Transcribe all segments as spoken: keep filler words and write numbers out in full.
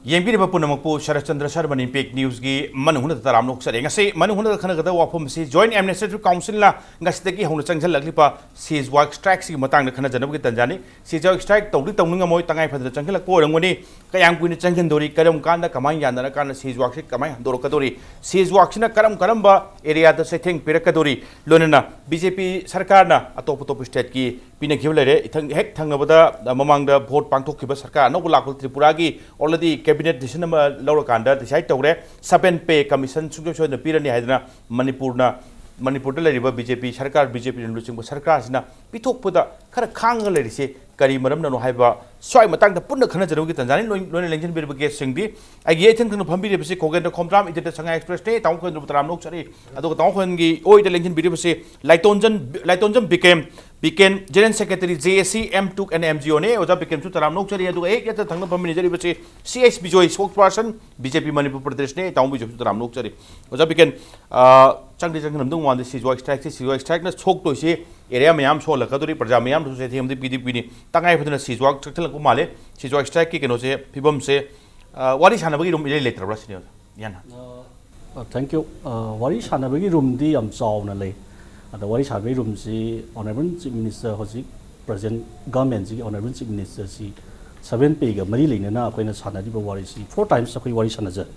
ꯌꯦꯡꯕꯤꯔꯤꯕ ꯄꯨꯝꯅꯃꯛꯄꯨ ꯁꯔꯠꯆꯟꯗ꯭ꯔ ꯁꯔꯃꯅꯤ ꯏꯝꯄꯦꯛ ꯅ꯭ꯌꯨꯁꯀꯤ ꯃꯅꯨꯡ ꯍꯨꯠꯅ ꯇꯔꯥꯝꯅ ꯑꯣꯛꯆꯔꯤ꯫ ꯉꯁꯤ ꯃꯅꯨꯡ ꯍꯨꯠꯅ ꯈꯟꯅꯒꯗꯕ ꯋꯥꯐꯝ ꯑꯁꯤ Joint Administrative Councilꯅ ꯉꯁꯤꯗꯒꯤ ꯍꯧꯅ ꯆꯪꯁꯤꯜꯂꯛꯂꯤꯕ ꯁꯤꯖ꯭ꯋꯥꯛ ꯁ꯭ꯇ꯭ꯔꯥꯏꯛꯁꯤꯒꯤ ꯃꯇꯥꯡꯗ ꯈꯟꯅꯖꯅꯕꯒꯤ ꯇꯥꯟꯖꯥꯅꯤ꯫ ꯁꯤꯖ꯭ꯋꯥꯛ ꯁ꯭ꯇ꯭ꯔꯥꯏꯛ ꯇꯧꯗꯤ ꯇꯧꯅꯤꯡꯉꯝꯃꯣꯏ, ꯇꯉꯥꯏ ꯐꯗꯅ ꯆꯪꯁꯤꯜꯂꯛꯄ ꯑꯣꯏꯔꯝꯒꯅꯤ꯫ ꯀꯌꯥꯝ ꯀꯨꯏꯅ ꯆꯪꯁꯤꯟꯗꯣꯔꯤ, ꯀꯔꯝ ꯀꯥꯟꯗ, ꯀꯃꯥꯏꯅ ꯌꯥꯅꯔꯀꯥꯟꯗ ꯁꯤꯖ꯭ꯋꯥꯛꯁꯤ ꯀꯃꯥꯏꯅ ꯍꯟꯗꯣꯔꯛꯀꯗꯣꯔꯤ, ꯁꯤꯖ꯭ꯋꯥꯛꯁꯤꯅ ꯀꯔꯝ ꯀꯔꯝꯕ ꯑꯦꯔꯤꯌꯥꯗ ꯆꯩꯊꯦꯡ ꯄꯤꯔꯛꯀꯗꯣꯔꯤ, ꯂꯣꯏꯅꯅ ꯕꯤ ꯖꯦ ꯄꯤ ꯁꯔꯀꯥꯔꯅ ꯑꯇꯣꯞ ꯑꯇꯣꯞꯄ ꯁ꯭ꯇꯦꯠꯀꯤ ꯄꯤꯅꯈꯤꯕ ꯂꯩꯔꯦ꯫ ꯏꯊꯪ ꯍꯦꯛ ꯊꯪꯅꯕꯗ, ꯑ, ꯃꯃꯥꯡꯗ ꯚꯣꯠ ꯄꯥꯡꯊꯣꯛꯈꯤꯕ ꯁꯔꯀꯥꯔ ꯑꯅꯧꯕ ꯂꯥꯛꯄ ꯇ꯭ꯔꯤꯄꯨꯔꯥꯒꯤ already cabinet decision ꯑꯃ ꯂꯧꯔꯀꯥꯟꯗ decide ꯇꯧꯔꯦ, seven pay commission ꯁꯨꯡꯁꯣꯏ ꯁꯣꯏꯗꯅ ꯄꯤꯔꯅꯤ ꯍꯥꯏꯗꯅ꯫ ꯃꯅꯤꯄꯨꯔꯅ, ꯃꯅꯤꯄꯨꯔꯗ ꯂꯩꯔꯤꯕ ꯕꯤ ꯖꯦ ꯄꯤ ꯁꯔꯀꯥꯔ, ꯕꯤ ꯖꯦ ꯄꯤꯅ ꯂꯨꯆꯤꯡꯕ ꯁꯔꯀꯥꯔꯁꯤꯅ ꯄꯤꯊꯣꯛꯄꯗ ꯈꯔ ꯈꯥꯡꯉꯒ ꯂꯩꯔꯤꯁꯦ ꯀꯔꯤ ꯃꯔꯝꯅꯅꯣ ꯍꯥꯏꯕ ꯁ꯭ꯋꯥꯏ ꯃꯇꯥꯡꯗ ꯄꯨꯟꯅ ꯈꯟꯅꯖꯅꯕꯒꯤ ꯇꯥꯟꯖꯥꯅꯤ꯫ ꯂꯣꯏ-, ꯂꯣꯏꯅ ꯂꯦꯡꯁꯤꯟꯕꯤꯔꯤꯕ ꯒꯦꯁꯁꯤꯡꯗꯤ ꯑꯩꯒꯤ ꯏꯊꯪ ꯊꯪꯅ ꯐꯝꯕꯤꯔꯤꯕꯁꯤ ꯈꯣꯒꯦꯟꯗ꯭ꯔ ꯈꯣꯝꯗ꯭ꯔꯥꯝ, editor ꯁꯉꯥꯏ ꯑꯦꯛꯁꯄ꯭ꯔꯦꯁꯅꯤ꯫ ꯇꯥꯃꯣ ꯈꯣꯒꯦꯟꯗ꯭ꯔꯕꯨ ꯇꯔꯥꯝꯅ ꯑꯣꯛꯆꯔꯤ, ꯑꯗꯨꯒ ꯇꯥꯃꯣ ꯈꯣꯒꯦꯟꯒꯤ ꯑꯣꯏꯗ ꯂꯦꯡꯁꯤꯟꯕꯤꯔꯤꯕꯁꯤ ꯂꯥꯏꯇꯣꯟꯖꯝ, ꯂꯥꯏꯇꯣꯟꯖꯝ ꯕꯤꯀꯦꯝ, ꯕꯤꯀꯦꯟ, General Secretary, J A C, M two and M G O ꯅꯤ꯫ ꯑꯣꯖꯥ ꯕꯤꯀꯦꯟꯁꯨ ꯇꯔꯥꯝꯅ ꯑꯣꯛꯆꯔꯤ꯫ ꯑꯗꯨꯒ ꯍꯦꯛ ꯌꯦꯠꯇ ꯊꯪꯅ ꯐꯝꯃꯤꯟꯅꯖꯔꯤꯕꯁꯤ C S Bijoy, spokesperson, B J P Manipur ꯄ꯭ꯔꯗꯦꯁꯅꯤ꯫ ꯇꯥꯃꯣ ꯕꯤꯖꯣꯏꯁꯨ ꯇꯔꯥꯝꯅ ꯑꯣꯛꯆꯔꯤ꯫ ꯑꯣꯖꯥ ꯕꯤꯀꯦꯟ, ꯑ, ꯆꯪꯗꯤ ꯆꯪꯍꯟꯅꯤꯡꯉꯝꯗꯧ ꯃꯥꯟꯗꯦ ꯁꯤꯖ꯭ꯋꯥꯛ ꯁ꯭ꯇ꯭ꯔꯥꯏꯛꯁꯤ꯫ ꯁꯤꯖ꯭ꯋꯥꯛ ꯁ꯭ꯇ꯭ꯔꯥꯏꯛꯅ ꯁꯣꯛꯇꯣꯏꯁꯤ ꯑꯦꯔꯤꯌꯥ ꯃꯌꯥꯝ ꯁꯣꯛꯍꯜꯂꯛꯀꯗꯣꯔꯤ, ꯄ꯭ꯔꯖꯥ ꯃꯌꯥꯝꯗꯁꯨ ꯆꯩꯊꯦꯡ ꯑꯃꯗꯤ ꯄꯤꯗꯤ ꯄꯤꯅꯤ꯫ ꯇꯉꯥꯏ ꯐꯗꯅ ꯁꯤꯖ꯭ꯋꯥꯛ ꯆꯪꯁꯤꯜꯂꯛꯄ ꯃꯥꯜꯂꯦ꯫ ꯁꯤꯖ꯭ꯋꯥꯛ ꯁ꯭ꯇ꯭ꯔꯥꯏꯛꯀꯤ ꯀꯩꯅꯣꯁꯦ, ꯐꯤꯕꯝꯁꯦ, ꯑ, ꯋꯥꯔꯤ ꯁꯥꯟꯅꯕꯒꯤ ꯔꯨꯝ ꯏꯂꯩ ꯂꯩꯇ꯭ꯔꯕ꯭ꯔꯥ ꯁꯤꯅꯤ ꯑꯣꯖꯥ? ꯌꯥꯅ꯫ ꯑ, thank you꯫ ꯑ, ꯋꯥꯔꯤ ꯁꯥꯟꯅꯕꯒꯤ ꯔꯨꯝꯗꯤ ꯌꯥꯝ ꯆꯥꯎꯅ ꯂꯩ꯫ ꯑꯗ ꯋꯥꯔꯤ ꯁꯥꯟꯅꯕꯒꯤ ꯔꯨꯝꯁꯤ Honourable Chief Minister, ꯍꯧꯖꯤꯛ present governmentꯁꯤꯒꯤ Honourable Chief Ministerꯁꯤ seven payꯒ ꯃꯔꯤ ꯂꯩꯅꯅ ꯑꯩꯈꯣꯏꯅ ꯁꯥꯟꯅꯔꯤꯕ ꯋꯥꯔꯤꯁꯤ four times ꯑꯩꯈꯣꯏ ꯋꯥꯔꯤ ꯁꯥꯟꯅꯖꯔꯦ꯫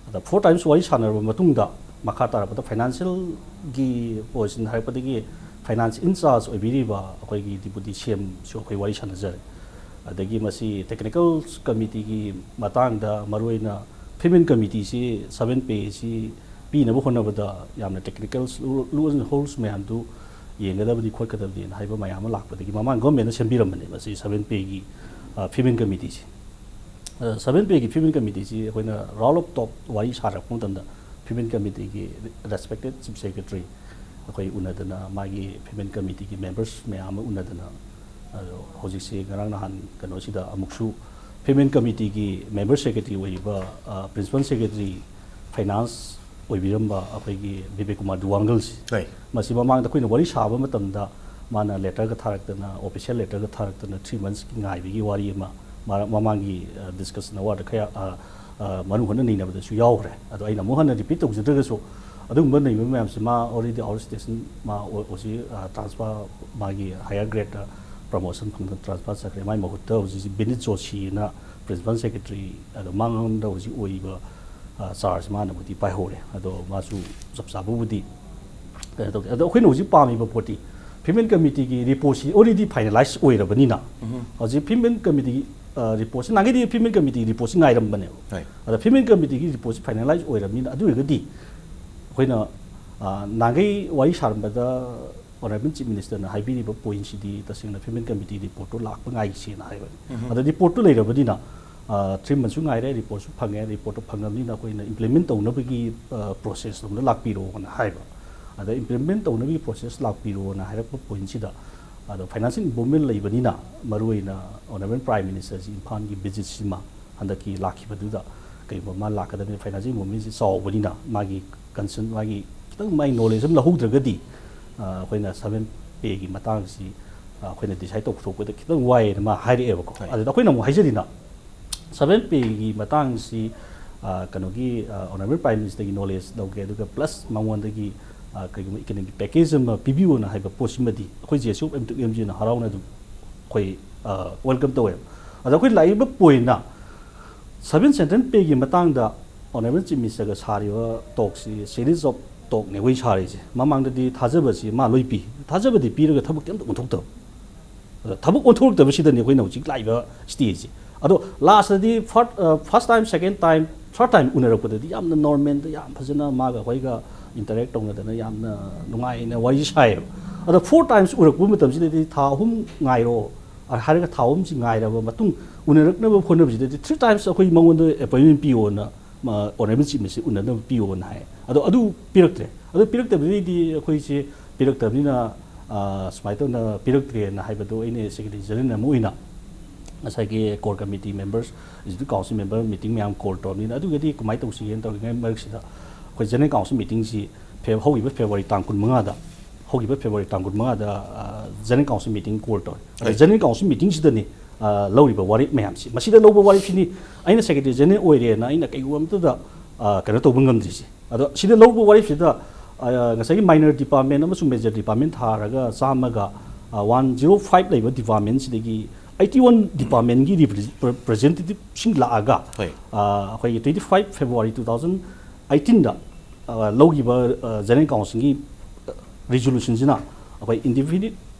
ꯑꯗ four times ꯋꯥꯔꯤ ꯁꯥꯟꯅꯔꯕ ꯃꯇꯨꯡꯗ ꯃꯈꯥ ꯇꯥꯔꯛꯄꯗ financialꯒꯤ position ꯍꯥꯏꯔꯛꯄꯗꯒꯤ finance in charge ꯑꯣꯏꯕꯤꯔꯤꯕ ꯑꯩꯈꯣꯏꯒꯤ Deputy C Mꯁꯨ ꯑꯩꯈꯣꯏ ꯋꯥꯔꯤ ꯁꯥꯟꯅꯖꯔꯦ꯫ ꯑꯗꯒꯤ ꯃꯁꯤ technical committeeꯒꯤ ꯃꯇꯥꯡꯗ, ꯃꯔꯨꯑꯣꯏꯅ payment committeeꯁꯤ seven payꯁꯤ ꯄꯤꯅꯕ ꯍꯣꯠꯅꯕꯗ ꯌꯥꯝꯅ technical rules and holes ꯃꯌꯥꯝꯗꯨ ꯌꯦꯡꯒꯗꯕꯅꯤ ꯈꯣꯠꯀꯗꯕꯅꯤꯅ ꯍꯥꯏꯕ ꯃꯌꯥꯝ ꯑꯃ ꯂꯥꯛꯄꯗꯒꯤ ꯃꯃꯥꯡ governmentꯅ ꯁꯦꯝꯕꯤꯔꯝꯕꯅꯦ ꯃꯁꯤ seven payꯒꯤ, ꯑ, payment committeeꯁꯤ꯫ ꯑ, seven payꯒꯤ payment committeeꯁꯤ ꯑꯩꯈꯣꯏꯅ roll of talk ꯋꯥꯔꯤ ꯁꯥꯔꯛꯄ ꯃꯇꯝꯗ payment committeeꯒꯤ respected Chief Secretary ꯑꯩꯈꯣꯏ ꯎꯅꯗꯅ, ꯃꯥꯒꯤ payment committeeꯒꯤ members ꯃꯌꯥꯝ ꯑꯃ ꯎꯅꯗꯅ, ꯑꯗꯣ ꯍꯧꯖꯤꯛꯁꯤ ꯉꯔꯥꯡ ꯅꯍꯥꯟ ꯀꯩꯅꯣꯁꯤꯗ ꯑꯃꯨꯛꯁꯨ payment committeeꯒꯤ member secretary ꯑꯣꯏꯔꯤꯕ, ꯑ, principal secretary finance ꯑꯣꯏꯕꯤꯔꯝꯕ ꯑꯩꯈꯣꯏꯒꯤ ꯕꯤꯕꯦꯛ ꯀꯨꯃꯥꯔ ꯗꯨꯋꯥꯡꯒꯜꯁꯤ, ꯍꯣꯏ꯫ ꯃꯁꯤ ꯃꯃꯥꯡꯗ ꯑꯩꯈꯣꯏꯅ ꯋꯥꯔꯤ ꯁꯥꯕ ꯃꯇꯝꯗ ꯃꯥꯅ letterꯒ ꯊꯥꯔꯛꯇꯅ, official letterꯒ ꯊꯥꯔꯛꯇꯅ three monthsꯀꯤ ꯉꯥꯏꯕꯒꯤ ꯋꯥꯔꯤ ꯑꯃ ꯃꯔꯛ ꯃꯃꯥꯡꯒꯤ ꯗꯤꯁꯀꯁꯟ ꯑꯋꯥꯔꯗ ꯈꯔ ꯑ, ꯑ, ꯃꯅꯨꯡ ꯍꯨꯠꯅ ꯅꯩꯅꯕꯗꯁꯨ ꯌꯥꯎꯈ꯭ꯔꯦ꯫ ꯑꯗꯣ ꯑꯩꯅ ꯑꯃꯨꯛ ꯍꯟꯅ ꯔꯤꯄꯤꯠ ꯇꯧꯖꯗ꯭ꯔꯒꯁꯨ, ꯑꯗꯨꯒꯨꯝꯕ ꯅꯩꯅꯕ ꯃꯌꯥꯝꯁꯦ ꯃꯥ already out of station ꯃꯥ ꯑꯣ- ꯍꯧꯖꯤꯛ ꯇ꯭ꯔꯥꯟꯁꯐꯔ, ꯃꯥꯒꯤ ꯍꯥꯌꯔ ꯒ꯭ꯔꯦꯗꯇ ꯄ꯭ꯔꯃꯣꯁꯟ ꯐꯪꯗꯅ ꯇ꯭ꯔꯥꯟꯁꯐꯔ ꯆꯠꯈ꯭ꯔꯦ꯫ ꯃꯥꯏ ꯃꯍꯨꯠꯇ ꯍꯧꯖꯤꯛ ꯍꯧꯖꯤꯛ ꯕꯤꯅꯤꯠ ꯖꯣꯁꯤꯅ ꯄ꯭ꯔꯤꯟꯁꯤꯄꯥꯜ ꯁꯦꯀ꯭ꯔꯦꯇꯔꯤ, ꯑꯗꯣ ꯃꯉꯣꯟꯗ ꯍꯧꯖꯤꯛ ꯑꯣꯏꯔꯤꯕ ꯆꯥꯔꯖ ꯃꯥꯅꯕꯨꯗꯤ ꯄꯥꯏꯍꯧꯔꯦ꯫ ꯑꯗꯣ ꯃꯥꯁꯨ ꯆꯞ ꯆꯥꯕꯕꯨꯗꯤ ꯀꯩꯅꯣ ꯇꯧꯗꯦ꯫ ꯑꯗꯣ ꯑꯩꯈꯣꯏꯅ ꯍꯧꯖꯤꯛ ꯄꯥꯝꯃꯤꯕ ꯄꯣꯠꯇꯤ, ꯐꯤꯃꯦꯜ ꯀꯃꯤꯇꯤꯒꯤ ꯔꯤꯄꯣꯔꯠꯁꯤ already ꯐꯥꯏꯅꯦꯂꯥꯏꯁ ꯑꯣꯏꯔꯕꯅꯤꯅ, ꯍꯧꯖꯤꯛ ꯐꯤꯃꯦꯜ ꯀꯃꯤꯇꯤꯒꯤ ꯔꯤꯄꯣꯔꯠꯁꯤ, ꯅꯍꯥꯟꯒꯩꯗꯤ ꯐꯤꯃꯦꯜ ꯀꯃꯤꯇꯤꯒꯤ ꯔꯤꯄꯣꯔꯠꯁꯤ ꯉꯥꯏꯔꯝꯕꯅꯦꯕ꯫ ꯍꯣꯏ꯫ ꯑꯗ ꯐꯤꯃꯦꯜ ꯀꯃꯤꯇꯤꯒꯤ ꯔꯤꯄꯣꯔꯠꯁꯤ ꯐꯥꯏꯅꯦꯂꯥꯏꯁ ꯑꯣꯏꯔꯕꯅꯤꯅ, ꯑꯗꯨ ꯑꯣꯏꯔꯒꯗꯤ ꯑꯩꯈꯣꯏꯅ ꯑ, ꯅꯍꯥꯟꯒꯩ ꯋꯥꯔꯤ ꯁꯥꯔꯝꯕꯗ ꯑꯣꯅꯔꯦꯕꯜ ꯆꯤꯐ ꯃꯤꯅꯤꯁꯇꯔꯅ ꯍꯥꯏꯕꯤꯔꯤꯕ ꯄꯣꯏꯟꯁꯤꯗꯤ ꯇꯁꯦꯡꯅ ꯐꯤꯃꯦꯜ ꯀꯃꯤꯇꯤ ꯔꯤꯄꯣꯔꯠꯇꯣ ꯂꯥꯛꯄ ꯉꯥꯏꯁꯦꯅ ꯍꯥꯏꯕꯅꯤ꯫ ꯑꯗ ꯔꯤꯄꯣꯔꯠꯇꯣ ꯂꯩꯔꯕꯅꯤꯅ, ꯊ꯭ꯔꯤ ꯃꯟꯁꯁꯨ ꯉꯥꯏꯔꯦ, ꯔꯤꯄꯣꯔꯠꯁꯨ ꯐꯪꯉꯦ꯫ ꯔꯤꯄꯣꯔꯠꯇꯣ ꯐꯪꯉꯕꯅꯤꯅ ꯑꯩꯈꯣꯏꯅ ꯏꯝꯄ꯭ꯂꯤꯃꯦꯟ ꯇꯧꯅꯕꯒꯤ ꯄ꯭ꯔꯣꯁꯦꯁ ꯂꯣꯝꯗ ꯂꯥꯛꯄꯤꯔꯣꯅ ꯍꯥꯏꯕ꯫ ꯑꯗ ꯏꯝꯄ꯭ꯂꯤꯃꯦꯟ ꯇꯧꯅꯕꯒꯤ ꯄ꯭ꯔꯣꯁꯦꯁ ꯂꯥꯛꯄꯤꯔꯣꯅ ꯍꯥꯏꯔꯛꯄ ꯄꯣꯏꯟꯁꯤꯗ, ꯑꯗꯣ ꯐꯥꯏꯅꯥꯟꯁꯤꯌꯦꯜ ꯏꯟꯚꯣꯜꯞꯃꯦꯟ ꯂꯩꯕꯅꯤꯅ, ꯃꯔꯨꯑꯣꯏꯅ ꯑꯣꯅꯔꯦꯕꯜ ꯄ꯭ꯔꯥꯏꯝ ꯃꯤꯅꯤꯁꯇꯔꯁꯤ ꯏꯝꯐꯥꯜꯒꯤ ꯚꯤꯖꯤꯠꯁꯤꯃ ꯍꯟꯗꯛꯀꯤ ꯂꯥꯛꯈꯤꯕꯗꯨꯗ ꯀꯩꯒꯨꯝꯕ ꯃꯥ ꯂꯥꯛꯀꯗꯕꯅꯤ, ꯐꯥꯏꯅꯥꯟꯁꯤꯌꯦꯜ ꯏꯟꯚꯣꯜꯞꯃꯦꯟꯁꯤ ꯆꯥꯎꯕꯅꯤꯅ, ꯃꯥꯒꯤ ꯀꯟꯁꯔꯟ, ꯃꯥꯒꯤ ꯈꯤꯇꯪ ꯃꯥꯒꯤ ꯅꯣꯂꯦꯖ ꯑꯃ ꯂꯧꯍꯧꯗ꯭ꯔꯒꯗꯤ, ꯑ, ꯑꯩꯈꯣꯏꯅ ꯁꯚꯦꯟ ꯄꯦꯒꯤ ꯃꯇꯥꯡꯁꯤ, ꯑ, ꯑꯩꯈꯣꯏꯅ ꯗꯤꯁꯥꯏꯠ ꯇꯧꯊꯣꯛꯄꯗ ꯈꯤꯇꯪ ꯋꯥꯏꯌꯦꯅ ꯃꯥ ꯍꯥꯏꯔꯛꯑꯦꯕꯀꯣ꯫ ꯍꯣꯏ꯫ ꯑꯗꯨꯗ ꯑꯩꯈꯣꯏꯅ ꯑꯃꯨꯛ ꯍꯥꯏꯖꯔꯤꯅ, ꯁꯚꯦꯟ ꯄꯦꯒꯤ ꯃꯇꯥꯡꯁꯤ, ꯑ, ꯀꯩꯅꯣꯒꯤ, ꯑ, ꯑꯣꯅꯔꯦꯕꯜ ꯄ꯭ꯔꯥꯏꯝ ꯃꯤꯅꯤꯁꯇꯔꯒꯤ ꯅꯣꯂꯦꯖ ꯂꯧꯒꯦ, ꯑꯗꯨꯒ ꯄ꯭ꯂꯁ ꯃꯉꯣꯟꯗꯒꯤ, ꯑ, ꯀꯩꯒꯨꯝꯕ ꯏꯀꯅꯣꯃꯤꯛ ꯄꯦꯀꯦꯖ ꯑꯃ ꯄꯤꯕꯤꯌꯣꯅ ꯍꯥꯏꯕ ꯄꯣꯠꯁꯤꯃꯗꯤ ꯑꯩꯈꯣꯏ J S U M two M ꯖꯤꯅ ꯍꯔꯥꯎꯅ ꯑꯗꯨꯝ ꯑꯩꯈꯣꯏ, ꯑ, ꯋꯦꯜꯀꯝ ꯇꯧꯋꯦꯕ꯫ ꯑꯗ ꯑꯩꯈꯣꯏ ꯂꯥꯛꯏꯕ ꯄꯣꯏꯟꯅ ꯁꯚꯦꯟ ꯁꯦꯟꯇ꯭ꯔꯦꯜ ꯄꯦꯒꯤ ꯃꯇꯥꯡꯗ ꯑꯣꯅꯔꯦꯕꯜ ꯆꯤꯐ ꯃꯤꯅꯤꯁꯇꯔꯒ ꯁꯥꯔꯤꯕ ꯇꯣꯛꯁꯤ ꯁꯦꯔꯤꯁ ꯑꯣꯐ ꯇꯣꯛꯅꯦ ꯑꯩꯈꯣꯏ ꯁꯥꯔꯤꯁꯦ꯫ ꯃꯃꯥꯡꯗꯗꯤ ꯊꯥꯖꯕꯁꯤ ꯃꯥ ꯂꯣꯏ ꯄꯤ, ꯊꯥꯖꯕꯗꯤ ꯄꯤꯔꯒ ꯊꯕꯛꯇꯤ ꯑꯝꯇ ꯑꯣꯟꯊꯣꯛꯇꯕ꯫ ꯑꯗ ꯊꯕꯛ ꯑꯣꯟꯊꯣꯔꯛꯇꯕꯁꯤꯗꯅꯤ ꯑꯩꯈꯣꯏꯅ ꯍꯧꯖꯤꯛ ꯂꯥꯛꯏꯕ ꯁ꯭ꯇꯦꯖꯁꯦ꯫ ꯑꯗꯣ ꯂꯥꯁꯇꯗꯤ ꯐꯥꯔꯁ ꯇꯥꯏꯝ, ꯁꯦꯀꯦꯟ ꯇꯥꯏꯝ, ꯊꯥꯔꯠ ꯇꯥꯏꯝ ꯎꯅꯔꯛꯄꯗꯗꯤ ꯌꯥꯝꯅ ꯅꯣꯔꯃꯦꯜꯗ, ꯌꯥꯝ ꯐꯖꯅ ꯃꯥꯒ ꯑꯩꯈꯣꯏꯒ ꯏꯟꯇꯔꯦꯛ ꯇꯧꯅꯗꯅ ꯌꯥꯝꯅ ꯅꯨꯡꯉꯥꯏꯅ ꯋꯥꯔꯤ ꯁꯥꯏꯌꯦꯕ꯫ ꯑꯗꯣ ꯐꯣꯔ ꯇꯥꯏꯝꯁ ꯎꯔꯛꯄ ꯃꯇꯝꯁꯤꯗꯗꯤ ꯊꯥ ꯑꯍꯨꯝ ꯉꯥꯏꯔꯣ ꯍꯥꯏꯔꯒ ꯊꯥ ꯑꯍꯨꯝꯁꯤ ꯉꯥꯏꯔꯕ ꯃꯇꯨꯡ ꯎꯅꯔꯛꯅꯕ ꯍꯣꯠꯅꯕꯁꯤꯗꯗꯤ ꯊ꯭ꯔꯤ ꯇꯥꯏꯝꯁ ꯑꯩꯈꯣꯏ ꯃꯉꯣꯟꯗ ꯑꯦꯄꯣꯏꯟꯃꯦꯟ ꯄꯤꯌꯣꯅ, ꯑꯣꯅꯔꯦꯕꯜ ꯆꯤꯐ ꯃꯤꯅꯤꯁꯇꯔ ꯎꯅꯅꯕ ꯄꯤꯌꯣꯅ ꯍꯥꯏ꯫ ꯑꯗꯣ ꯑꯗꯨ ꯄꯤꯔꯛꯇ꯭ꯔꯦ꯫ ꯑꯗꯨ ꯄꯤꯔꯛꯇꯕꯗꯒꯤꯗꯤ ꯑꯩꯈꯣꯏꯁꯦ ꯄꯤꯔꯛꯇꯕꯅꯤꯅ, ꯑ, ꯁꯨꯃꯥꯏꯅ ꯇꯧꯅ ꯄꯤꯔꯛꯇ꯭ꯔꯦꯅ ꯍꯥꯏꯕꯗꯣ ꯑꯩꯅ ꯁꯦꯀ꯭ꯔꯦꯇꯔꯤ ꯖꯦꯅꯔꯦꯜ ꯑꯃ ꯑꯣꯏꯅ ꯉꯁꯥꯏꯒꯤ core committee members, executive council member meeting ꯃꯌꯥꯝ ꯀꯣꯜ ꯇꯧꯔꯕꯅꯤꯅ, ꯑꯗꯨꯒꯗꯤ ꯀꯃꯥꯏꯅ ꯇꯧꯁꯤꯒꯦꯅ ꯇꯧꯔꯤꯉꯩ ꯃꯔꯛꯁꯤꯗ ꯑꯩꯈꯣꯏ ꯖꯦꯅꯔꯦꯜ ꯀꯥꯎꯟꯁꯤꯜ ꯃꯤꯇꯤꯡꯁꯤ ꯐꯦ-, ꯍꯧꯈꯤꯕ ꯐꯦꯕ꯭ꯔꯨꯋꯥꯔꯤ ꯇꯥꯡ ꯀꯨꯟꯃꯉꯥꯗ, ꯍꯧꯈꯤꯕ ꯐꯦꯕ꯭ꯔꯨꯋꯥꯔꯤ ꯇꯥꯡ ꯀꯨꯟꯃꯉꯥꯗ, ꯑ, ꯖꯦꯅꯔꯦꯜ ꯀꯥꯎꯟꯁꯤꯜ ꯃꯤꯇꯤꯡ ꯀꯣꯜ ꯇꯧꯔꯦ꯫ ꯑꯗ ꯍꯣꯏ꯫ ꯖꯦꯅꯔꯦꯜ ꯀꯥꯎꯟꯁꯤꯜ ꯃꯤꯇꯤꯡꯁꯤꯗꯅꯤ ꯑ, ꯂꯧꯔꯤꯕ ꯋꯥꯔꯦꯞ ꯃꯌꯥꯝꯁꯤ, ꯃꯁꯤꯗ ꯂꯧꯕ ꯋꯥꯔꯦꯞꯁꯤꯅꯤ ꯑꯩꯅ ꯁꯦꯀ꯭ꯔꯦꯇꯔꯤ ꯖꯦꯅꯔꯦꯜ ꯑꯣꯏꯔꯦꯅ ꯑꯩꯅ ꯀꯩꯒꯨꯝꯕ ꯑꯃꯠꯇꯗ, ꯑ, ꯀꯩꯅꯣ ꯇꯧꯕ ꯉꯝꯗ꯭ꯔꯤꯁꯦ꯫ ꯑꯗꯣ ꯁꯤꯗ ꯂꯧꯕ ꯋꯥꯔꯦꯞꯁꯤꯗ, ꯑ, ꯉꯁꯥꯏꯒꯤ ꯃꯥꯏꯅꯔ ꯗꯤꯄꯥꯔꯠꯃꯦꯟ ꯑꯃꯁꯨꯡ ꯃꯦꯖꯔ ꯗꯤꯄꯥꯔꯠꯃꯦꯟ ꯊꯥꯔꯒ ꯆꯥꯝꯃꯒ, ꯑ, ꯋꯥꯟ ꯖꯤꯔꯣ ꯐꯥꯏꯚ ꯂꯩꯕ ꯗꯤꯄꯥꯔꯠꯃꯦꯟꯁꯤꯗꯒꯤ ꯑꯩꯠꯇꯤ ꯋꯥꯟ ꯗꯤꯄꯥꯔꯠꯃꯦꯟꯒꯤ ꯔꯤꯄ꯭ꯔꯖꯦꯟꯇꯦꯇꯤꯞꯁꯤꯡ ꯂꯥꯛꯑꯒ, ꯍꯣꯏ꯫ ꯑ, ꯑꯩꯈꯣꯏꯒꯤ twenty five February two thousand ꯑꯩꯠꯇꯤꯟꯗ, ꯑ, ꯂꯧꯈꯤꯕ, ꯑ, ꯖꯦꯅꯔꯦꯜ ꯀꯥꯎꯟꯁꯤꯜꯒꯤ, ꯑ, ꯔꯤꯖꯣꯂꯨꯁꯟꯁꯤꯅ ꯑꯩꯈꯣꯏ ꯏꯟꯗꯤꯐꯤꯅꯤꯠ,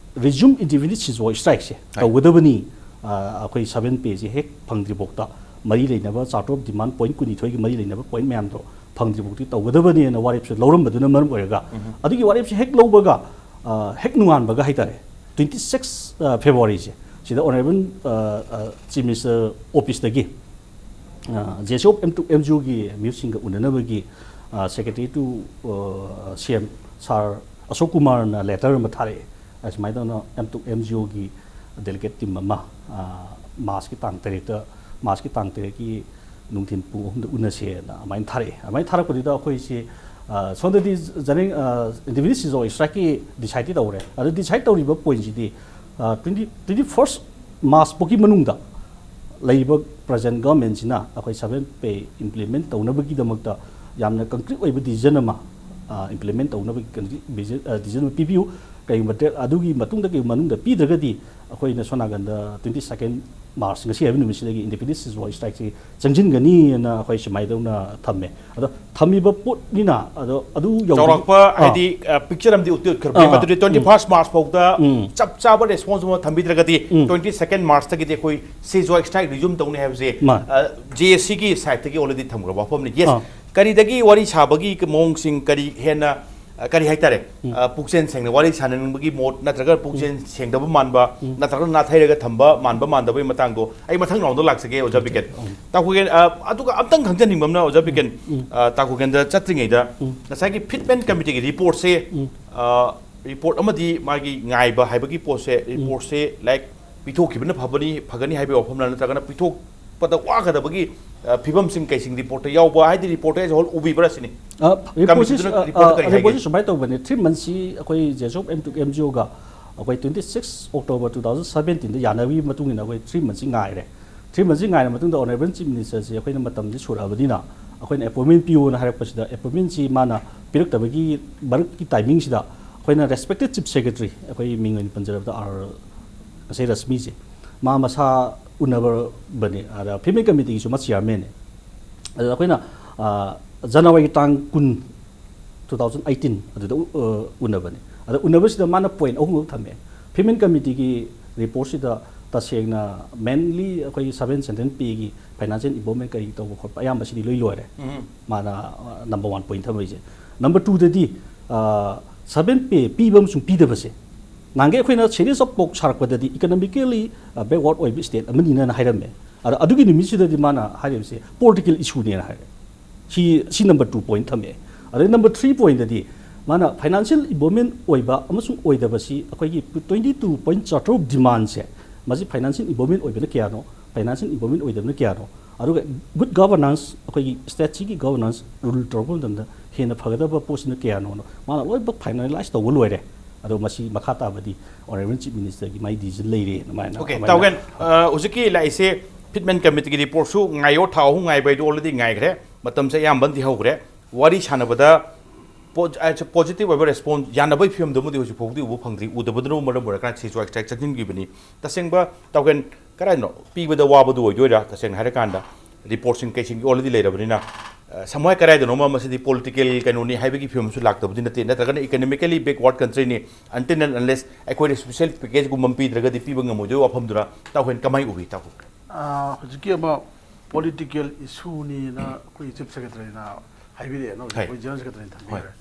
ꯔꯤꯖ꯭ꯌꯨꯝ ꯏꯟꯗꯤꯐꯤꯅꯤꯠ ꯁꯤꯖꯣ ꯁ꯭ꯇ꯭ꯔꯥꯏꯛꯁꯦ ꯍꯣꯏ꯫ ꯇꯧꯒꯗꯕꯅꯤ, ꯑ, ꯑꯩꯈꯣꯏ ꯁꯕꯦꯟ ꯄꯦꯁꯦ ꯍꯦꯛ ꯐꯪꯗ꯭ꯔꯤꯐꯥꯎꯗ ꯃꯔꯤ ꯂꯩꯅꯕ ꯆꯥꯔꯇꯔ ꯑꯣꯐ ꯗꯤꯃꯥꯟ ꯄꯣꯏꯟ ꯀꯨꯟꯅꯤꯊꯣꯏꯒꯤ ꯃꯔꯤ ꯂꯩꯅꯕ ꯄꯣꯏꯟ ꯃꯌꯥꯝꯗꯣ ꯐꯪꯗ꯭ꯔꯤꯐꯥꯎꯗꯤ ꯇꯧꯒꯗꯕꯅꯦꯅ ꯋꯥꯔꯦꯞꯁꯦ ꯂꯧꯔꯝꯕꯗꯨꯅ ꯃꯔꯝ ꯑꯣꯏꯔꯒ, ꯑꯗꯨꯒꯤ ꯋꯥꯔꯦꯞꯁꯦ ꯍꯦꯛ ꯂꯧꯕꯒ, ꯑ, ꯍꯦꯛ ꯅꯣꯡꯉꯥꯟꯕꯒ ꯍꯥꯏꯇꯥꯔꯦ, ꯇ꯭ꯋꯦꯟꯇꯤ ꯁꯤꯛꯁ, ꯑ, ꯐꯦꯕ꯭ꯔꯨꯋꯥꯔꯤꯁꯦ, ꯁꯤꯗ ꯑꯣꯅꯔꯦꯕꯜ, ꯑ, ꯑ, ꯆꯤꯐ ꯃꯤꯅꯤꯁꯇꯔ ꯑꯣꯐꯤꯁꯇꯒꯤ, ꯑ, ꯖꯦ ꯑꯦꯁ ꯑꯣ ꯑꯦꯝ ꯇꯨ ꯑꯦꯝ ꯖꯤ ꯑꯣꯒꯤ ꯃꯤꯍꯨꯠꯁꯤꯡꯒ ꯎꯅꯅꯕꯒꯤ, ꯑ, ꯁꯦꯀ꯭ꯔꯦꯇꯔꯤ ꯇꯨ, ꯑ, ꯁꯤ ꯑꯦꯝ ꯁꯥꯔ ꯑꯁꯣꯛ ꯀꯨꯃꯥꯔꯅ ꯂꯦꯇꯔ ꯑꯃ ꯊꯥꯔꯛꯑꯦ꯫ ꯑꯁꯨꯃꯥꯏꯅ ꯇꯧꯅ ꯑꯦꯝ ꯇꯨ ꯑꯦꯝ ꯖꯤ ꯑꯣꯒꯤ ꯗꯦꯂꯤꯒꯦꯠ ꯇꯤꯝ ꯑꯃ, ꯑ, ꯃꯥꯔꯁꯀꯤ ꯇꯥꯡ ꯇꯔꯦꯠꯇ, ꯃꯥꯔꯁꯀꯤ ꯇꯥꯡ ꯇꯔꯦꯠꯀꯤ ꯅꯨꯡꯊꯤꯜ ꯄꯨꯡ ꯑꯍꯨꯝꯗ ꯎꯅꯁꯦꯅ ꯑꯗꯨꯃꯥꯏꯅ ꯊꯥꯔꯛꯑꯦ꯫ ꯑꯗꯨꯃꯥꯏꯅ ꯊꯥꯔꯛꯄꯗꯨꯗ ꯑꯩꯈꯣꯏꯁꯤ, ꯑ, ꯁꯣꯝꯗꯗꯤ ꯖꯅꯤꯡ-, ꯑ, ꯏꯟꯗꯤꯐꯤꯅꯤꯠ ꯁꯤꯖꯣ ꯁ꯭ꯇ꯭ꯔꯥꯏꯛꯀꯤ ꯗꯤꯁꯥꯏꯗꯇꯤ ꯇꯧꯔꯦ꯫ ꯑꯗꯨ ꯗꯤꯁꯥꯏꯠ ꯇꯧꯔꯤꯕ ꯄꯣꯏꯟꯁꯤꯗꯤ, ꯑ, ꯇ꯭ꯋꯦꯟꯇꯤ, ꯇ꯭ꯋꯦꯟꯇꯤ ꯐꯥꯔꯁ ꯃꯥꯔꯁ ꯐꯥꯎꯒꯤ ꯃꯅꯨꯡꯗ ꯂꯩꯔꯤꯕ ꯄ꯭ꯔꯖꯦꯟ ꯒꯚꯔꯟꯃꯦꯟꯁꯤꯅ ꯑꯩꯈꯣꯏ ꯁꯕꯦꯟ ꯄꯦ ꯏꯝꯄ꯭ꯂꯤꯃꯦꯟ ꯇꯧꯅꯕꯒꯤꯗꯃꯛꯇ ꯌꯥꯝꯅ ꯀꯟꯀ꯭ꯔꯤꯠ ꯑꯣꯏꯕ ꯗꯤꯁꯤꯖꯟ ꯑꯃ, ꯑ, ꯏꯝꯄ꯭ꯂꯤꯃꯦꯟ ꯇꯧꯅꯕꯒꯤ ꯀꯟꯀ꯭ꯔꯤꯠ ꯕꯤꯖ-, ꯑ, ꯗꯤꯁꯤꯖꯟ ꯑꯃ ꯄꯤꯕꯤꯌꯨ꯫ ꯀꯔꯤꯒꯨꯝꯕ ꯗꯦꯠ ꯑꯗꯨꯒꯤ ꯃꯇꯨꯡꯗ, ꯀꯔꯤꯒꯨꯝꯕ ꯃꯅꯨꯡꯗ ꯄꯤꯗ꯭ꯔꯒꯗꯤ ꯑꯩꯈꯣꯏꯅ ꯁꯣꯝ ꯅꯥꯀꯟꯗ ꯇ꯭ꯋꯦꯟꯇꯤ ꯁꯦꯀꯦꯟ ꯃꯥꯔꯁ, ꯉꯁꯤ ꯍꯥꯏꯕ ꯅꯨꯃꯤꯠꯁꯤꯗꯒꯤ ꯏꯟꯗꯤꯐꯤꯅꯤꯠ ꯁꯤꯖꯣ ꯁ꯭ꯇ꯭ꯔꯥꯏꯛꯁꯤ ꯆꯪꯁꯤꯟꯒꯅꯤꯅ ꯑꯩꯈꯣꯏ ꯁꯨꯃꯥꯏꯅ ꯇꯧꯅ ꯊꯝꯃꯦ꯫ ꯑꯗꯣ ꯊꯝꯃꯤꯕ ꯄꯣꯠꯅꯤꯅ, ꯑꯗꯣ ꯑꯗꯨ ꯌꯧꯗ꯭ꯔꯤ-, ꯆꯥꯎꯔꯥꯛꯄ ꯑꯥ꯫ ꯍꯥꯏꯗꯤ, ꯑ, ꯄꯤꯛꯆꯔ ꯑꯃꯗꯤ ꯎꯠꯇꯤ ꯎꯠꯈ꯭ꯔꯕꯅꯦ꯫ ꯑꯥ, ꯑꯥ꯫ ꯃꯗꯨꯗꯤ ꯇ꯭ꯋꯦꯟꯇꯤ ꯐꯥꯔꯁ ꯃꯥꯔꯁ ꯐꯥꯎꯗ ꯎꯝ꯫ ꯆꯞ ꯆꯥꯕ ꯔꯦꯁꯄꯣꯟꯁ ꯑꯃ ꯊꯝꯕꯤꯗ꯭ꯔꯒꯗꯤ, ꯎꯝ꯫ ꯇ꯭ꯋꯦꯟꯇꯤ ꯁꯦꯀꯦꯟ ꯃꯥꯔꯁꯇꯒꯤꯗꯤ ꯑꯩꯈꯣꯏ ꯁꯤꯖꯣ ꯁ꯭ꯇ꯭ꯔꯥꯏꯛ ꯔꯤꯖ꯭ꯌꯨꯝ ꯇꯧꯅꯤ ꯍꯥꯏꯕꯁꯦ, ꯃꯥꯅꯤ꯫ ꯑ, ꯖꯦ ꯑꯦ ꯁꯤꯒꯤ ꯁꯥꯏꯠꯇꯒꯤ ꯑꯣꯜꯔꯦꯗꯤ ꯊꯝꯈ꯭ꯔꯕ ꯋꯥꯐꯝꯅꯤ꯫ ꯌꯦꯁ꯫ ꯑꯥ꯫ ꯀꯔꯤꯗꯒꯤ ꯋꯥꯔꯤ ꯁꯥꯕꯒꯤ ꯃꯑꯣꯡꯁꯤꯡ ꯀꯔꯤ ꯍꯦꯟꯅ, ꯑ, ꯀꯔꯤ ꯍꯥꯏꯇꯥꯔꯦ? ꯎꯝ꯫ ꯑ, ꯄꯨꯛꯆꯦꯜ ꯁꯦꯡꯅ ꯋꯥꯔꯤ ꯁꯥꯟꯅꯅꯤꯡꯕꯒꯤ ꯃꯣꯠ ꯅꯠꯇ꯭ꯔꯒ ꯄꯨꯛꯆꯦꯜ ꯎꯝ꯫ ꯁꯦꯡꯗꯕ ꯃꯥꯟꯕ, ꯎꯝ꯫ ꯅꯠꯇ꯭ꯔꯒ ꯅꯥꯊꯩꯔꯒ ꯊꯝꯕ ꯃꯥꯟꯕ ꯃꯥꯟꯗꯕꯒꯤ ꯃꯇꯥꯡꯗꯣ ꯑꯩ ꯃꯊꯪ ꯔꯥꯎꯟꯗ ꯂꯥꯛꯆꯒꯦ, ꯑꯣꯖꯥ ꯕꯤꯀꯦꯟ꯫ ꯎꯝ꯫ ꯇꯥ ꯈꯨꯒꯦꯟ, ꯑ, ꯑꯗꯨꯒ ꯑꯝꯇꯪ ꯈꯪꯖꯅꯤꯡꯕ ꯑꯃꯅ, ꯑꯣꯖꯥ ꯕꯤꯀꯦꯟ, ꯎꯝ꯫ ꯑ, ꯇꯥ ꯈꯨꯒꯦꯟꯗ ꯆꯠꯇ꯭ꯔꯤꯉꯩꯗ ꯎꯝ꯫ ꯉꯁꯥꯏꯒꯤ ꯐꯤꯠꯃꯦꯟ ꯀꯃꯤꯇꯤꯒꯤ ꯔꯤꯄꯣꯔꯠꯁꯦ, ꯎꯝ꯫ ꯑ, ꯔꯤꯄꯣꯔꯠ ꯑꯃꯗꯤ ꯃꯥꯒꯤ ꯉꯥꯏꯕ ꯍꯥꯏꯕꯒꯤ ꯄꯣꯠꯁꯦ, ꯔꯤꯄꯣꯔꯠꯁꯦ, ꯂꯥꯏꯛ, ꯄꯤꯊꯣꯛꯈꯤꯕꯅ ꯐꯕꯅꯤ, ꯐꯒꯅꯤ ꯍꯥꯏꯕꯒꯤ ꯋꯥꯐꯝꯂ, ꯅꯠꯇ꯭ꯔꯒꯅ ꯄꯤꯊꯣꯛꯄꯗ ꯋꯥꯒꯗꯕꯒꯤ, ꯑ, ꯐꯤꯕꯝꯁꯤꯡ ꯀꯩꯁꯤꯡ ꯔꯤꯄꯣꯔꯠꯇ ꯌꯥꯎꯕ, ꯍꯥꯏꯗꯤ ꯔꯤꯄꯣꯔꯠꯇ ꯑꯦꯖ ꯍꯣꯜ ꯎꯕꯤꯕ꯭ꯔꯥ ꯁꯤꯅꯤ? ꯑ, ꯔꯤꯄꯣꯔꯠꯁꯤ, ꯀꯃꯤꯇꯤꯗꯨꯅ ꯑ, ꯔꯤꯄꯣꯔꯠꯇ ꯀꯔꯤ ꯑ, ꯔꯤꯄꯣꯔꯠꯁꯤ ꯍꯥꯏꯒꯦ? ꯁꯨꯃꯥꯏꯅ ꯇꯧꯕꯅꯦ, ꯊ꯭ꯔꯤ ꯃꯟꯁꯁꯤ ꯑꯩꯈꯣꯏ ꯖꯦ ꯑꯦꯁ ꯑꯣ ꯑꯦꯝ ꯇꯨ ꯑꯦꯝ ꯖꯤ ꯑꯣꯒ ꯑꯩꯈꯣꯏ twenty six October two thousand seventeen ꯗ ꯌꯥꯅꯕꯒꯤ ꯃꯇꯨꯡ ꯏꯟꯅ ꯑꯩꯈꯣꯏ three months ꯁꯤ ꯉꯥꯏꯔꯦ꯫ Three months ꯁꯤ ꯉꯥꯏꯔ ꯃꯇꯨꯡꯗ Honourable Chief Minister ꯁꯦ ꯑꯩꯈꯣꯏꯅ ꯃꯇꯝꯁꯤ ꯁꯨꯔꯛꯑꯕꯅꯤꯅ ꯑꯩꯈꯣꯏꯅ appointment ꯄꯤꯌꯣꯅ ꯍꯥꯏꯔꯛꯄꯁꯤꯗ, appointment ꯁꯤ ꯃꯥꯅ ꯄꯤꯔꯛꯇꯕꯒꯤ ꯃꯔꯛꯀꯤ timing ꯁꯤꯗ ꯑꯩꯈꯣꯏꯅ respected Chief Secretary, ꯑꯩꯈꯣꯏ ꯃꯤꯡ ꯑꯣꯏꯅ ꯄꯟꯖꯔꯕꯗ ꯑꯥꯔ ꯉꯁꯥꯏ ꯔꯁꯃꯤꯁꯦ, ꯃꯥ ꯃꯁꯥ ꯎꯅꯕꯅꯦ, ꯑꯗ Payment Committee ꯒꯤꯁꯨ ꯃꯥ chairman ꯅꯦ꯫ ꯑꯗꯨꯗ ꯑꯩꯈꯣꯏꯅ, ꯑ, January ꯒꯤ ꯇꯥꯡ ꯀꯨꯟ, two thousand eighteen ꯑꯗꯨꯗ ꯎ-, ꯑ, ꯎꯅꯕꯅꯦ꯫ ꯑꯗ ꯎꯅꯕꯁꯤꯗ ꯃꯥꯅ point ꯑꯍꯨꯝꯈꯛ ꯊꯝꯃꯦ꯫ Payment Committee ꯒꯤ report ꯁꯤꯗ ꯇꯁꯦꯡꯅ mainly ꯑꯩꯈꯣꯏꯒꯤ seven central pay ꯒꯤ financial involvement ꯀꯔꯤ ꯇꯧꯕ ꯈꯣꯠꯄ ꯑꯌꯥꯝꯕꯁꯤꯗꯤ ꯂꯣꯏ ꯂꯣꯏꯔꯦ꯫ ꯎꯝ꯫ ꯃꯥꯅ, ꯑ, number one point ꯊꯝꯃꯛꯏꯁꯦ꯫ Number two ꯗꯗꯤ, ꯑ, seven pay ꯄꯤꯕ ꯑꯃꯁꯨꯡ ꯄꯤꯗꯕꯁꯦ, ꯅꯍꯥꯟꯒꯩ ꯑꯩꯈꯣꯏꯅ series of talk ꯁꯥꯔꯛꯄꯗꯗꯤ economically, ꯑ, backward ꯑꯣꯏꯕ state ꯑꯃꯅꯤꯅ ꯍꯥꯏꯔꯝꯃꯦ꯫ ꯑꯗ ꯑꯗꯨꯒꯤ ꯅꯨꯃꯤꯠꯁꯤꯗꯗꯤ ꯃꯥꯅ ꯍꯥꯏꯔꯤꯕꯁꯦ political issue ꯅꯦꯅ ꯍꯥꯏꯔꯦ꯫ ꯁꯤ, ꯁꯤ number two point ꯊꯝꯃꯛꯑꯦ꯫ ꯑꯗꯩ number three point ꯗꯗꯤ ꯃꯥꯅ financial involvement ꯑꯣꯏꯕ ꯑꯃꯁꯨꯡ ꯑꯣꯏꯗꯕꯁꯤ ꯑꯩꯈꯣꯏꯒꯤ twenty two point charter of demand ꯁꯦ, ꯃꯁꯤ financial involvement ꯑꯣꯏꯕꯅ ꯀꯌꯥꯅꯣ, financial involvement ꯑꯣꯏꯗꯕꯅ ꯀꯌꯥꯅꯣ, ꯑꯗꯨꯒ good governance, ꯑꯩꯈꯣꯏꯒꯤ state ꯁꯤꯒꯤ governance rule ꯇꯧꯔꯛꯄ ꯃꯇꯝꯗ ꯍꯦꯟꯅ ꯐꯒꯗꯕ ꯄꯣꯠꯁꯤꯅ ꯀꯌꯥꯅꯣꯅ ꯃꯥꯅ ꯂꯣꯏꯅꯃꯛ finalize ꯇꯧꯕ ꯂꯣꯏꯔꯦ꯫ ꯑꯗꯣ ꯃꯁꯤ ꯃꯈꯥ ꯇꯥꯕꯗꯤ Honourable Chief Minister ꯒꯤ ꯃꯥꯏ decision ꯂꯩꯔꯦꯅ ꯑꯗꯨꯃꯥꯏꯅ, OK, ꯑꯗꯨꯃꯥꯏꯅ꯫ ꯇꯥꯎꯒꯦꯟ, ꯑ, ꯍꯧꯖꯤꯛꯀꯤ ꯂꯥꯛꯏꯁꯦ Payment Committee ꯒꯤ report ꯁꯨ ꯉꯥꯏꯌꯣ, ꯊꯥ ꯑꯍꯨꯝ ꯉꯥꯏꯕ ꯍꯥꯏꯗꯣ already ꯉꯥꯏꯈ꯭ꯔꯦ, ꯃꯇꯝꯁꯦ ꯑꯌꯥꯝꯕꯅꯗꯤ ꯍꯧꯈ꯭ꯔꯦ꯫ ꯋꯥꯔꯤ ꯁꯥꯟꯅꯕꯗ ꯄꯣ-, ꯑ, positive ꯑꯣꯏꯕ response, ꯌꯥꯅꯕꯒꯤ ꯐꯤꯕꯝꯗꯨꯃꯗꯤ ꯍꯧꯖꯤꯛ ꯐꯥꯎꯕꯗꯤ ꯎꯕ ꯐꯪꯗ꯭ꯔꯤ꯫ ꯎꯗꯕꯗꯨꯅ ꯃꯔꯝ ꯑꯣꯏꯔꯀꯥꯟꯗ ꯁꯤꯁꯨ extract ꯆꯠꯍꯟꯈꯤꯕꯅꯤ꯫ ꯇꯁꯦꯡꯕ ꯇꯥꯎꯒꯦꯟ, ꯀꯗꯥꯏꯗꯅꯣ ꯄꯤꯕꯗ ꯋꯥꯕꯗꯨ ꯑꯣꯏꯗꯣꯏꯔꯥ? ꯇꯁꯦꯡꯅ ꯍꯥꯏꯔꯀꯥꯟꯗ report ꯁꯤꯡ ꯀꯩꯁꯤꯡ already ꯂꯩꯔꯕꯅꯤꯅ, ꯑ, ꯁꯝꯍꯥꯏ ꯀꯗꯥꯏꯗꯅꯣꯃ ꯃꯁꯤꯗꯤ political ꯀꯩꯅꯣꯅꯤ ꯍꯥꯏꯕꯒꯤ ꯐꯤꯕꯝꯁꯨ ꯂꯥꯛꯇꯕꯗꯤ ꯅꯠꯇꯦ, ꯅꯠꯇ꯭ꯔꯒꯅ economically backward country ꯅꯤ, until and unless ꯑꯩꯈꯣꯏꯗ special package ꯒꯨꯝꯕ ꯑꯃ ꯄꯤꯗ꯭ꯔꯒꯗꯤ ꯄꯤꯕ ꯉꯝꯃꯣꯏꯗꯣꯏꯕ ꯋꯥꯐꯝꯗꯨꯅ ꯇꯥꯎꯒꯦꯟ ꯀꯃꯥꯏꯅ ꯎꯕꯤ, ꯇꯥꯎꯒꯦꯟ? ꯑ, ꯍꯧꯖꯤꯛꯀꯤ ꯑꯃ political issue ꯅꯤꯅ ꯑꯩꯈꯣꯏ Chief Secretary ꯅ ꯍꯥꯏꯕꯤꯔꯛꯑꯦꯅ ꯍꯧꯖꯤꯛ ꯍꯣꯏ꯫ ꯑꯩꯈꯣꯏ General Secretary ꯅ ꯍꯣꯏ꯫ ꯊꯝꯕꯤꯈ꯭ꯔꯦ꯫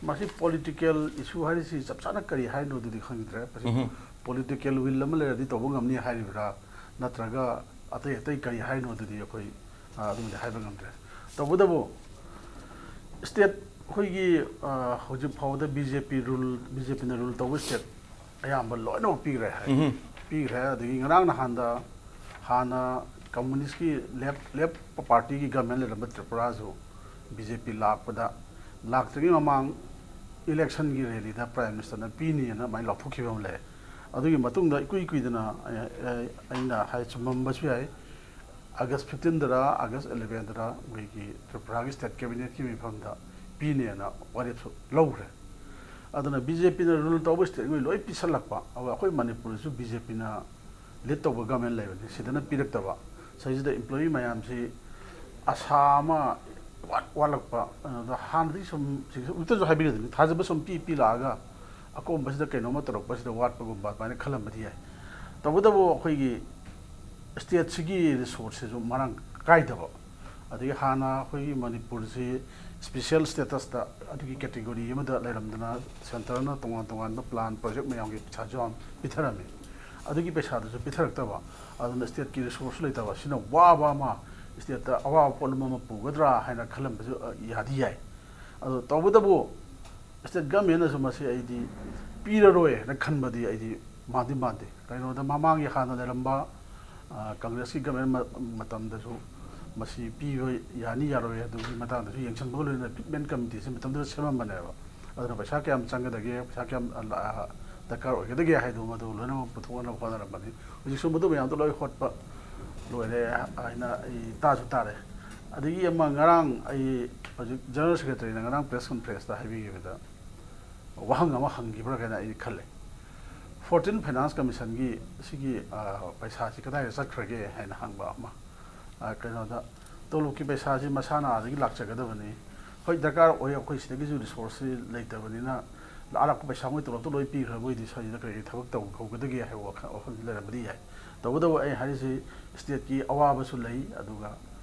ꯃꯁꯤ political issue ꯍꯥꯏꯔꯤꯁꯤ ꯆꯞ ꯆꯥꯅ ꯀꯔꯤ ꯍꯥꯏꯅꯣ ꯑꯗꯨꯗꯤ ꯈꯪꯗ꯭ꯔꯦ꯫ ꯃꯁꯤ ꯎꯝꯍꯨꯝ꯫ Political will ꯑꯃ ꯂꯩꯔꯗꯤ ꯇꯧꯕ ꯉꯝꯅꯤ ꯍꯥꯏꯔꯤꯕ꯭ꯔꯥ, ꯅꯠꯇ꯭ꯔꯒ ꯑꯇꯩ ꯑꯇꯩ ꯀꯔꯤ ꯍꯥꯏꯅꯣ ꯑꯗꯨꯗꯤ ꯑꯩꯈꯣꯏ, ꯑ, ꯑꯗꯨꯃꯗꯤ ꯍꯥꯏꯕ ꯉꯝꯗ꯭ꯔꯦ꯫ ꯇꯧꯕꯇꯕꯨ state ꯑꯩꯈꯣꯏꯒꯤ, ꯑ, ꯍꯧꯖꯤꯛ ꯐꯥꯎꯕꯗ BJP rule, BJP ꯅ rule ꯇꯧꯕ state ꯑꯌꯥꯝꯕ ꯂꯣꯏꯅꯃꯛ ꯄꯤꯈ꯭ꯔꯦ ꯍꯥꯏ꯫ ꯎꯝꯍꯨꯝ꯫ ꯄꯤꯈ꯭ꯔꯦ꯫ ꯑꯗꯒꯤ ꯉꯔꯥꯡ ꯅꯍꯥꯟꯗ ꯍꯥꯟꯅ communist ꯀꯤ left, left party ꯒꯤ government ꯂꯩꯔꯝꯕ ꯇ꯭ꯔꯤꯄꯨꯔꯥꯁꯨ BJP ꯂꯥꯛꯄꯗ, ꯂꯥꯛꯇ꯭ꯔꯤꯉꯩ ꯃꯃꯥꯡ ꯏꯂꯦꯛꯁꯟꯒꯤ ꯔꯦꯂꯤꯗ ꯄ꯭ꯔꯥꯏꯝ ꯃꯤꯅꯤꯁꯇꯔꯅ ꯄꯤꯅꯤꯅ ꯑꯗꯨꯃꯥꯏꯅ ꯂꯥꯎꯊꯣꯛꯈꯤꯕ ꯑꯃ ꯂꯩ꯫ ꯑꯗꯨꯒꯤ ꯃꯇꯨꯡꯗ ꯏꯀꯨꯏ ꯀꯨꯏꯗꯅ ꯑꯩ- ꯑꯩ- ꯑꯩꯅ ꯍꯥꯏ ꯆꯨꯝꯃꯝꯕꯁꯨ ꯌꯥꯏ, ꯑꯥꯒꯁ ꯐꯤꯐꯇꯤꯟꯗꯔ ꯑꯥꯒꯁ ꯑꯦꯂꯦꯚꯦꯟꯗꯔ ꯑꯩꯈꯣꯏꯒꯤ ꯇ꯭ꯔꯤꯄꯨꯔꯥꯒꯤ ꯁ꯭ꯇꯦꯠ ꯀꯦꯕꯤꯅꯦꯠꯀꯤ ꯃꯤꯐꯝꯗ ꯄꯤꯅꯦꯅ ꯋꯥꯔꯦꯞꯁꯨ ꯂꯧꯈ꯭ꯔꯦ꯫ ꯑꯗꯨꯅ ꯕꯤ ꯖꯦ ꯄꯤꯅ ꯔꯨꯜ ꯇꯧꯕ ꯁ꯭ꯇꯦꯠꯉꯩ ꯂꯣꯏ ꯄꯤꯁꯜꯂꯛꯄ, ꯑꯗꯨꯒ ꯑꯩꯈꯣꯏ ꯃꯅꯤꯄꯨꯔꯗꯁꯨ ꯕꯤ ꯖꯦ ꯄꯤꯅ ꯂꯤꯗ ꯇꯧꯕ ꯒꯃꯦꯟ ꯂꯩꯕꯅꯤ, ꯁꯤꯗꯅ ꯄꯤꯔꯛꯇꯕ꯫ ꯁꯤꯗꯩꯁꯤꯗ ꯏꯝꯄ꯭ꯂꯣꯌꯤ ꯃꯌꯥꯝꯁꯤ ꯑꯁꯥ ꯑꯃ ꯋꯥꯠ ꯋꯥꯠꯂꯛꯄ, ꯑꯗꯨꯗ ꯍꯥꯟꯅꯗꯒꯤ ꯁꯨꯝ ꯍꯧꯖꯤꯛꯇꯁꯨ ꯍꯥꯏꯕꯤꯔꯗꯨꯅꯤ, ꯊꯥꯖꯕ ꯁꯨꯝ ꯄꯤ ꯄꯤ ꯂꯥꯛꯑꯒ ꯑꯀꯣꯝꯕꯁꯤꯗ ꯀꯩꯅꯣꯝꯃ ꯇꯧꯔꯛꯄꯁꯤꯗ ꯋꯥꯠꯄꯒꯨꯝꯕ ꯑꯗꯨꯃꯥꯏꯅ ꯈꯜꯂꯝꯕꯗꯤ ꯌꯥꯏ꯫ ꯇꯧꯕꯇꯕꯨ ꯑꯩꯈꯣꯏꯒꯤ ꯁ꯭ꯇꯦꯠꯁꯤꯒꯤ ꯔꯤꯁꯣꯔꯁꯁꯤꯁꯨ ꯃꯔꯥꯡ ꯀꯥꯏꯗꯕ, ꯑꯗꯒꯤ ꯍꯥꯟꯅ ꯑꯩꯈꯣꯏꯒꯤ ꯃꯅꯤꯄꯨꯔꯁꯤ ꯁ꯭ꯄꯤꯁꯦꯜ ꯁ꯭ꯇꯦꯇꯁꯇ ꯑꯗꯨꯒꯤ ꯀꯦꯇꯦꯒꯣꯔꯤ ꯑꯃꯗ ꯂꯩꯔꯝꯗꯅ ꯁꯦꯟꯇꯔꯅ ꯇꯣꯉꯥꯟ ꯇꯣꯉꯥꯟꯕ ꯄ꯭ꯂꯥꯟ ꯄ꯭ꯔꯣꯖꯦꯛ ꯃꯌꯥꯝꯒꯤ ꯄꯩꯁꯥꯁꯨ ꯌꯥꯝ ꯄꯤꯊꯔꯝꯃꯤ꯫ ꯑꯗꯨꯒꯤ ꯄꯩꯁꯥꯗꯨꯁꯨ ꯄꯤꯊꯔꯛꯇꯕ, ꯑꯗꯨꯅ ꯁ꯭ꯇꯦꯠꯀꯤ ꯔꯤꯁꯣꯔꯁ ꯂꯩꯇꯕ, ꯁꯤꯅ ꯋꯥꯕ ꯑꯃ, ꯁ꯭ꯇꯦꯠꯇ ꯑꯋꯥꯕ ꯄꯣꯠꯂꯨꯝ ꯑꯃ ꯄꯨꯒꯗ꯭ꯔꯥ ꯍꯥꯏꯅ ꯈꯜꯂꯝꯕꯁꯨ ꯑ, ꯌꯥꯗꯤ ꯌꯥꯏ꯫ ꯑꯗꯣ ꯇꯧꯕꯇꯕꯨ ꯁ꯭ꯇꯦꯠ ꯒꯃꯦꯟꯅꯁꯨ ꯃꯁꯤ ꯑꯩꯗꯤ ꯄꯤꯔꯔꯣꯏ ꯍꯥꯏꯅ ꯈꯟꯕꯗꯤ ꯑꯩꯗꯤ ꯃꯥꯟꯗꯤ ꯃꯥꯟꯗꯦ꯫ ꯀꯩꯅꯣꯗ ꯃꯃꯥꯡꯒꯤ ꯍꯥꯟꯅ ꯂꯩꯔꯝꯕ, ꯑ, ꯀꯪꯒ꯭ꯔꯦꯁꯀꯤ ꯒꯃꯦꯟ ꯃ-, ꯃꯇꯝꯗꯁꯨ ꯃꯁꯤ ꯄꯤꯕ ꯌꯥꯅꯤ ꯌꯥꯔꯣꯏ ꯑꯗꯨꯒꯤ ꯃꯇꯥꯡꯗꯁꯨ ꯌꯦꯡꯁꯤꯟꯕꯒ ꯂꯣꯏꯅꯅ ꯐꯤꯠꯃꯦꯟ ꯀꯃꯤꯇꯤꯁꯤ ꯃꯇꯝꯗꯨꯗ ꯁꯦꯝꯃꯝꯕꯅꯦꯕ꯫ ꯑꯗꯨꯅ ꯄꯩꯁꯥ ꯀꯌꯥꯝ ꯆꯪꯒꯗꯒꯦ, ꯄꯩꯁꯥ ꯀꯌꯥꯝ, ꯑ, ꯂ-, ꯑ, ꯗꯔꯀꯥꯔ ꯑꯣꯏꯒꯗꯒꯦ ꯍꯥꯏꯗꯨ ꯃꯗꯨ ꯂꯣꯏꯅꯃꯛ ꯄꯨꯊꯣꯛꯅꯅꯕ ꯍꯣꯠꯅꯔꯝꯕꯅꯤ꯫ ꯍꯧꯖꯤꯛꯁꯨ ꯃꯗꯨ ꯃꯌꯥꯝꯗꯣ ꯂꯣꯏ ꯍꯣꯠꯄ ꯂꯣꯏꯔꯦ ꯍꯥꯏꯅ ꯑꯩ ꯇꯥꯁꯨ ꯇꯥꯔꯦ꯫ ꯑꯗꯒꯤ ꯑꯃ ꯉꯔꯥꯡ ꯑꯩ ꯍꯧꯖꯤꯛ ꯖꯦꯅꯔꯦꯜ ꯁꯦꯀ꯭ꯔꯦꯇꯔꯤꯅ ꯉꯔꯥꯡ ꯄ꯭ꯔꯦꯁ ꯀꯟꯐ꯭ꯔꯦꯟꯁꯇ ꯍꯥꯏꯕꯤꯈꯤꯕꯗ ꯋꯥꯍꯪ ꯑꯃ ꯍꯪꯈꯤꯕ꯭ꯔꯥ ꯀꯥꯏꯅ ꯑꯩ ꯈꯜꯂꯦ꯫ ꯐꯣꯔꯇꯤꯟ ꯐꯥꯏꯅꯥꯟꯁ ꯀꯃꯤꯁꯟꯒꯤ ꯁꯤꯒꯤ, ꯑ, ꯄꯩꯁꯥꯁꯤ ꯀꯗꯥꯏꯗ ꯆꯠꯈ꯭ꯔꯒꯦ ꯍꯥꯏꯅ ꯍꯪꯕ ꯑꯃ꯫ ꯑ, ꯀꯩꯅꯣꯗ ꯇꯣꯂꯣꯞꯀꯤ ꯄꯩꯁꯥꯁꯤ ꯃꯁꯥꯅ ꯑꯥꯗꯒꯤ ꯂꯥꯛꯆꯒꯗꯕꯅꯤ꯫ ꯍꯣꯏ, ꯗꯔꯀꯥꯔ ꯑꯣꯏ, ꯑꯩꯈꯣꯏ ꯁꯤꯗꯒꯤꯁꯨ ꯔꯤꯁꯣꯔꯁꯁꯤ ꯂꯩꯇꯕꯅꯤꯅ ꯑꯔꯥꯛꯄ ꯄꯩꯁꯥ ꯃꯣꯏ ꯇꯣꯂꯣꯞꯇꯣ ꯂꯣꯏ ꯄꯤꯈ꯭ꯔꯕ ꯑꯣꯏꯗꯤ ꯁꯤꯗ ꯀꯔꯤ ꯊꯕꯛ ꯇꯧꯍꯧꯒꯗꯒꯦ ꯍꯥꯏꯕ ꯋꯥꯈꯜ, ꯋꯥꯐꯝꯁꯤ ꯂꯩꯔꯝꯕꯗꯤ ꯌꯥꯏ꯫ ꯇꯧꯕꯇꯕꯨ ꯑꯩ ꯍꯥꯏꯔꯤꯁꯤ ꯁ꯭ꯇꯦꯠꯀꯤ ꯑꯋꯥꯕꯁꯨ ꯂꯩ, ꯑꯗꯨꯒ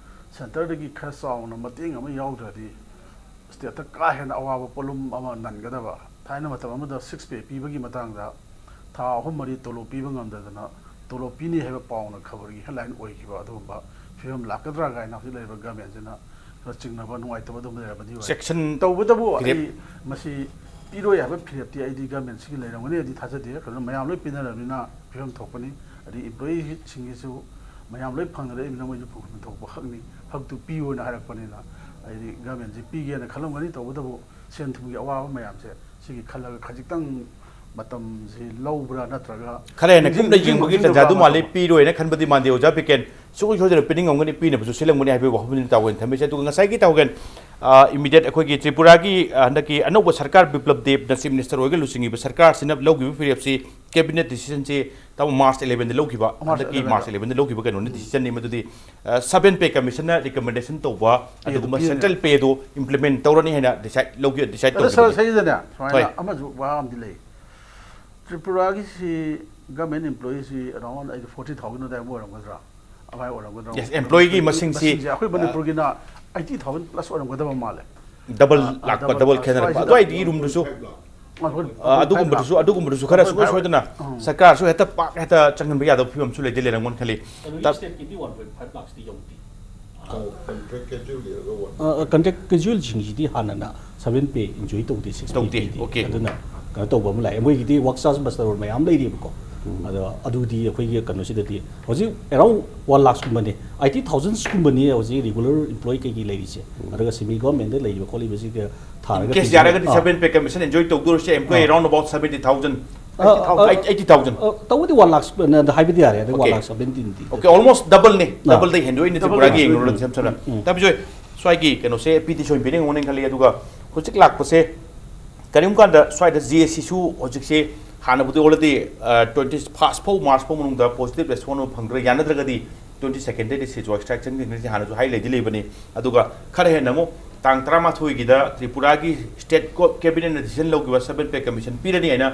ꯁꯦꯟꯇꯔꯗꯒꯤ ꯈꯔ ꯆꯥꯎꯅ ꯃꯇꯦꯡ ꯑꯃ ꯌꯥꯎꯗ꯭ꯔꯗꯤ ꯁ꯭ꯇꯦꯠꯇ ꯀꯥ ꯍꯦꯟꯅ ꯑꯋꯥꯕ ꯄꯣꯠꯂꯨꯝ ꯑꯃ ꯅꯟꯒꯗꯕ꯫ ꯊꯥꯏꯅ ꯃꯇꯝ ꯑꯃꯗ ꯁꯤꯛꯁ ꯄꯦ ꯄꯤꯕꯒꯤ ꯃꯇꯥꯡꯗ ꯊꯥ ꯑꯍꯨꯝ ꯃꯔꯤ ꯇꯣꯂꯣꯞ ꯄꯤꯕ ꯉꯝꯗꯗꯅ ꯇꯣꯂꯣꯞ ꯄꯤꯅꯤ ꯍꯥꯏꯕ ꯄꯥꯎꯅ ꯈꯕꯔꯒꯤ ꯍꯦꯗꯂꯥꯏꯟ ꯑꯣꯏꯈꯤꯕ ꯑꯗꯨꯒꯨꯝꯕ ꯐꯤꯕꯝ ꯂꯥꯛꯀꯗ꯭ꯔꯥ ꯀꯥꯏꯅ ꯍꯧꯖꯤꯛ ꯂꯩꯔꯤꯕ ꯒꯃꯦꯟꯁꯤꯅ ꯈꯔ ꯆꯤꯡꯅꯕ ꯅꯨꯡꯉꯥꯏꯇꯕ ꯑꯗꯨꯒꯨꯝꯕ ꯂꯩꯔꯝꯕꯗꯤ ꯑꯣꯏ꯫ ꯁꯦꯛꯁꯟ ꯇꯧꯕꯇꯕꯨ ꯐꯤꯔꯦꯞ ꯑꯩ ꯃꯁꯤ ꯄꯤꯔꯣꯏ ꯍꯥꯏꯕ ꯐꯤꯔꯦꯞꯇꯤ ꯑꯩꯗꯤ ꯒꯃꯦꯟꯁꯤꯒꯤ ꯂꯩꯔꯝꯒꯅꯤ ꯍꯥꯏꯗꯤ ꯊꯥꯖꯗꯦ꯫ ꯀꯩꯅꯣ ꯃꯌꯥꯝ ꯂꯣꯏ ꯄꯤꯅꯔꯕꯅꯤꯅ ꯐꯤꯕꯝ ꯊꯣꯛꯄꯅꯤ꯫ ꯑꯗꯩ ꯏꯝꯄ꯭ꯂꯣꯌꯤꯁꯤꯡꯒꯤꯁꯨ ꯃꯌꯥꯝ ꯂꯣꯏ ꯐꯪꯅꯔꯛꯏꯕꯅꯤꯅ ꯃꯣꯏꯁꯨ ꯐꯪꯐꯝ ꯊꯣꯛꯄ ꯍꯛꯅꯤ, ꯍꯛꯇꯨ ꯄꯤꯌꯣꯅ ꯍꯥꯏꯔꯛꯄꯅꯤꯅ ꯑꯩꯗꯤ ꯒꯃꯦꯟꯁꯤ ꯄꯤꯒꯦꯅ ꯈꯜꯂꯝꯒꯅꯤ꯫ ꯇꯧꯕꯇꯕꯨ ꯁꯦꯟ ꯊꯨꯝꯒꯤ ꯑꯋꯥꯕ ꯃꯌꯥꯝꯁꯦ ꯁꯤꯒꯤ ꯈꯜꯂꯒ ꯈꯖꯤꯛꯇꯪ ꯃꯇꯝꯁꯤ ꯂꯧꯕ꯭ꯔꯥ ꯅꯠꯇ꯭ꯔꯒ ꯈꯔ ꯍꯦꯟꯅ ꯅꯤꯡꯁꯤꯡ- ꯀꯨꯞꯅ ꯅꯤꯡꯁꯤꯡ- ꯌꯦꯡꯕꯒꯤ ꯅꯤꯡꯁꯤꯡꯗꯕ꯭ꯔꯥ ꯇꯥꯟꯖꯥꯗꯨ ꯃꯥꯜꯂꯤ꯫ ꯃꯇꯝ? ꯄꯤꯔꯣꯏꯅ ꯈꯟꯕꯗꯤ ꯃꯥꯟꯗꯦ ꯑꯣꯖꯥ ꯕꯤꯀꯦꯟ꯫ ꯁꯨꯡꯁꯣꯏ ꯁꯣꯏꯗꯅ ꯄꯤꯅꯤꯡꯉꯝꯒꯅꯤ, ꯄꯤꯅꯕꯁꯨ ꯁꯤꯜꯂꯝꯒꯅꯤ ꯍꯥꯏꯕꯒꯤ ꯋꯥꯐꯝꯅꯤ ꯇꯥꯎꯒꯦꯅ ꯊꯝꯃꯤꯁꯦ꯫ ꯑꯗꯨꯒ ꯉꯁꯥꯏꯒꯤ ꯇꯥꯎꯒꯦꯟ, ꯏꯃꯤꯗꯤꯌꯦꯠ ꯑꯩꯈꯣꯏꯒꯤ ꯇ꯭ꯔꯤꯄꯨꯔꯥꯒꯤ ꯑ, ꯍꯟꯗꯛꯀꯤ ꯑꯅꯧꯕ ꯁꯔꯀꯥꯔ ꯕꯤꯄ꯭ꯂꯕ ꯗꯦꯕꯅ ꯆꯤꯐ ꯃꯤꯅꯤꯁꯇꯔ ꯑꯣꯏꯔꯒ ꯂꯨꯆꯤꯡꯉꯤꯕ ꯁꯔꯀꯥꯔꯁꯤꯅ ꯂꯧꯈꯤꯕ ꯐꯤꯔꯦꯞꯁꯤ ꯀꯦꯕꯤꯅꯦꯠ ꯗꯤꯁꯤꯖꯟꯁꯤ ꯇꯥꯃꯣ ꯃꯥꯔꯆ ꯏꯂꯦꯚꯦꯟꯗ ꯂꯧꯈꯤꯕ, ꯃꯥꯔꯆ ꯍꯟꯗꯛꯀꯤ ꯏꯂꯦꯚꯦꯟꯗ꯫ ꯃꯥꯔꯆ ꯏꯂꯦꯚꯦꯟꯗ ꯂꯧꯈꯤꯕ ꯀꯩꯅꯣꯅꯤ, ꯗꯤꯁꯤꯖꯟꯅꯤ ꯃꯗꯨꯗꯤ ꯁꯕꯦꯟ ꯄꯦ ꯀꯃꯤꯁꯟꯅ ꯔꯤꯀꯃꯦꯟꯗꯦꯁꯟ ꯇꯧꯕ ꯄꯦꯗꯨ ꯑꯗꯨꯒꯨꯝꯕ ꯄꯤꯔꯅꯤ꯫ ꯁꯦꯟꯇ꯭ꯔꯦꯜ ꯄꯦꯗꯨ ꯏꯝꯄ꯭ꯂꯤꯃꯦꯟ ꯇꯧꯔꯅꯤ ꯍꯥꯏꯅ ꯗꯤꯁꯥꯏꯠ ꯂꯧꯈꯤ, ꯗꯤꯁꯥꯏꯠ ꯑꯗꯣ ꯁꯥꯔ ꯇꯧꯈꯤꯕꯅꯤ꯫ ꯁꯤꯗꯅꯦ ꯁꯨꯃꯥꯏꯅ ꯍꯣꯏ꯫ ꯑꯃꯁꯨ ꯋꯥ ꯑꯃꯗꯤ ꯂꯩ꯫ ꯇ꯭ꯔꯤꯄꯨꯔꯥꯒꯤꯁꯤ ꯒꯃꯦꯟ ꯏꯝꯄ꯭ꯂꯣꯌꯤꯁꯤ ꯑꯦꯔꯥꯎꯟ ꯑꯩꯒꯤ ꯐꯣꯔꯇꯤ ꯊꯥꯎꯖꯟ ꯑꯗꯨꯋꯥꯏꯃꯨꯛ ꯑꯣꯏꯔꯝꯒꯗ꯭ꯔꯥ? ꯑꯗꯨꯃꯥꯏꯅ ꯑꯣꯏꯔꯝꯒꯗ꯭ꯔꯥ? ꯌꯦꯁ, ꯏꯝꯄ꯭ꯂꯣꯌꯤꯒꯤ ꯃꯁꯤꯡꯁꯤ, ꯑꯩꯈꯣꯏ ꯃꯅꯤꯄꯨꯔꯒꯤꯅ ꯑꯩꯠꯇꯤ ꯊꯥꯎꯖꯟ ꯄ꯭ꯂꯁ ꯑꯣꯏꯔꯝꯒꯗꯕ ꯃꯥꯜꯂꯦ꯫ ꯗꯕꯜ ꯑ, ꯂꯥꯛꯄ, ꯗꯕꯜ ꯗꯕꯜ ꯂꯥꯛꯄ꯫ ꯈꯦꯠꯅꯔꯛꯄ꯫ ꯁ꯭ꯋꯥꯏꯁꯤꯗ ꯑꯗꯨꯋꯥꯏꯗꯒꯤ ꯔꯨꯝꯗꯨꯁꯨ, ꯑꯩꯈꯣꯏ ꯑ, ꯑꯗꯨꯒꯨꯝꯕꯗꯨꯁꯨ, ꯑꯗꯨꯒꯨꯝꯕꯗꯨꯁꯨ ꯈꯔ ꯁꯨꯡꯁꯣꯏ ꯁꯣꯏꯗꯅ ꯎꯝ꯫ ꯁꯔꯀꯥꯔꯁꯨ ꯍꯦꯛꯇ ꯄꯥꯛ ꯍꯦꯛꯇ ꯆꯪꯍꯟꯕ ꯌꯥꯗꯕ ꯐꯤꯕꯝꯁꯨ ꯂꯩꯗꯤ ꯂꯩꯔꯝꯒꯅꯤ ꯈꯜꯂꯤ꯫ ꯀꯩꯅꯣꯒꯤ ꯇ- ꯁ꯭ꯇꯦꯠꯀꯤꯗꯤ ꯋꯥꯟ ꯄꯣꯏꯟ ꯐꯥꯏꯚ ꯂꯥꯛꯁꯇꯤ ꯌꯧꯗꯦ꯫ ꯀꯟꯇ꯭ꯔꯦꯛ ꯀꯦꯖꯨꯋꯦꯜꯒꯤ ꯑꯣꯏꯔꯒ ꯋꯥꯟ ꯀꯟꯇ꯭ꯔꯦꯛ ꯀꯦꯖꯨꯋꯦꯜꯁꯤꯡꯁꯤꯗꯤ ꯍꯥꯟꯅꯅ ꯁꯕꯦꯟ ꯄꯦ ꯏꯟꯖꯣꯏ ꯇꯧꯗꯦ, ꯁꯤꯛꯁ ꯇꯧꯗꯦ, ꯄꯦ ꯄꯤꯗꯦ꯫ ꯑꯣꯀꯦ꯫ ꯑꯗꯨꯅ ꯀꯩꯅꯣ ꯇꯧꯕ ꯑꯃ ꯂꯥꯛꯑꯦ꯫ ꯃꯣꯏꯒꯤꯗꯤ ꯋꯥꯛ ꯆꯥꯔꯖ ꯃꯁꯇꯔ ꯃꯌꯥꯝ ꯂꯩꯔꯤꯕꯀꯣ꯫ ꯑꯗꯣ ꯑꯗꯨꯗꯤ ꯑꯩꯈꯣꯏꯒꯤ ꯀꯩꯅꯣꯁꯤꯗꯗꯤ ꯍꯧꯖꯤꯛ ꯑꯦꯔꯥꯎꯟ ꯋꯥꯟ ꯂꯥꯛꯁꯀꯨꯝꯕꯅꯦ, ꯑꯩꯠꯇꯤ ꯊꯥꯎꯖꯟꯁꯀꯨꯝꯕꯅꯤ ꯍꯧꯖꯤꯛ ꯔꯤꯒꯨꯂꯔ ꯏꯝꯄ꯭ꯂꯣꯌꯤ ꯀꯩꯀꯩ ꯂꯩꯔꯤꯁꯦ꯫ ꯑꯗꯨꯒ ꯁꯦꯃꯤ ꯒꯣꯔꯃꯦꯟꯗ ꯂꯩꯔꯤꯕ ꯈꯣꯠꯂꯤꯕꯁꯤꯒ ꯊꯥꯔꯒ ꯀꯦꯁ ꯌꯥꯔꯒꯗꯤ ꯁꯕꯦꯟ ꯄꯦ ꯀꯃꯤꯁꯟ ꯏꯟꯖꯣꯏ ꯇꯧꯗꯣꯏꯁꯦ employee around about seventy thousand, ꯑ, ꯑ, ꯑꯩꯠꯇꯤ ꯊꯥꯎꯖꯟ꯫ ꯇꯧꯕꯗꯤ ꯋꯥꯟ ꯂꯥꯛꯁ ꯍꯥꯏꯕꯗꯤ ꯌꯥꯔꯦ, ꯑꯗ ꯋꯥꯟ ꯑꯣꯀꯦ꯫ ꯂꯥꯛꯁ ꯁꯕꯦꯟꯇꯤꯟꯗꯤ꯫ ꯑꯣꯀꯦ, ꯑꯣꯜꯃꯣꯁ ꯗꯕꯜꯅꯦ, ꯑꯥ꯫ ꯗꯕꯜꯗꯩ ꯍꯦꯟꯗꯣꯏꯅꯦ ꯗꯕꯜ ꯇ꯭ꯔꯤꯄꯨꯔꯥꯒꯤ ꯍꯦꯟꯗꯣꯏꯅꯦ꯫ ꯌꯦꯡꯉꯨꯔꯒꯗꯤ ꯁꯝ ꯁꯝꯅ꯫ ꯇꯥꯕꯤꯖꯣꯏ, ꯁ꯭ꯋꯥꯏꯒꯤ ꯀꯩꯅꯣꯁꯦ ꯄꯤꯗꯤ ꯁꯣꯏꯕꯤꯅ ꯌꯦꯡꯉꯣꯅꯦ ꯈꯜꯂꯤ꯫ ꯑꯗꯨꯒ ꯍꯧꯖꯤꯛ ꯂꯥꯛꯄꯁꯦ ꯀꯔꯤꯒꯨꯝꯕ ꯀꯥꯟꯗ ꯁ꯭ꯋꯥꯏꯗ ꯖꯤ ꯑꯦꯁ ꯁꯤꯁꯨ ꯍꯧꯖꯤꯛꯁꯦ ꯍꯥꯟꯅꯕꯨꯗꯤ ꯑꯣꯜꯔꯦꯗꯤ ꯇ꯭ꯋꯦꯟꯇꯤ ꯐꯥꯔꯁ ꯐꯥꯎ, ꯃꯥꯔꯆ ꯐꯥꯎ ꯃꯅꯨꯡꯗ ꯄꯣꯖꯤꯇꯤꯚ ꯔꯦꯁꯄꯣꯟꯁ ꯑꯃ ꯐꯪꯗ꯭ꯔꯦ, ꯌꯥꯅꯗ꯭ꯔꯒꯗꯤ ꯇ꯭ꯋꯦꯟꯇꯤ ꯁꯦꯀꯦꯟꯗꯩꯗꯤ ꯁꯤꯖꯣ ꯁ꯭ꯇ꯭ꯔꯥꯏꯛ ꯆꯪꯒꯅꯤ ꯍꯥꯟꯅꯁꯨ ꯍꯥꯏ ꯂꯩꯗꯤ ꯂꯩꯕꯅꯤ꯫ ꯑꯗꯨꯒ ꯈꯔ ꯍꯦꯟꯅ ꯑꯃꯨꯛ ꯇꯥꯡ ꯇꯔꯥꯃꯥꯊꯣꯏꯒꯤꯗ ꯇ꯭ꯔꯤꯄꯨꯔꯥꯒꯤ ꯁ꯭ꯇꯦꯠ ꯀꯦꯕꯤꯅꯦꯠꯅ ꯗꯤꯁꯤꯖꯟ ꯂꯧꯈꯤꯕ ꯁꯕꯦꯟ ꯄꯦ ꯀꯃꯤꯁꯟ ꯄꯤꯔꯅꯤ ꯍꯥꯏꯅ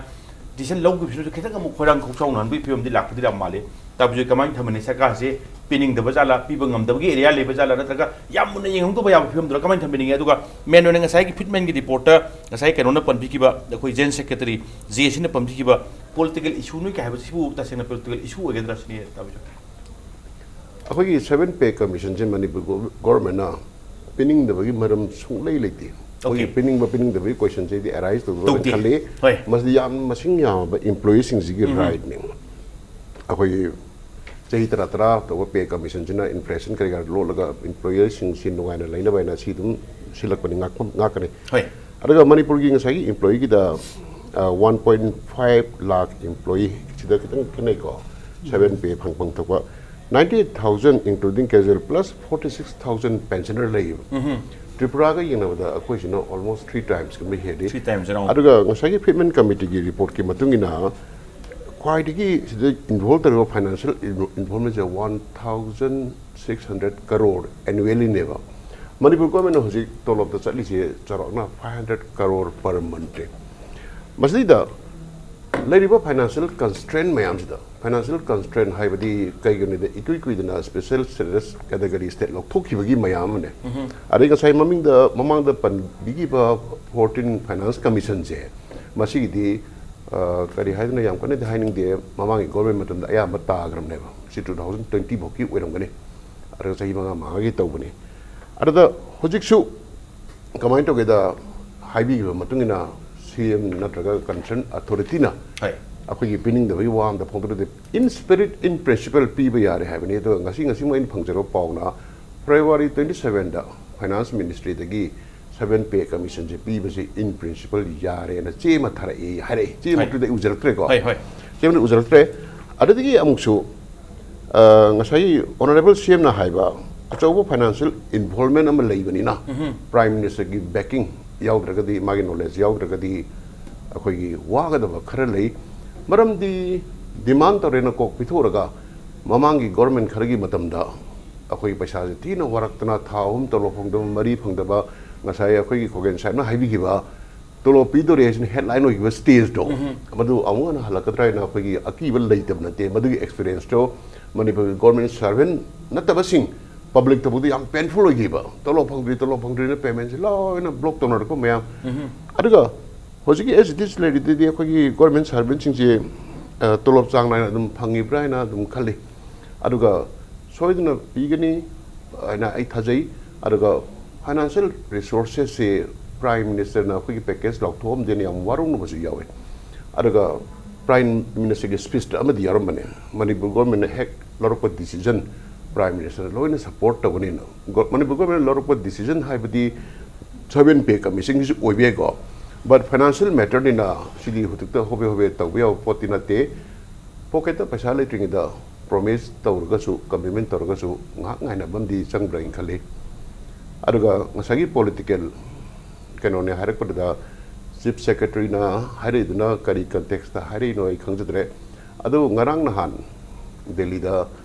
ꯗꯤꯁꯤꯖꯟ ꯂꯧꯈꯤꯕꯁꯤꯁꯨ ꯈꯤꯇꯪ ꯑꯃꯨꯛ ꯈꯣꯏꯔꯥꯡ ꯈꯣꯛꯆꯥꯎꯅꯍꯟꯕꯒꯤ ꯐꯤꯕꯝꯗꯤ ꯂꯥꯛꯄꯗꯤ ꯌꯥꯝ ꯃꯥꯜꯂꯤ꯫ ꯇꯥꯕꯤꯖꯣꯏ, ꯀꯃꯥꯏꯅ ꯊꯝꯃꯅꯤ? ꯁꯔꯀꯥꯔꯁꯦ ꯄꯤꯅꯤꯡꯗꯕ ꯖꯥꯠꯂꯥ, ꯄꯤꯕ ꯉꯝꯗꯕꯒꯤ ꯑꯦꯔꯤꯌꯥ ꯂꯩꯕ ꯖꯥꯠꯂꯥ, ꯅꯠꯇ꯭ꯔꯒ ꯌꯥꯝ ꯃꯨꯟꯅ ꯌꯦꯡꯍꯧꯗꯕ ꯌꯥꯕ ꯐꯤꯕꯝꯗꯨꯔ ꯀꯃꯥꯏꯅ ꯊꯝꯕꯤꯅꯤꯡꯉꯤ? ꯑꯗꯨꯒ ꯃꯦꯟ ꯑꯣꯏꯅ ꯉꯁꯥꯏꯒꯤ ꯐꯤꯠꯃꯦꯟꯒꯤ ꯔꯤꯄꯣꯔꯠꯇ ꯉꯁꯥꯏ ꯀꯩꯅꯣꯅ ꯄꯟꯕꯤꯈꯤꯕ, ꯑꯩꯈꯣꯏ ꯖꯦꯟ ꯁꯦꯀ꯭ꯔꯦꯇꯔꯤ ꯖꯦ ꯁꯤꯅ ꯄꯟꯕꯤꯈꯤꯕ ꯄꯣꯂꯤꯇꯤꯀꯦꯜ ꯏꯁꯨꯅꯤ ꯀꯥꯏ ꯍꯥꯏꯕꯁꯤꯕꯨ ꯇꯁꯦꯡꯅ ꯄꯣꯂꯤꯇꯤꯀꯦꯜ ꯏꯁꯨ ꯑꯣꯏꯒꯗ꯭ꯔꯥ ꯁꯤꯅꯤ ꯇꯥꯕꯤꯖꯣꯏ꯫ ꯑꯩꯈꯣꯏꯒꯤ ꯁꯕꯦꯟ ꯄꯦ ꯀꯃꯤꯁꯟꯁꯦ ꯃꯅꯤꯄꯨꯔ ꯒꯣ- ꯒꯣꯔꯃꯦꯟꯅ ꯄꯤꯅꯤꯡꯗꯕꯒꯤ ꯃꯔꯝ ꯁꯨꯡꯂꯩ ꯂꯩꯇꯦ꯫ ꯑꯩꯈꯣꯏꯒꯤ ꯑꯣꯀꯦ꯫ ꯄꯤꯅꯤꯡꯕ ꯄꯤꯅꯤꯡꯗꯕꯒꯤ ꯀꯣꯏꯁꯟꯁꯦ ꯑꯩꯗꯤ ꯑꯦꯔꯥꯏꯁ ꯇꯧꯗꯕ꯭ꯔꯥ ꯇꯧꯗꯦ꯫ ꯈꯜꯂꯤ꯫ ꯍꯣꯏ꯫ ꯃꯁꯤꯗꯤ ꯌꯥꯝ ꯃꯁꯤꯡ ꯌꯥꯝꯂꯕ ꯏꯝꯄ꯭ꯂꯣꯌꯤꯁꯤꯡꯁꯤꯒꯤ ꯔꯥꯏꯠꯅꯤ꯫ ꯑꯩꯈꯣꯏꯒꯤ ꯆꯍꯤ ꯇꯔꯥ ꯇꯔꯥ ꯇꯧꯕ ꯄꯦ ꯀꯃꯤꯁꯟꯁꯤꯅ ꯏꯟꯐ꯭ꯂꯦꯁꯟ ꯀꯔꯤ ꯀꯔꯥ ꯂꯣꯠꯂꯒ ꯏꯝꯄ꯭ꯂꯣꯌꯔꯁꯤꯡꯁꯤ ꯅꯨꯡꯉꯥꯏꯅ ꯂꯩꯅꯕ ꯍꯥꯏꯅ ꯁꯤ ꯑꯗꯨꯝ ꯁꯤꯜꯂꯛꯄꯅꯤ, ꯉꯥꯛꯐꯝ ꯉꯥꯛꯀꯅꯤ꯫ ꯍꯣꯏ꯫ ꯑꯗꯨꯒ ꯃꯅꯤꯄꯨꯔꯒꯤ ꯉꯁꯥꯏꯒꯤ employeeꯒꯤꯗ one point five lakh employeeꯁꯤꯗ ꯈꯤꯇꯪ ꯈꯦꯠꯅꯩꯀꯣ, seven pay ꯐꯪ ꯐꯪ ꯊꯣꯛꯄ ninety eight thousand including casual plus forty six thousand pensioner ꯂꯩꯌꯦꯕ꯫ ꯇ꯭ꯔꯤꯄꯨꯔꯥꯒ ꯌꯦꯡꯅꯕꯗ ꯑꯩꯈꯣꯏꯁꯤꯅ almost three timesꯀꯨꯝꯕ ꯍꯦꯜꯂꯤ꯫ Three times around. ꯑꯗꯨꯒ ꯉꯁꯥꯏꯒꯤ Fitment Committeeꯒꯤ reportꯀꯤ ꯃꯇꯨꯡ ꯏꯟꯅ ꯈ꯭ꯋꯥꯏꯗꯒꯤ ꯁꯤꯗ involve ꯇꯧꯔꯤꯕ financial involvementꯁꯦ one thousand six hundred crore annuallyꯅꯦꯕ꯫ Manipur governmentꯅ ꯍꯧꯖꯤꯛ ꯇꯣꯂꯣꯞꯇ ꯆꯠꯂꯤꯁꯦ ꯆꯥꯎꯔꯥꯛꯅ five hundred crore per monthꯅꯦ꯫ ꯃꯁꯤꯗ ꯂꯩꯔꯤꯕ financial constraint ꯃꯌꯥꯝꯁꯤꯗ, financial constraint ꯍꯥꯏꯕꯗꯤ ꯀꯩꯒꯤꯅꯣꯗ ꯏꯀꯨꯏ ꯀꯨꯏꯗꯅ special status category status ꯂꯧꯊꯣꯛꯈꯤꯕꯒꯤ ꯃꯌꯥꯝ ꯑꯃꯅꯦ꯫ ꯑꯗꯩ ꯉꯁꯥꯏ ꯃꯃꯤꯡꯗ, ꯃꯃꯥꯡꯗ ꯄꯟꯕꯤꯈꯤꯕ fourteen Finance Commissionꯁꯦ, ꯃꯁꯤꯒꯤꯗꯤ ꯑ, ꯀꯔꯤ ꯍꯥꯏꯗꯅ ꯌꯥꯝ ꯀꯟꯅꯗꯤ ꯍꯥꯏꯅꯤꯡꯗꯦ, ꯃꯃꯥꯡꯒꯤ government ꯃꯇꯝꯗ ꯑꯌꯥꯝꯕ ꯇꯥꯈ꯭ꯔꯕꯅꯦꯕ꯫ ꯁꯤ two thousand twenty ꯐꯥꯎꯒꯤ ꯑꯣꯏꯔꯝꯒꯅꯤ꯫ ꯑꯗꯨꯒ ꯆꯍꯤ ꯃꯉꯥ ꯃꯉꯥꯒꯤ ꯇꯧꯕꯅꯤ꯫ ꯑꯗꯨꯗ ꯍꯧꯖꯤꯛꯁꯨ ꯀꯃꯥꯏꯅ ꯇꯧꯒꯦꯗ, ꯍꯥꯏꯕꯤꯈꯤꯕ ꯃꯇꯨꯡ ꯏꯟꯅ CM ꯅꯠꯇ꯭ꯔꯒ concerned authorityꯅ ꯍꯣꯏ꯫ ꯑꯩꯈꯣꯏꯒꯤ ꯄꯤꯅꯤꯡꯗꯕꯒꯤ ꯋꯥ ꯑꯝꯇ ꯐꯣꯡꯗꯣꯛꯇꯦ꯫ In spirit, in principle ꯄꯤꯕ ꯌꯥꯔꯦ ꯍꯥꯏꯕꯅꯤ꯫ ꯑꯗꯨꯒ ꯉꯁꯤ, ꯉꯁꯤꯃꯛ ꯑꯩꯅ ꯐꯪꯖꯕ ꯄꯥꯎꯅ February twenty sevenꯗ Finance Ministryꯗꯒꯤ seven pay commissionꯁꯦ ꯄꯤꯕꯁꯦ in principle ꯌꯥꯔꯦꯅ ꯆꯦ ꯑꯃ ꯊꯥꯔꯛꯑꯦ ꯍꯥꯏꯔꯛꯑꯦ꯫ ꯆꯦꯃꯛꯇꯨꯗꯤ ꯑꯩ ꯎꯖꯔꯛꯇ꯭ꯔꯦꯀꯣ꯫ ꯍꯣꯏ, ꯍꯣꯏ꯫ ꯆꯦꯃꯛꯇꯤ ꯎꯖꯔꯛꯇ꯭ꯔꯦ꯫ ꯑꯗꯨꯗꯒꯤ ꯑꯃꯨꯛꯁꯨ, ꯑ, ꯉꯁꯥꯏꯒꯤ Honourable CMꯅ ꯍꯥꯏꯕ ꯑꯆꯧꯕ financial involvement ꯑꯃ ꯂꯩꯕꯅꯤꯅ Prime Ministerꯒꯤ backing ꯌꯥꯎꯗ꯭ꯔꯒꯗꯤ, ꯃꯥꯒꯤ knowledge ꯌꯥꯎꯗ꯭ꯔꯒꯗꯤ ꯑꯩꯈꯣꯏꯒꯤ ꯋꯥꯒꯗꯕ ꯈꯔ ꯂꯩ꯫ ꯃꯔꯝꯗꯤ demand ꯇꯧꯔꯦꯅ ꯀꯣꯛ ꯄꯤꯊꯣꯛꯎꯔꯒ ꯃꯃꯥꯡꯒꯤ government ꯈꯔꯒꯤ ꯃꯇꯝꯗ ꯑꯩꯈꯣꯏ ꯄꯩꯁꯥꯁꯦ ꯊꯤꯅ ꯋꯥꯔꯛꯇꯅ ꯊꯥ ꯑꯍꯨꯝ ꯇꯣꯂꯣꯞ ꯐꯪꯗꯕ, ꯃꯔꯤ ꯐꯪꯗꯕ, ꯉꯁꯥꯏ ꯑꯩꯈꯣꯏꯒꯤ ꯈꯣꯒꯦꯟ ꯁꯥꯍꯦꯕꯅ ꯍꯥꯏꯕꯤꯈꯤꯕ ꯇꯣꯂꯣꯞ ꯄꯤꯗꯣꯔꯦ ꯍꯥꯏꯁꯤꯅ headline ꯑꯣꯏꯈꯤꯕ stageꯗꯣ, ꯃꯗꯨ ꯑꯃꯨꯛ ꯍꯟꯅ ꯍꯜꯂꯛꯀꯗ꯭ꯔꯥ ꯍꯥꯏꯅ ꯑꯩꯈꯣꯏꯒꯤ ꯑꯀꯤꯕ ꯂꯩꯇꯕ ꯅꯠꯇꯦ꯫ ꯃꯗꯨꯒꯤ experienceꯇꯣ ꯃꯅꯤꯄꯨꯔꯒꯤ government servant ꯅꯠꯇꯕꯁꯤꯡ publicꯇꯕꯨꯗꯤ ꯌꯥꯝ painful ꯑꯣꯏꯈꯤꯕ꯫ ꯇꯣꯂꯣꯞ ꯐꯪꯗ꯭ꯔꯤ, ꯇꯣꯂꯣꯞ ꯐꯪꯗ꯭ꯔꯤꯅ paymentꯁꯦ ꯂꯣꯏꯅ block ꯇꯧꯅꯔꯛꯄ ꯃꯌꯥꯝ꯫ ꯑꯗꯨꯒ ꯍꯧꯖꯤꯛꯀꯤ as it is ꯂꯩꯔꯤꯗꯨꯗꯤ ꯑꯩꯈꯣꯏꯒꯤ government servantꯁꯤꯡꯁꯦ, ꯑ, ꯇꯣꯂꯣꯞ ꯆꯥꯡ ꯅꯥꯏꯅ ꯑꯗꯨꯝ ꯐꯪꯉꯤꯕ꯭ꯔꯥ ꯍꯥꯏꯅ ꯑꯗꯨꯝ ꯈꯜꯂꯤ꯫ ꯑꯗꯨꯒ ꯁꯣꯏꯗꯅ ꯄꯤꯒꯅꯤ ꯍꯥꯏꯅ ꯑꯩ ꯊꯥꯖꯩ꯫ ꯑꯗꯨꯒ financial resourcesꯁꯦ Prime Ministerꯅ ꯑꯩꯈꯣꯏꯒꯤ package ꯂꯥꯎꯊꯣꯛꯑꯝꯗꯦꯅ ꯌꯥꯝ ꯋꯥꯔꯧꯅꯕꯁꯨ ꯌꯥꯎꯋꯦ꯫ ꯑꯗꯨꯒ Prime Ministerꯒꯤ speechꯇ ꯑꯃꯗꯤ ꯌꯥꯎꯔꯝꯕꯅꯦ, ꯃꯅꯤꯄꯨꯔ governmentꯅ ꯍꯦꯛ ꯂꯧꯔꯛꯄ decision Prime Ministerꯅ ꯂꯣꯏꯅ support ꯇꯧꯒꯅꯤꯅ꯫ ꯒꯣ-, ꯃꯅꯤꯄꯨꯔ governmentꯅ ꯂꯧꯔꯛꯄ decision ꯍꯥꯏꯕꯗꯤ ꯁꯚꯦꯟ ꯄꯦ ꯀꯃꯤꯁꯟꯒꯤꯁꯨ ꯑꯣꯏꯕ ꯌꯥꯏꯀꯣ꯫ But financial matter ꯅꯤꯅ ꯁꯤꯗꯤ ꯍꯧꯖꯤꯛꯇ ꯍꯣꯕꯦ ꯍꯣꯕꯦ ꯇꯧꯕ ꯌꯥꯕ ꯄꯣꯠꯇꯤ ꯅꯠꯇꯦ꯫ ꯄꯣꯀꯦꯠꯇ ꯄꯩꯁꯥ ꯂꯩꯇ꯭ꯔꯤꯉꯩꯗ ꯄ꯭ꯔꯣꯃꯤꯁ ꯇꯧꯔꯒꯁꯨ, ꯀꯃꯤꯠꯃꯦꯟ ꯇꯧꯔꯒꯁꯨ ꯉꯥꯏꯍꯥꯛ ꯉꯥꯏꯅꯕ ꯑꯃꯗꯤ ꯆꯪꯕ꯭ꯔꯥ ꯍꯥꯏꯅ ꯈꯜꯂꯤ꯫ ꯑꯗꯨꯒ ꯉꯁꯥꯏꯒꯤ ꯄꯣꯂꯤꯇꯤꯀꯦꯜ ꯀꯩꯅꯣꯅꯦ ꯍꯥꯏꯔꯛꯄꯗꯨꯗ, ꯆꯤꯐ ꯁꯦꯀ꯭ꯔꯦꯇꯔꯤꯅ ꯍꯥꯏꯔꯛꯏꯗꯨꯅ ꯀꯔꯤ ꯀꯟꯇꯦꯛꯁꯇ ꯍꯥꯏꯔꯛꯏꯅꯣ ꯑꯩ ꯈꯪꯖꯗ꯭ꯔꯦ꯫ ꯑꯗꯨ ꯉꯔꯥꯡ ꯅꯍꯥꯟ ꯗꯦꯜꯂꯤꯗ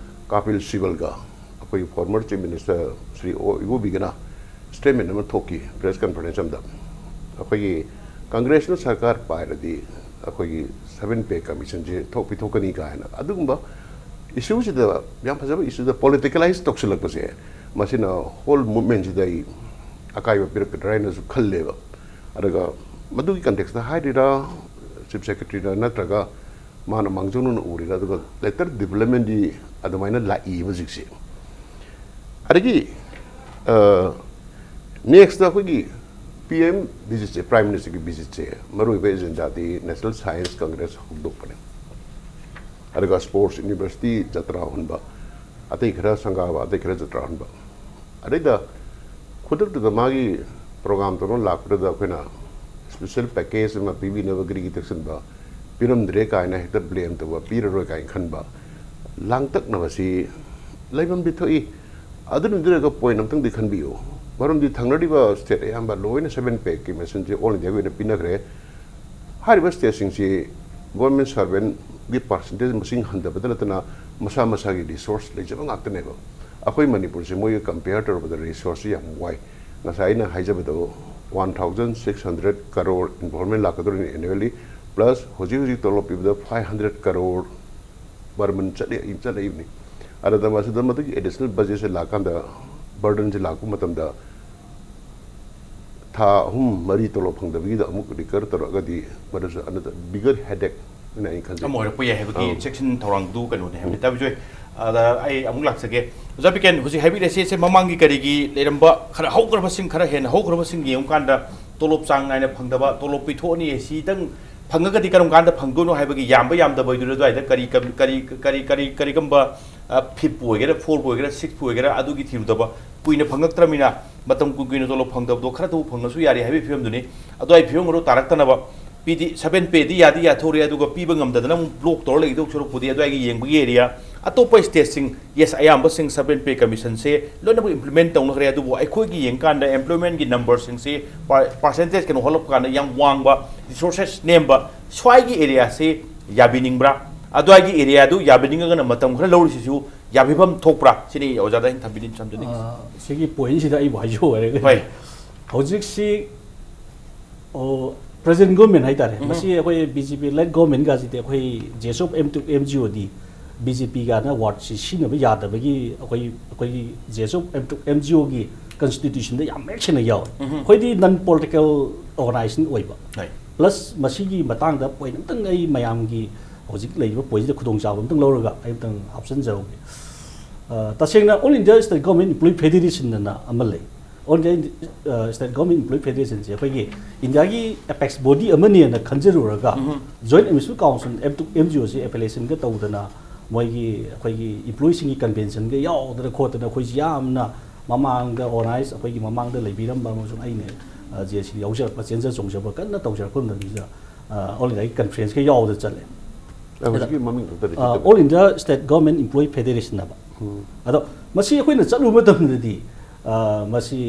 ꯀꯥꯄꯤꯜ ꯁꯤꯕꯜꯒ ꯑꯩꯈꯣꯏꯒꯤ ꯐꯣꯔꯃꯔ ꯆꯤꯐ ꯃꯤꯅꯤꯁꯇꯔ ꯁ꯭ꯔꯤ ꯑꯣ ꯏꯕꯣꯕꯤꯒꯅ ꯁ꯭ꯇꯦꯠꯃꯦꯟ ꯑꯃ ꯊꯣꯛꯈꯤ, ꯄ꯭ꯔꯦꯁ ꯀꯟꯐꯔꯦꯟꯁ ꯑꯃꯗ꯫ ꯑꯩꯈꯣꯏꯒꯤ ꯀꯪꯒ꯭ꯔꯦꯁꯅ ꯁꯔꯀꯥꯔ ꯄꯥꯏꯔꯗꯤ ꯑꯩꯈꯣꯏꯒꯤ ꯁꯚꯦꯟ ꯄꯦ ꯀꯃꯤꯁꯟꯁꯦ ꯊꯣꯛꯄꯤꯊꯣꯛꯀꯅꯤ ꯀꯥꯏꯅ꯫ ꯑꯗꯨꯒꯨꯝꯕ ꯏꯁꯨꯁꯤꯗ, ꯌꯥꯝ ꯐꯖꯕ ꯏꯁꯨꯗ ꯄꯣꯂꯤꯇꯤꯀꯦꯂꯥꯏꯁ ꯇꯧꯁꯤꯜꯂꯛꯄꯁꯦ, ꯃꯁꯤꯅ ꯍꯣꯜ ꯃꯨꯚꯃꯦꯟꯁꯤꯗ ꯑꯩ ꯑꯀꯥꯏꯕ ꯄꯤꯔꯛꯀꯗ꯭ꯔꯥ ꯍꯥꯏꯅꯁꯨ ꯈꯜꯂꯦꯕ꯫ ꯑꯗꯨꯒ ꯃꯗꯨꯒꯤ ꯀꯟꯇꯦꯛꯁꯇ ꯍꯥꯏꯔꯤꯔꯥ, ꯆꯤꯐ ꯁꯦꯀ꯭ꯔꯦꯇꯔꯤꯅ ꯅꯠꯇ꯭ꯔꯒ ꯃꯥꯅ ꯃꯥꯡꯖꯧꯅꯅ ꯎꯔꯤꯔꯥ, ꯑꯗꯨꯒ ꯂꯦꯇꯔ ꯗꯤꯕꯂꯞꯃꯦꯟꯗꯤ ꯑꯗꯨꯃꯥꯏꯅ ꯂꯥꯛꯏꯕ ꯍꯧꯖꯤꯛꯁꯦ꯫ ꯑꯗꯒꯤ ꯅꯦꯛꯁꯇ ꯑꯩꯈꯣꯏꯒꯤ ꯄꯤ ꯑꯦꯝ ꯚꯤꯖꯤꯠꯁꯦ, ꯄ꯭ꯔꯥꯏꯝ ꯃꯤꯅꯤꯁꯇꯔꯒꯤ ꯚꯤꯖꯤꯠꯁꯦ, ꯃꯔꯨꯑꯣꯏꯕ ꯑꯦꯖꯦꯟꯗꯥꯗꯤ ꯅꯦꯁꯅꯦꯜ ꯁꯥꯏꯟꯁ ꯀꯪꯒ꯭ꯔꯦꯁ ꯍꯧꯗꯣꯛꯄꯅꯦ, ꯑꯗꯨꯒ ꯁ꯭ꯄꯣꯔꯠꯁ ꯌꯨꯅꯤꯚꯔꯁꯤꯇꯤ ꯖꯇ꯭ꯔꯥ ꯍꯨꯟꯕ, ꯑꯇꯩ ꯈꯔ ꯁꯪꯒꯥꯕ, ꯑꯇꯩ ꯈꯔ ꯖꯇ꯭ꯔꯥ ꯍꯨꯟꯕ꯫ ꯑꯗꯩꯗ ꯈꯨꯗꯛꯇꯨꯗ ꯃꯥꯒꯤ ꯄ꯭ꯔꯣꯒꯥꯝ ꯇꯧꯔ ꯂꯥꯛꯄꯗꯨꯗ ꯑꯩꯈꯣꯏꯅ ꯁ꯭ꯄꯦꯁꯦꯜ ꯄꯦꯀꯦꯖ ꯑꯃ ꯄꯤꯕꯤꯅꯕꯒꯤ ꯇꯛꯁꯤꯟꯕ ꯄꯤꯔꯝꯗ꯭ꯔꯦ ꯀꯥꯏꯅ ꯍꯦꯛꯇ ꯕ꯭ꯂꯦꯝ ꯇꯧꯕ, ꯄꯤꯔꯔꯣꯏ ꯀꯥꯏꯅ ꯈꯟꯕ, ꯂꯥꯡꯇꯛꯅꯕꯁꯤ ꯂꯩꯐꯝꯗꯤ ꯊꯣꯛꯏ꯫ ꯑꯗꯨꯅ ꯑꯗꯨꯔꯒ ꯄꯣꯏꯟ ꯑꯝꯇꯪꯗꯤ ꯈꯟꯕꯤꯌꯨ꯫ ꯃꯔꯝꯗꯤ ꯊꯪꯅꯔꯤꯕ ꯁ꯭ꯇꯦꯠ ꯑꯌꯥꯝꯕ ꯂꯣꯏꯅ ꯁꯚꯦꯟ ꯄꯦ ꯀꯃꯤꯁꯟꯁꯦ ꯑꯣꯜ ꯏꯟꯗꯤꯌꯥꯒꯤ ꯑꯣꯏꯅ ꯄꯤꯅꯈ꯭ꯔꯦ꯫ ꯍꯥꯏꯔꯤꯕ ꯁ꯭ꯇꯦꯠꯁꯤꯡꯁꯤ ꯒꯣꯔꯃꯦꯟ ꯁꯔꯚꯦꯟꯒꯤ ꯄꯥꯔꯁꯦꯟꯇꯦꯖ ꯃꯁꯤꯡ ꯍꯟꯊꯕꯗ ꯅꯠꯇꯅ ꯃꯁꯥ ꯃꯁꯥꯒꯤ ꯔꯤꯁꯣꯔꯁ ꯂꯩꯖꯕ ꯉꯥꯛꯇꯅꯦꯕ꯫ ꯑꯩꯈꯣꯏ ꯃꯅꯤꯄꯨꯔꯁꯦ ꯃꯣꯏꯒ ꯀꯝꯄꯤꯌꯔ ꯇꯧꯔꯕꯗ ꯔꯤꯁꯣꯔꯁꯁꯤ ꯌꯥꯝ ꯋꯥꯏ꯫ ꯉꯁꯥꯏ ꯑꯩꯅ ꯍꯥꯏꯖꯕꯗꯣ, one thousand six hundred crore involvement ꯂꯥꯛꯀꯗꯧꯔꯤꯅꯤ ꯑꯦꯅꯨꯋꯦꯂꯤ, ꯄ꯭ꯂꯁ ꯍꯧꯖꯤꯛ ꯍꯧꯖꯤꯛ ꯇꯣꯂꯣꯞ ꯄꯤꯕꯗ ꯐꯥꯏꯚ ꯍꯟꯗ꯭ꯔꯦꯠ ꯀꯔꯣꯔ ꯕꯔꯃꯟ ꯆꯠꯂꯤ, ꯆꯠꯂꯛꯏꯕꯅꯤ꯫ ꯑꯗꯨꯗ ꯃꯁꯤꯗ ꯃꯗꯨꯒꯤ ꯑꯦꯗꯤꯁꯅꯦꯜ ꯕꯖꯦꯠꯁꯦ ꯂꯥꯛꯀꯥꯟꯗ, ꯕꯔꯗꯟꯁꯦ ꯂꯥꯛꯄ ꯃꯇꯝꯗ, ꯊꯥ ꯑꯍꯨꯝ ꯃꯔꯤ ꯇꯣꯂꯣꯞ ꯐꯪꯗꯕꯒꯤꯗ ꯑꯃꯨꯛ ꯔꯤꯀꯔ ꯇꯧꯔꯛꯑꯒꯗꯤ, ꯃꯗꯨꯁꯨ another bigger headache ꯍꯥꯏꯅ ꯑꯩ ꯈꯟꯖꯩ꯫ ꯑꯃ ꯑꯣꯏꯔꯛꯄ ꯌꯥꯏ ꯍꯥꯏꯕꯒꯤ ꯑꯧ꯫ ꯆꯦꯛꯁꯤꯟ ꯊꯧꯔꯥꯡꯗꯨ ꯀꯩꯅꯣꯅꯦ ꯍꯥꯏꯕꯅꯤ꯫ ꯇꯥꯕꯤꯖꯣꯏ, ꯑꯗ ꯑꯩ ꯑꯃꯨꯛ ꯂꯥꯛꯆꯒꯦ꯫ ꯑꯣꯖꯥ ꯕꯤꯀꯦꯟ, ꯍꯧꯖꯤꯛ ꯍꯥꯏꯕꯤꯔꯤꯁꯦ, ꯁꯦ ꯃꯃꯥꯡꯒꯤ ꯀꯔꯤꯒꯤ ꯂꯩꯔꯝꯕ ꯈꯔ ꯍꯧꯈ꯭ꯔꯕꯁꯤꯡ, ꯈꯔ ꯍꯦꯟꯅ ꯍꯧꯈ꯭ꯔꯕꯁꯤꯡ ꯌꯦꯡꯉꯨꯀꯥꯟꯗ ꯇꯣꯂꯣꯞ ꯆꯥꯡ ꯅꯥꯏꯅ ꯐꯪꯗꯕ, ꯇꯣꯂꯣꯞ ꯄꯤꯊꯣꯛꯑꯅꯤ, ꯁꯤꯗꯪ ꯐꯪꯉꯒꯗꯤ ꯀꯔꯝ ꯀꯥꯟꯗ ꯐꯪꯗꯣꯏꯅꯣ ꯍꯥꯏꯕꯒꯤ ꯌꯥꯝꯕ ꯌꯥꯝꯗꯕ ꯑꯣꯏꯗꯣꯏꯔꯣ, ꯑꯗꯨꯋꯥꯏꯗ ꯀꯔꯤ ꯀꯔꯤ ꯀꯔꯤ ꯀꯔꯤ ꯀꯔꯤ ꯀꯔꯤꯒꯨꯝꯕ, ꯑ, ꯐꯤꯞꯄꯨ ꯑꯣꯏꯒꯦꯔꯥ, ꯐꯣꯔꯄꯨ ꯑꯣꯏꯒꯦꯔꯥ, ꯁꯤꯛꯁꯄꯨ ꯑꯣꯏꯒꯦꯔꯥ, ꯑꯗꯨꯒꯤ ꯊꯤꯔꯨꯗꯕ ꯀꯨꯏꯅ ꯐꯪꯉꯛꯇ꯭ꯔꯃꯤꯅ ꯃꯇꯝ ꯀꯨꯏ ꯀꯨꯏꯅ ꯇꯣꯂꯣꯞ ꯐꯪꯗꯕꯗꯣ ꯈꯔꯇꯕꯨ ꯐꯪꯉꯁꯨ ꯌꯥꯔꯦ ꯍꯥꯏꯕꯒꯤ ꯐꯤꯕꯝꯗꯨꯅꯤ꯫ ꯑꯗꯨꯋꯥꯏ ꯐꯤꯕꯝ ꯑꯗꯨ ꯇꯥꯔꯛꯇꯅꯕ ꯄꯤꯗꯤ seven pay ꯗꯤ ꯌꯥꯗꯤ ꯌꯥꯊꯣꯔꯛꯑꯦ, ꯑꯗꯨꯒ ꯄꯤꯕ ꯉꯝꯗꯗꯅ ꯑꯃꯨꯛ block ꯇꯧꯔ ꯂꯩꯗꯧ ꯁꯔꯨꯛꯄꯨꯗꯤ ꯑꯗꯨꯋꯥꯏꯒꯤ ꯌꯦꯡꯕꯒꯤ area ꯑꯇꯣꯞꯄ state ꯁꯤꯡ, yes, ꯑꯌꯥꯝꯕꯁꯤꯡ seven pay commission ꯁꯦ ꯂꯣꯏꯅꯃꯛ implement ꯇꯧꯅꯈ꯭ꯔꯦ꯫ ꯑꯗꯨꯕꯨ ꯑꯩꯈꯣꯏꯒꯤ ꯌꯦꯡꯀꯥꯟꯗ employment ꯒꯤ number ꯁꯤꯡꯁꯤ per-, percentage ꯀꯩꯅꯣ ꯍꯣꯠꯂꯛꯄ ꯀꯥꯟꯗ ꯌꯥꯝ ꯋꯥꯡꯕ, resources ꯅꯦꯝꯕ ꯁ꯭ꯋꯥꯏꯒꯤ area ꯁꯤ ꯌꯥꯕꯤꯅꯤꯡꯕ꯭ꯔꯥ? ꯑꯗꯨꯋꯥꯏꯒꯤ area ꯗꯨ ꯌꯥꯕꯤꯅꯤꯡꯉꯒꯅ ꯃꯇꯝ ꯈꯔ ꯂꯧꯔꯤꯁꯤꯁꯨ ꯌꯥꯕꯤꯐꯝ ꯊꯣꯛꯄ꯭ꯔꯥ? ꯁꯤꯅꯤ ꯑꯣꯖꯥꯗ ꯑꯩꯅ ꯊꯝꯕꯤꯅꯤꯡ-, ꯊꯝꯖꯅꯤꯡꯉꯤꯁꯦ꯫ ꯑ, ꯁꯤꯒꯤ point ꯁꯤꯗ ꯑꯩꯕꯨ ꯍꯥꯏꯖꯧ ꯍꯥꯏꯔꯒꯗꯤ, ꯍꯣꯏ꯫ ꯍꯧꯖꯤꯛꯁꯤ, ꯑꯣ, present government ꯍꯥꯏꯇꯥꯔꯦ, ꯎꯝ꯫ ꯃꯁꯤ ꯑꯩꯈꯣꯏ B J P led government ꯒꯁꯤꯗꯤ ꯑꯩꯈꯣꯏ J S O M to M G O D B J P ꯒꯥꯏꯅ word ꯁꯤ ꯁꯤꯖꯤꯟꯅꯕ ꯌꯥꯗꯕꯒꯤ ꯑꯩꯈꯣꯏ, ꯑꯩꯈꯣꯏꯒꯤ J S O M to M G O ꯒꯤ constitution ꯗ ꯌꯥꯝ ꯃꯌꯦꯛ ꯁꯦꯡꯅ ꯌꯥꯎꯋꯦ꯫ ꯎꯝ꯫ ꯑꯩꯈꯣꯏꯗꯤ non political organization ꯑꯣꯏꯕ꯫ ꯍꯣꯏ꯫ Plus ꯃꯁꯤꯒꯤ ꯃꯇꯥꯡꯗ point ꯑꯝꯇꯪ ꯑꯩ ꯃꯌꯥꯝꯒꯤ ꯍꯧꯖꯤꯛ ꯂꯩꯔꯤꯕ point ꯁꯤꯗ ꯈꯨꯗꯣꯡꯆꯥꯕ ꯑꯝꯇꯪ ꯂꯧꯔꯒ ꯑꯩ ꯑꯝꯇꯪ ꯍꯥꯞꯆꯤꯟꯖꯍꯧꯒꯦ꯫ ꯑ, ꯇꯁꯦꯡꯅ All India State Government Employee Federation ꯑꯅ ꯑꯃ ꯂꯩ꯫ All India, ꯑ, State Government Employee Federation ꯁꯦ ꯑꯩꯈꯣꯏꯒꯤ ꯏꯟꯗꯤꯌꯥꯒꯤ apex body ꯑꯃꯅꯦꯅ ꯈꯟꯖꯔꯨꯔꯒ, ꯎꯝ꯫ Joint Municipal Council M to M G O say affiliation ꯒ ꯇꯧꯗꯅ ꯃꯣꯏꯒꯤ ꯑꯩꯈꯣꯏꯒꯤ employee ꯁꯤꯡꯒꯤ convention ꯒ ꯌꯥꯎꯗꯅ ꯈꯣꯠꯇꯅ ꯑꯩꯈꯣꯏꯁꯤ ꯌꯥꯝꯅ ꯃꯃꯥꯡꯗ organize, ꯑꯩꯈꯣꯏꯒꯤ ꯃꯃꯥꯡꯗ ꯂꯩꯕꯤꯔꯝꯕ ꯑꯃꯁꯨꯡ ꯑꯩꯅ, ꯑ, J C ꯗ ꯌꯥꯎꯖꯔꯛꯄ, ꯆꯦꯟꯖ ꯆꯣꯡꯖꯕ ꯀꯟꯅ ꯇꯧꯖꯔꯛꯄ ꯃꯇꯝꯁꯤꯗ, ꯑ, All India ꯒꯤ conference ꯀ ꯌꯥꯎꯗꯅ ꯆꯠꯂꯦ꯫ ꯑ, ꯍꯧꯖꯤꯛꯀꯤ ꯃꯃꯤꯡꯗꯣ ꯑꯝꯇꯗꯤ ꯑ, ꯈꯪꯗꯕ꯫ All India State Government Employee Federation ꯍꯥꯏꯕ꯫ ꯎꯝ꯫ ꯑꯗꯣ ꯃꯁꯤ ꯑꯩꯈꯣꯏꯅ ꯆꯠꯂꯨꯕ ꯃꯇꯝꯗꯗꯤ, ꯑ, ꯃꯁꯤ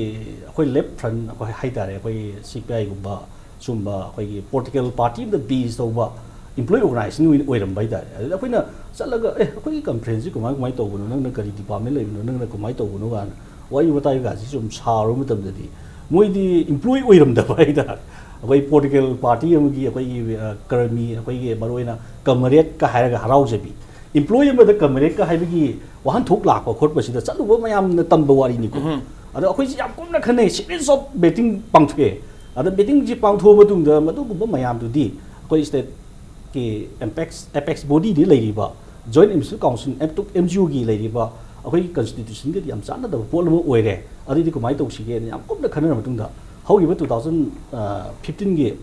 ꯑꯩꯈꯣꯏ left front ꯑꯩꯈꯣꯏ ꯍꯥꯏꯇꯥꯔꯦ, ꯑꯩꯈꯣꯏ C P I ꯒꯨꯝꯕ ꯁꯨꯝꯕ ꯑꯩꯈꯣꯏꯒꯤ political party ꯑꯃꯗ base ꯇꯧꯕ employee organization ꯑꯣꯏꯅ ꯑꯣꯏꯔꯝꯕ ꯍꯥꯏꯇꯥꯔꯦ꯫ ꯑꯗꯨꯗ ꯑꯩꯈꯣꯏꯅ ꯆꯠꯂꯒ, "ꯑꯦ, ꯑꯩꯈꯣꯏꯒꯤ conference ꯁꯤ ꯀꯃꯥꯏ, ꯀꯃꯥꯏꯅ ꯇꯧꯕꯅꯣ? ꯅꯪꯅ ꯀꯔꯤ department ꯂꯩꯕꯅꯣ? ꯅꯪꯅ ꯀꯃꯥꯏꯅ ꯇꯧꯕꯅꯣ?" ꯀꯥꯏꯅ ꯋꯥꯔꯤ ꯋꯥꯇꯥꯏꯒꯁꯤ ꯁꯨꯝ ꯁꯥꯔꯨꯕ ꯃꯇꯝꯗꯗꯤ ꯃꯣꯏꯗꯤ employee ꯑꯣꯏꯔꯝꯗꯕ ꯍꯥꯏꯇꯥꯔꯦ꯫ ꯑꯩꯈꯣꯏ political party ꯑꯃꯒꯤ ꯑꯩꯈꯣꯏꯒꯤ, ꯑ, ꯀꯔꯃꯤ, ꯑꯩꯈꯣꯏꯒꯤ ꯃꯔꯨꯑꯣꯏꯅ comrade ꯀ ꯍꯥꯏꯔꯒ ꯍꯔꯥꯎꯖꯕꯤ, employee ꯑꯃꯗ comrade ꯀ ꯍꯥꯏꯕꯒꯤ ꯋꯥꯍꯟꯊꯣꯛ ꯂꯥꯛꯄ ꯈꯣꯠꯄꯁꯤꯗ ꯆꯠꯂꯨꯕ ꯃꯌꯥꯝꯅ ꯇꯝꯕ ꯋꯥꯔꯤꯅꯤꯀꯣ꯫ ꯎꯝ꯫ ꯑꯗꯣ ꯑꯩꯈꯣꯏꯁꯤ ꯌꯥꯝ ꯀꯨꯞꯅ ꯈꯟꯅꯩ, series of meeting ꯄꯥꯡꯊꯣꯛꯑꯦ꯫ ꯑꯗ meeting ꯁꯤ ꯄꯥꯡꯊꯣꯛꯑ ꯃꯇꯨꯡꯗ ꯃꯗꯨꯒꯨꯝꯕ ꯃꯌꯥꯝꯗꯨꯗꯤ ꯑꯩꯈꯣꯏ state ꯀꯤ apex, apex body ꯗ ꯂꯩꯔꯤꯕ Joint Municipal Council M to M G O ꯒꯤ ꯂꯩꯔꯤꯕ ꯑꯩꯈꯣꯏꯒꯤ constitution ꯒꯗꯤ ꯌꯥꯝ ꯆꯥꯟꯅꯗꯕ ꯄꯣꯠ ꯑꯃ ꯑꯣꯏꯔꯦ꯫ ꯑꯗꯨꯗꯤ ꯀꯃꯥꯏꯅ ꯇꯧꯁꯤꯒꯦꯅ ꯌꯥꯝ ꯀꯨꯞꯅ ꯈꯟꯅꯔ ꯃꯇꯨꯡꯗ ꯍꯧꯈꯤꯕ two thousand fifteen ꯒꯤ,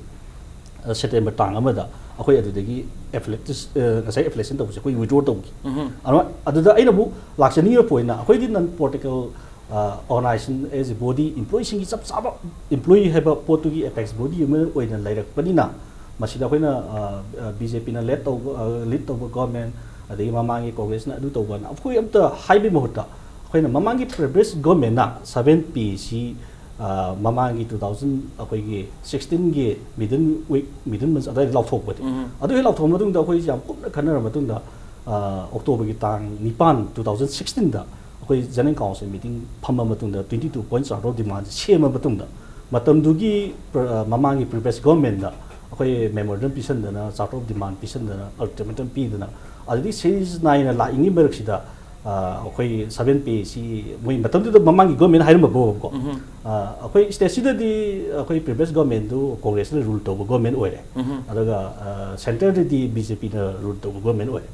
ꯑ, September ꯇꯥꯡ ꯑꯃꯗ ꯑꯩꯈꯣꯏ ꯑꯗꯨꯗꯒꯤ affiliate-, ꯑ, ꯉꯁꯥꯏ affiliation ꯇꯧꯕꯁꯦ ꯑꯩꯈꯣꯏ withdraw ꯇꯧꯈꯤ꯫ ꯎꯝꯍꯨꯝ꯫ ꯑꯗꯨꯃꯥꯏ-, ꯑꯗꯨꯗ ꯑꯩꯅ ꯑꯃꯨꯛ ꯂꯥꯛꯆꯅꯤꯡꯉꯤꯕ point ꯅ ꯑꯩꯈꯣꯏꯗꯤ non political organization as a body, employeeꯁꯤꯡꯒꯤ ꯆꯞ ꯆꯥꯕ employee ꯍꯥꯏꯕ ꯄꯣꯠꯇꯨꯒꯤ apex body ꯑꯃ ꯑꯣꯏꯅ ꯂꯩꯔꯛꯄꯅꯤꯅ, ꯃꯁꯤꯗ ꯑꯩꯈꯣꯏꯅ ꯕꯤ ꯖꯦ ꯄꯤꯅ ꯂꯦꯠ ꯇꯧꯕ, ꯂꯤꯗ ꯇꯧꯕ ꯒꯣꯔꯃꯦꯟ, ꯑꯗꯒꯤ ꯃꯃꯥꯡꯒꯤ ꯀꯣꯡꯒ꯭ꯔꯦꯁꯅ ꯑꯗꯨ ꯇꯧꯕꯅ ꯑꯩꯈꯣꯏ ꯑꯝꯇ ꯍꯥꯏꯕꯒꯤ ꯃꯍꯨꯠꯇ, ꯑꯩꯈꯣꯏꯅ ꯃꯃꯥꯡꯒꯤ previous ꯒꯣꯔꯃꯦꯟꯅ ꯁꯚꯦꯟ ꯄꯤ ꯁꯤ ꯃꯃꯥꯡꯒꯤ ꯇꯨ ꯊꯥꯎꯖꯟ ꯑꯩꯈꯣꯏꯒꯤ ꯁꯤꯛꯁꯇꯤꯟꯒꯤ middle week, middle month ꯑꯗꯨꯋꯥꯏꯗ ꯂꯥꯎꯊꯣꯛꯄꯅꯤ꯫ ꯑꯗꯨ ꯍꯦꯛ ꯂꯥꯎꯊꯣꯛꯑ ꯃꯇꯨꯡꯗ ꯑꯩꯈꯣꯏꯁꯦ ꯌꯥꯝ ꯀꯨꯞꯅ ꯈꯟꯅꯔ ꯃꯇꯨꯡꯗ, ꯑꯣꯛꯇꯣꯕꯔꯒꯤ ꯇꯥꯡ ꯅꯤꯄꯥꯟ, ꯇꯨ ꯊꯥꯎꯖꯟ ꯁꯤꯛꯁꯇꯤꯟꯗ ꯑꯩꯈꯣꯏ General Council meeting ꯐꯝꯃ ꯃꯇꯨꯡꯗ twenty two point charter of demand ꯁꯦꯝꯃ ꯃꯇꯨꯡꯗ, ꯃꯇꯝꯗꯨꯒꯤ ꯃꯃꯥꯡꯒꯤ previous ꯒꯣꯔꯃꯦꯟꯗ ꯑꯩꯈꯣꯏ memorandum ꯄꯤꯁꯟꯗꯅ, charter of demand ꯄꯤꯁꯟꯗꯅ, ultimatum ꯄꯤꯗꯅ, ꯑꯗꯨꯗꯒꯤ series ꯅꯥꯏꯅ ꯂꯥꯛꯏꯉꯩ ꯃꯔꯛꯁꯤꯗ ꯑꯩꯈꯣꯏ ꯁꯚꯦꯟ ꯄꯤ ꯁꯤ ꯃꯣꯏ ꯃꯇꯝꯗꯨꯗ ꯃꯃꯥꯡꯒꯤ ꯒꯣꯔꯃꯦꯟ ꯍꯥꯏꯔꯝꯕꯕꯨꯀꯣ, ꯑꯩꯈꯣꯏ ꯁ꯭ꯇꯦꯠꯁꯤꯗꯗꯤ ꯑꯩꯈꯣꯏ previous ꯒꯣꯔꯃꯦꯟꯗꯨ ꯀꯣꯡꯒ꯭ꯔꯦꯁꯅ ꯔꯨꯜ ꯇꯧꯕ ꯒꯣꯔꯃꯦꯟ ꯑꯣꯏꯔꯦ꯫ ꯑꯗꯨꯒ ꯁꯦꯟꯇꯔꯗꯗꯤ ꯕꯤ ꯖꯦ ꯄꯤꯅ ꯔꯨꯜ ꯇꯧꯕ ꯒꯣꯔꯃꯦꯟ ꯑꯣꯏꯔꯦ꯫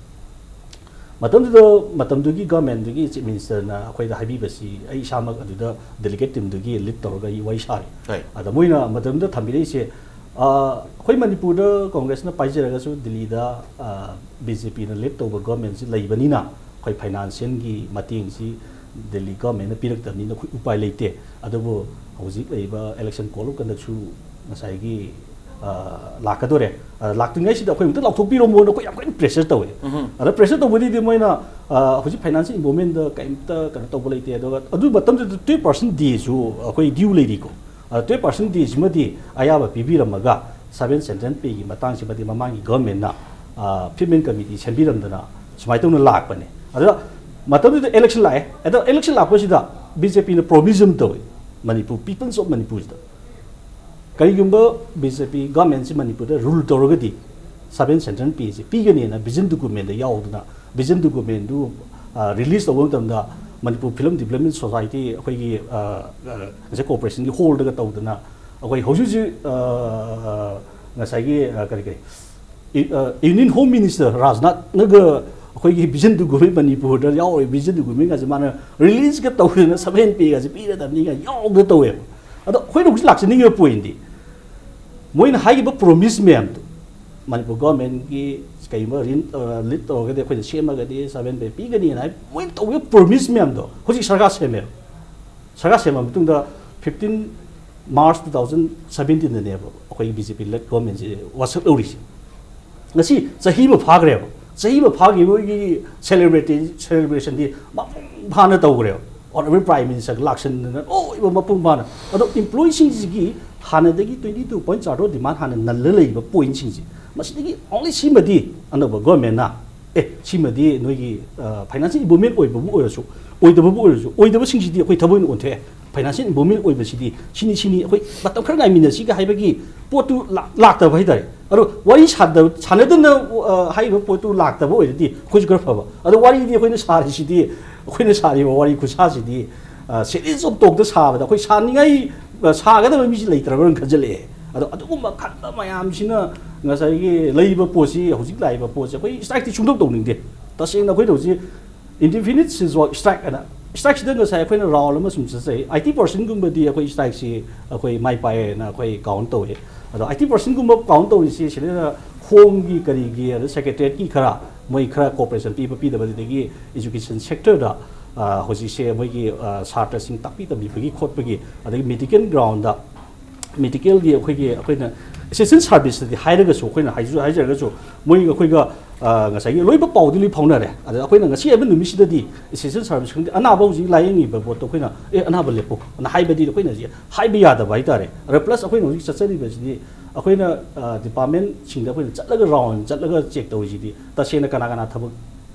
ꯃꯇꯝꯗꯨꯗ, ꯃꯇꯝꯗꯨꯒꯤ ꯒꯣꯔꯃꯦꯟꯗꯨꯒꯤ ꯆꯤꯐ ꯃꯤꯅꯤꯁꯇꯔꯅ ꯑꯩꯈꯣꯏꯗ ꯍꯥꯏꯕꯤꯕꯁꯤ, ꯑꯩ ꯏꯁꯥꯃꯛ ꯑꯗꯨꯗ ꯗꯦꯂꯤꯒꯦꯠ ꯇꯤꯝꯗꯨꯒꯤ ꯂꯤꯗ ꯇꯧꯔꯒ ꯑꯩ ꯋꯥꯔꯤ ꯁꯥꯔꯤ꯫ ꯑꯗ ꯃꯣꯏꯅ ꯃꯇꯝꯗꯨꯗ ꯊꯝꯕꯤꯔꯛꯏꯁꯦ, ꯑꯩꯈꯣꯏ ꯃꯅꯤꯄꯨꯔꯗ ꯀꯣꯡꯒ꯭ꯔꯦꯁꯅ ꯄꯥꯏꯖꯔꯒꯁꯨ ꯗꯤꯜꯂꯤꯗ ꯕꯤ ꯖꯦ ꯄꯤꯅ ꯂꯤꯗ ꯇꯧꯕ ꯒꯣꯔꯃꯦꯟꯁꯤ ꯂꯩꯕꯅꯤꯅ, ꯑꯩꯈꯣꯏ ꯐꯥꯏꯅꯥꯟꯁꯤꯌꯦꯜꯒꯤ ꯃꯇꯦꯡꯁꯤ ꯗꯤꯜꯂꯤ ꯒꯣꯔꯃꯦꯟꯅ ꯄꯤꯔꯛꯇꯕꯅꯤꯅ ꯑꯩꯈꯣꯏ ꯎꯄꯥꯏ ꯂꯩꯇꯦ꯫ ꯑꯗꯨꯕꯨ ꯍꯧꯖꯤꯛ ꯂꯩꯔꯤꯕ election code of conductꯁꯨ ꯉꯁꯥꯏꯒꯤ ꯂꯥꯛꯀꯗꯣꯔꯦ꯫ ꯂꯥꯛꯇ꯭ꯔꯤꯉꯩꯁꯤꯗ ꯑꯩꯈꯣꯏ ꯑꯃꯨꯛꯇ ꯂꯥꯎꯊꯣꯛꯄꯤꯔꯝꯃꯣꯅ ꯑꯩꯈꯣꯏ ꯌꯥꯝ ꯀꯟꯅ pressure ꯇꯧꯋꯦ꯫ ꯑꯗ pressure ꯇꯧꯕꯗꯩꯗꯤ ꯃꯣꯏꯅ ꯍꯧꯖꯤꯛ ꯐꯥꯏꯅꯥꯟꯁꯤꯌꯦꯜ involvementꯗ ꯀꯩꯝꯇ ꯀꯩꯅꯣ ꯇꯧꯕ ꯂꯩꯇꯦ꯫ ꯑꯗꯨꯒ ꯑꯗꯨ ꯃꯇꯝꯗꯨꯗ twelve percent ꯗꯤꯁꯨ ꯑꯩꯈꯣꯏ ꯗ꯭ꯌꯨ ꯂꯩꯔꯤꯀꯣ꯫ ꯑꯗ twelve percent ꯗꯤꯁꯤꯃꯗꯤ ꯑꯌꯥꯕ ꯄꯤꯕꯤꯔꯝꯃꯒ seven central payꯒꯤ ꯃꯇꯥꯡꯁꯤꯃꯗꯤ ꯃꯃꯥꯡꯒꯤ ꯒꯣꯔꯃꯦꯟꯅ ꯐꯤꯠꯃꯦꯟ ꯀꯃꯤꯇꯤ ꯁꯦꯝꯕꯤꯔꯝꯗꯅ ꯁꯨꯃꯥꯏꯅ ꯇꯧꯅ ꯂꯥꯛꯄꯅꯦ꯫ ꯑꯗꯨꯗ ꯃꯇꯝꯗꯨꯗ election ꯂꯥꯛꯑꯦ꯫ ꯑꯗꯣ election ꯂꯥꯛꯄꯁꯤꯗ ꯕꯤ ꯖꯦ ꯄꯤꯅ promise ꯑꯃ ꯇꯧꯋꯤ, ꯃꯅꯤꯄꯨꯔ, peoples of ꯃꯅꯤꯄꯨꯔꯁꯤꯗ꯫ ꯀꯔꯤꯒꯨꯝꯕ ꯕꯤ ꯖꯦ ꯄꯤ ꯒꯣꯔꯃꯦꯟꯁꯤ ꯃꯅꯤꯄꯨꯔꯗ ꯔꯨꯜ ꯇꯧꯔꯒꯗꯤ seven central payꯁꯤ ꯄꯤꯒꯅꯤꯅ vision documentꯗ ꯌꯥꯎꯗꯅ, vision documentꯗꯨ release ꯇꯧꯕ ꯃꯇꯝꯗ ꯃꯅꯤꯄꯨꯔ Film Development Society ꯑꯩꯈꯣꯏꯒꯤ ꯉꯁꯥꯏ corporationꯒꯤ hallꯗꯒ ꯇꯧꯗꯅ, ꯑꯩꯈꯣꯏ ꯍꯧꯖꯤꯛ ꯍꯧꯖꯤꯛ ꯉꯁꯥꯏꯒꯤ ꯀꯔꯤ ꯀꯔꯤ Union Home Minister ꯔꯥꯖꯅꯥꯊꯅꯒ ꯑꯩꯈꯣꯏꯒꯤ vision document, ꯃꯅꯤꯄꯨꯔꯗ ꯌꯥꯎꯔꯤꯕ vision documentꯒꯁꯦ ꯃꯥꯅ releaseꯀ ꯇꯧꯗꯅ seven payꯒꯁꯦ ꯄꯤꯔꯗꯕꯅꯤꯒ ꯌꯥꯎꯗ ꯇꯧꯋꯦꯕ꯫ ꯑꯗꯣ ꯑꯩꯈꯣꯏꯅ ꯍꯧꯖꯤꯛ ꯂꯥꯛꯆꯅꯤꯡꯉꯤꯕ pointꯗꯤ, ꯃꯣꯏꯅ ꯍꯥꯏꯈꯤꯕ promise ꯃꯌꯥꯝꯗꯣ, ꯃꯅꯤꯄꯨꯔ ꯒꯣꯔꯃꯦꯟꯒꯤ ꯀꯩꯒꯨꯝꯕ ꯔꯤꯟ ꯂꯤꯗ ꯇꯧꯔꯒꯗꯤ, ꯑꯩꯈꯣꯏꯅ ꯁꯦꯝꯃꯒꯗꯤ seven pay ꯄꯤꯒꯅꯤꯅ ꯍꯥꯏ, ꯃꯣꯏꯅ ꯇꯧꯈꯤꯕ promise ꯃꯌꯥꯝꯗꯣ ꯍꯧꯖꯤꯛ ꯁꯔꯀꯥꯔ ꯁꯦꯝꯃꯦꯕ꯫ ꯁꯔꯀꯥꯔ ꯁꯦꯝꯃ ꯃꯇꯨꯡꯗ fifteen March two thousand seventeenꯗꯅꯦꯕ ꯑꯩꯈꯣꯏꯒꯤ B J P led governmentꯁꯤ ꯋꯥꯁꯛ ꯂꯧꯔꯤꯁꯦ꯫ ꯉꯁꯤ ꯆꯍꯤ ꯑꯃ ꯐꯥꯈ꯭ꯔꯦꯕ꯫ ꯆꯍꯤ ꯑꯃ ꯐꯥꯈꯤꯕꯒꯤ celebrate celebrationꯗꯤ ꯃꯄꯨꯡ ꯐꯥꯅ ꯇꯧꯈ꯭ꯔꯦꯕ꯫ Honorable Prime Minister ꯂꯥꯛꯁꯟꯗꯅ ꯂꯣꯏꯕ ꯃꯄꯨꯡ ꯐꯥꯅ꯫ ꯑꯗꯣ employeeꯁꯤꯡꯁꯤꯒꯤ ꯍꯥꯟꯅꯗꯒꯤ twenty two point ꯆꯥꯇ꯭ꯔꯨꯛ demand ꯍꯥꯟꯅ ꯅꯜꯂ ꯂꯩꯕ pointꯁꯤꯡꯁꯦ, ꯃꯁꯤꯗꯒꯤ only ꯁꯤꯃꯗꯤ ꯑꯅꯧꯕ governmentꯅ, ꯑꯦ, ꯁꯤꯃꯗꯤ ꯅꯣꯏꯒꯤ financial improvement ꯑꯣꯏꯕꯕꯨ ꯑꯣꯏꯔꯁꯨ, ꯑꯣꯏꯗꯕꯕꯨ ꯑꯣꯏꯔꯁꯨ, ꯑꯣꯏꯗꯕꯁꯤꯡꯁꯤꯗꯤ ꯑꯩꯈꯣꯏ ꯊꯕꯛ ꯑꯣꯏꯅ ꯑꯣꯟꯊꯣꯛꯑꯦ꯫ Financial improvement ꯑꯣꯏꯕꯁꯤꯗꯤ ꯁꯤꯅꯤ, ꯁꯤꯅꯤ, ꯑꯩꯈꯣꯏ ꯃꯇꯝ ꯈꯔ ꯉꯥꯏꯃꯤꯟꯅꯁꯤꯒ ꯍꯥꯏꯕꯒꯤ ꯄꯣꯠꯇꯨ ꯂꯥꯛ-, ꯂꯥꯛꯇꯕ ꯍꯥꯏꯇꯥꯔꯦ꯫ ꯑꯗꯣ ꯋꯥꯔꯤ ꯁꯥꯗ-, ꯁꯥꯟꯅꯗꯅ, ꯑ, ꯍꯥꯏꯔꯤꯕ ꯄꯣꯠꯇꯨ ꯂꯥꯛꯇꯕ ꯑꯣꯏꯔꯗꯤ ꯑꯩꯈꯣꯏꯁꯨ ꯈꯔ ꯐꯕ꯫ ꯑꯗꯣ ꯋꯥꯔꯤꯗꯤ ꯑꯩꯈꯣꯏꯅ ꯁꯥꯔꯤꯁꯤꯗꯤ, ꯑꯩꯈꯣꯏꯅ ꯁꯥꯔꯤꯕ ꯋꯥꯔꯤ ꯈꯨꯁꯥꯁꯤꯗꯤ, ꯑ, series of talkꯗ ꯁꯥꯕꯗ ꯑꯩꯈꯣꯏ ꯁꯥꯅꯤꯡꯉꯥꯏ, ꯑ, ꯁꯥꯒꯗꯕ ꯃꯤꯁꯤ ꯂꯩꯇ꯭ꯔꯕ꯭ꯔꯅ ꯈꯟꯖꯜꯂꯛꯑꯦ꯫ ꯑꯗꯣ ꯑꯗꯨꯒꯨꯝꯕ ꯈꯟꯕ ꯃꯌꯥꯝꯁꯤꯅ ꯉꯁꯥꯏꯒꯤ ꯂꯩꯔꯤꯕ ꯄꯣꯠꯁꯤ, ꯍꯧꯖꯤꯛ ꯂꯥꯛꯏꯕ ꯄꯣꯠꯁꯤ ꯑꯩꯈꯣꯏ strikeꯇꯤ ꯁꯨꯡꯇꯧ ꯇꯧꯅꯤꯡꯗꯦ꯫ ꯇꯁꯦꯡꯅ ꯑꯩꯈꯣꯏꯅ ꯍꯧꯖꯤꯛ indefinite ceasefire strike ꯍꯥꯏꯅ, strikeꯁꯤꯗ ꯉꯁꯥꯏ ꯑꯩꯈꯣꯏꯅ round ꯑꯃ ꯁꯨꯝ ꯆꯠꯆꯩ꯫ Eighty percentꯒꯨꯝꯕꯗꯤ ꯑꯩꯈꯣꯏ strikeꯁꯤ ꯑꯩꯈꯣꯏ ꯃꯥꯏ ꯄꯥꯛꯑꯦꯅ ꯑꯩꯈꯣꯏ count ꯇꯧꯏ꯫ ꯑꯗꯣ eighty percentꯒꯨꯝꯕ count ꯇꯧꯔꯤꯁꯤ ꯁꯤꯗꯩꯗ homeꯒꯤ ꯀꯔꯤꯒꯤ ꯑꯗ secretariatꯀꯤ ꯈꯔ, ꯃꯣꯏ ꯈꯔ cooperation ꯄꯤꯕ ꯄꯤꯗꯕ, ꯑꯗꯨꯗꯒꯤ education sectorꯗ, ꯑ, ꯍꯧꯖꯤꯛꯁꯦ ꯃꯣꯏꯒꯤ, ꯑ, ꯁꯥꯇ꯭ꯔꯁꯤꯡ ꯇꯥꯛꯄꯤ ꯇꯝꯕꯤꯕꯒꯤ ꯈꯣꯠꯄꯒꯤ, ꯑꯗꯒꯤ medical groundꯗ medicalꯒꯤ ꯑꯩꯈꯣꯏꯒꯤ, ꯑꯩꯈꯣꯏꯅ essential serviceꯇꯗꯤ ꯍꯥꯏꯔꯒꯁꯨ, ꯑꯩꯈꯣꯏꯅ ꯍꯥꯏꯖ-, ꯍꯥꯏꯖꯔꯒꯁꯨ ꯃꯣꯏꯒ ꯑꯩꯈꯣꯏꯒ, ꯑ, ꯉꯁꯥꯏꯒꯤ ꯂꯣꯏꯕ ꯄꯥꯎꯗꯤ ꯂꯣꯏ ꯐꯥꯎꯅꯔꯦ꯫ ꯑꯗ ꯑꯩꯈꯣꯏꯅ ꯉꯁꯤ ꯍꯥꯏꯕ ꯅꯨꯃꯤꯠꯁꯤꯗꯗꯤ essential service ꯈꯪꯗꯦ, ꯑꯅꯥꯕ ꯍꯧꯖꯤꯛ ꯂꯥꯏꯌꯦꯡꯉꯤꯕ ꯄꯣꯠꯇꯣ ꯑꯩꯈꯣꯏꯅ, "ꯑꯦ, ꯑꯅꯥꯕ ꯂꯦꯞꯄꯨ" ꯑꯅ ꯍꯥꯏꯕꯗꯤ ꯑꯩꯈꯣꯏꯅ ꯍꯧꯖꯤꯛ ꯍꯥꯏꯕ ꯌꯥꯗꯕ ꯍꯥꯏꯇꯥꯔꯦ꯫ ꯑꯗ plus ꯑꯩꯈꯣꯏꯅ ꯍꯧꯖꯤꯛ ꯆꯠꯆꯔꯤꯕꯁꯤꯗꯤ ꯑꯩꯈꯣꯏꯅ, ꯑ, departmentꯁꯤꯡꯗ ꯑꯩꯈꯣꯏꯅ ꯆꯠꯂꯒ round ꯆꯠꯂꯒ check ꯇꯧꯔꯤꯁꯤꯗꯤ ꯇꯁꯦꯡꯅ ꯀꯅꯥ ꯀꯅꯥ ꯊꯕꯛ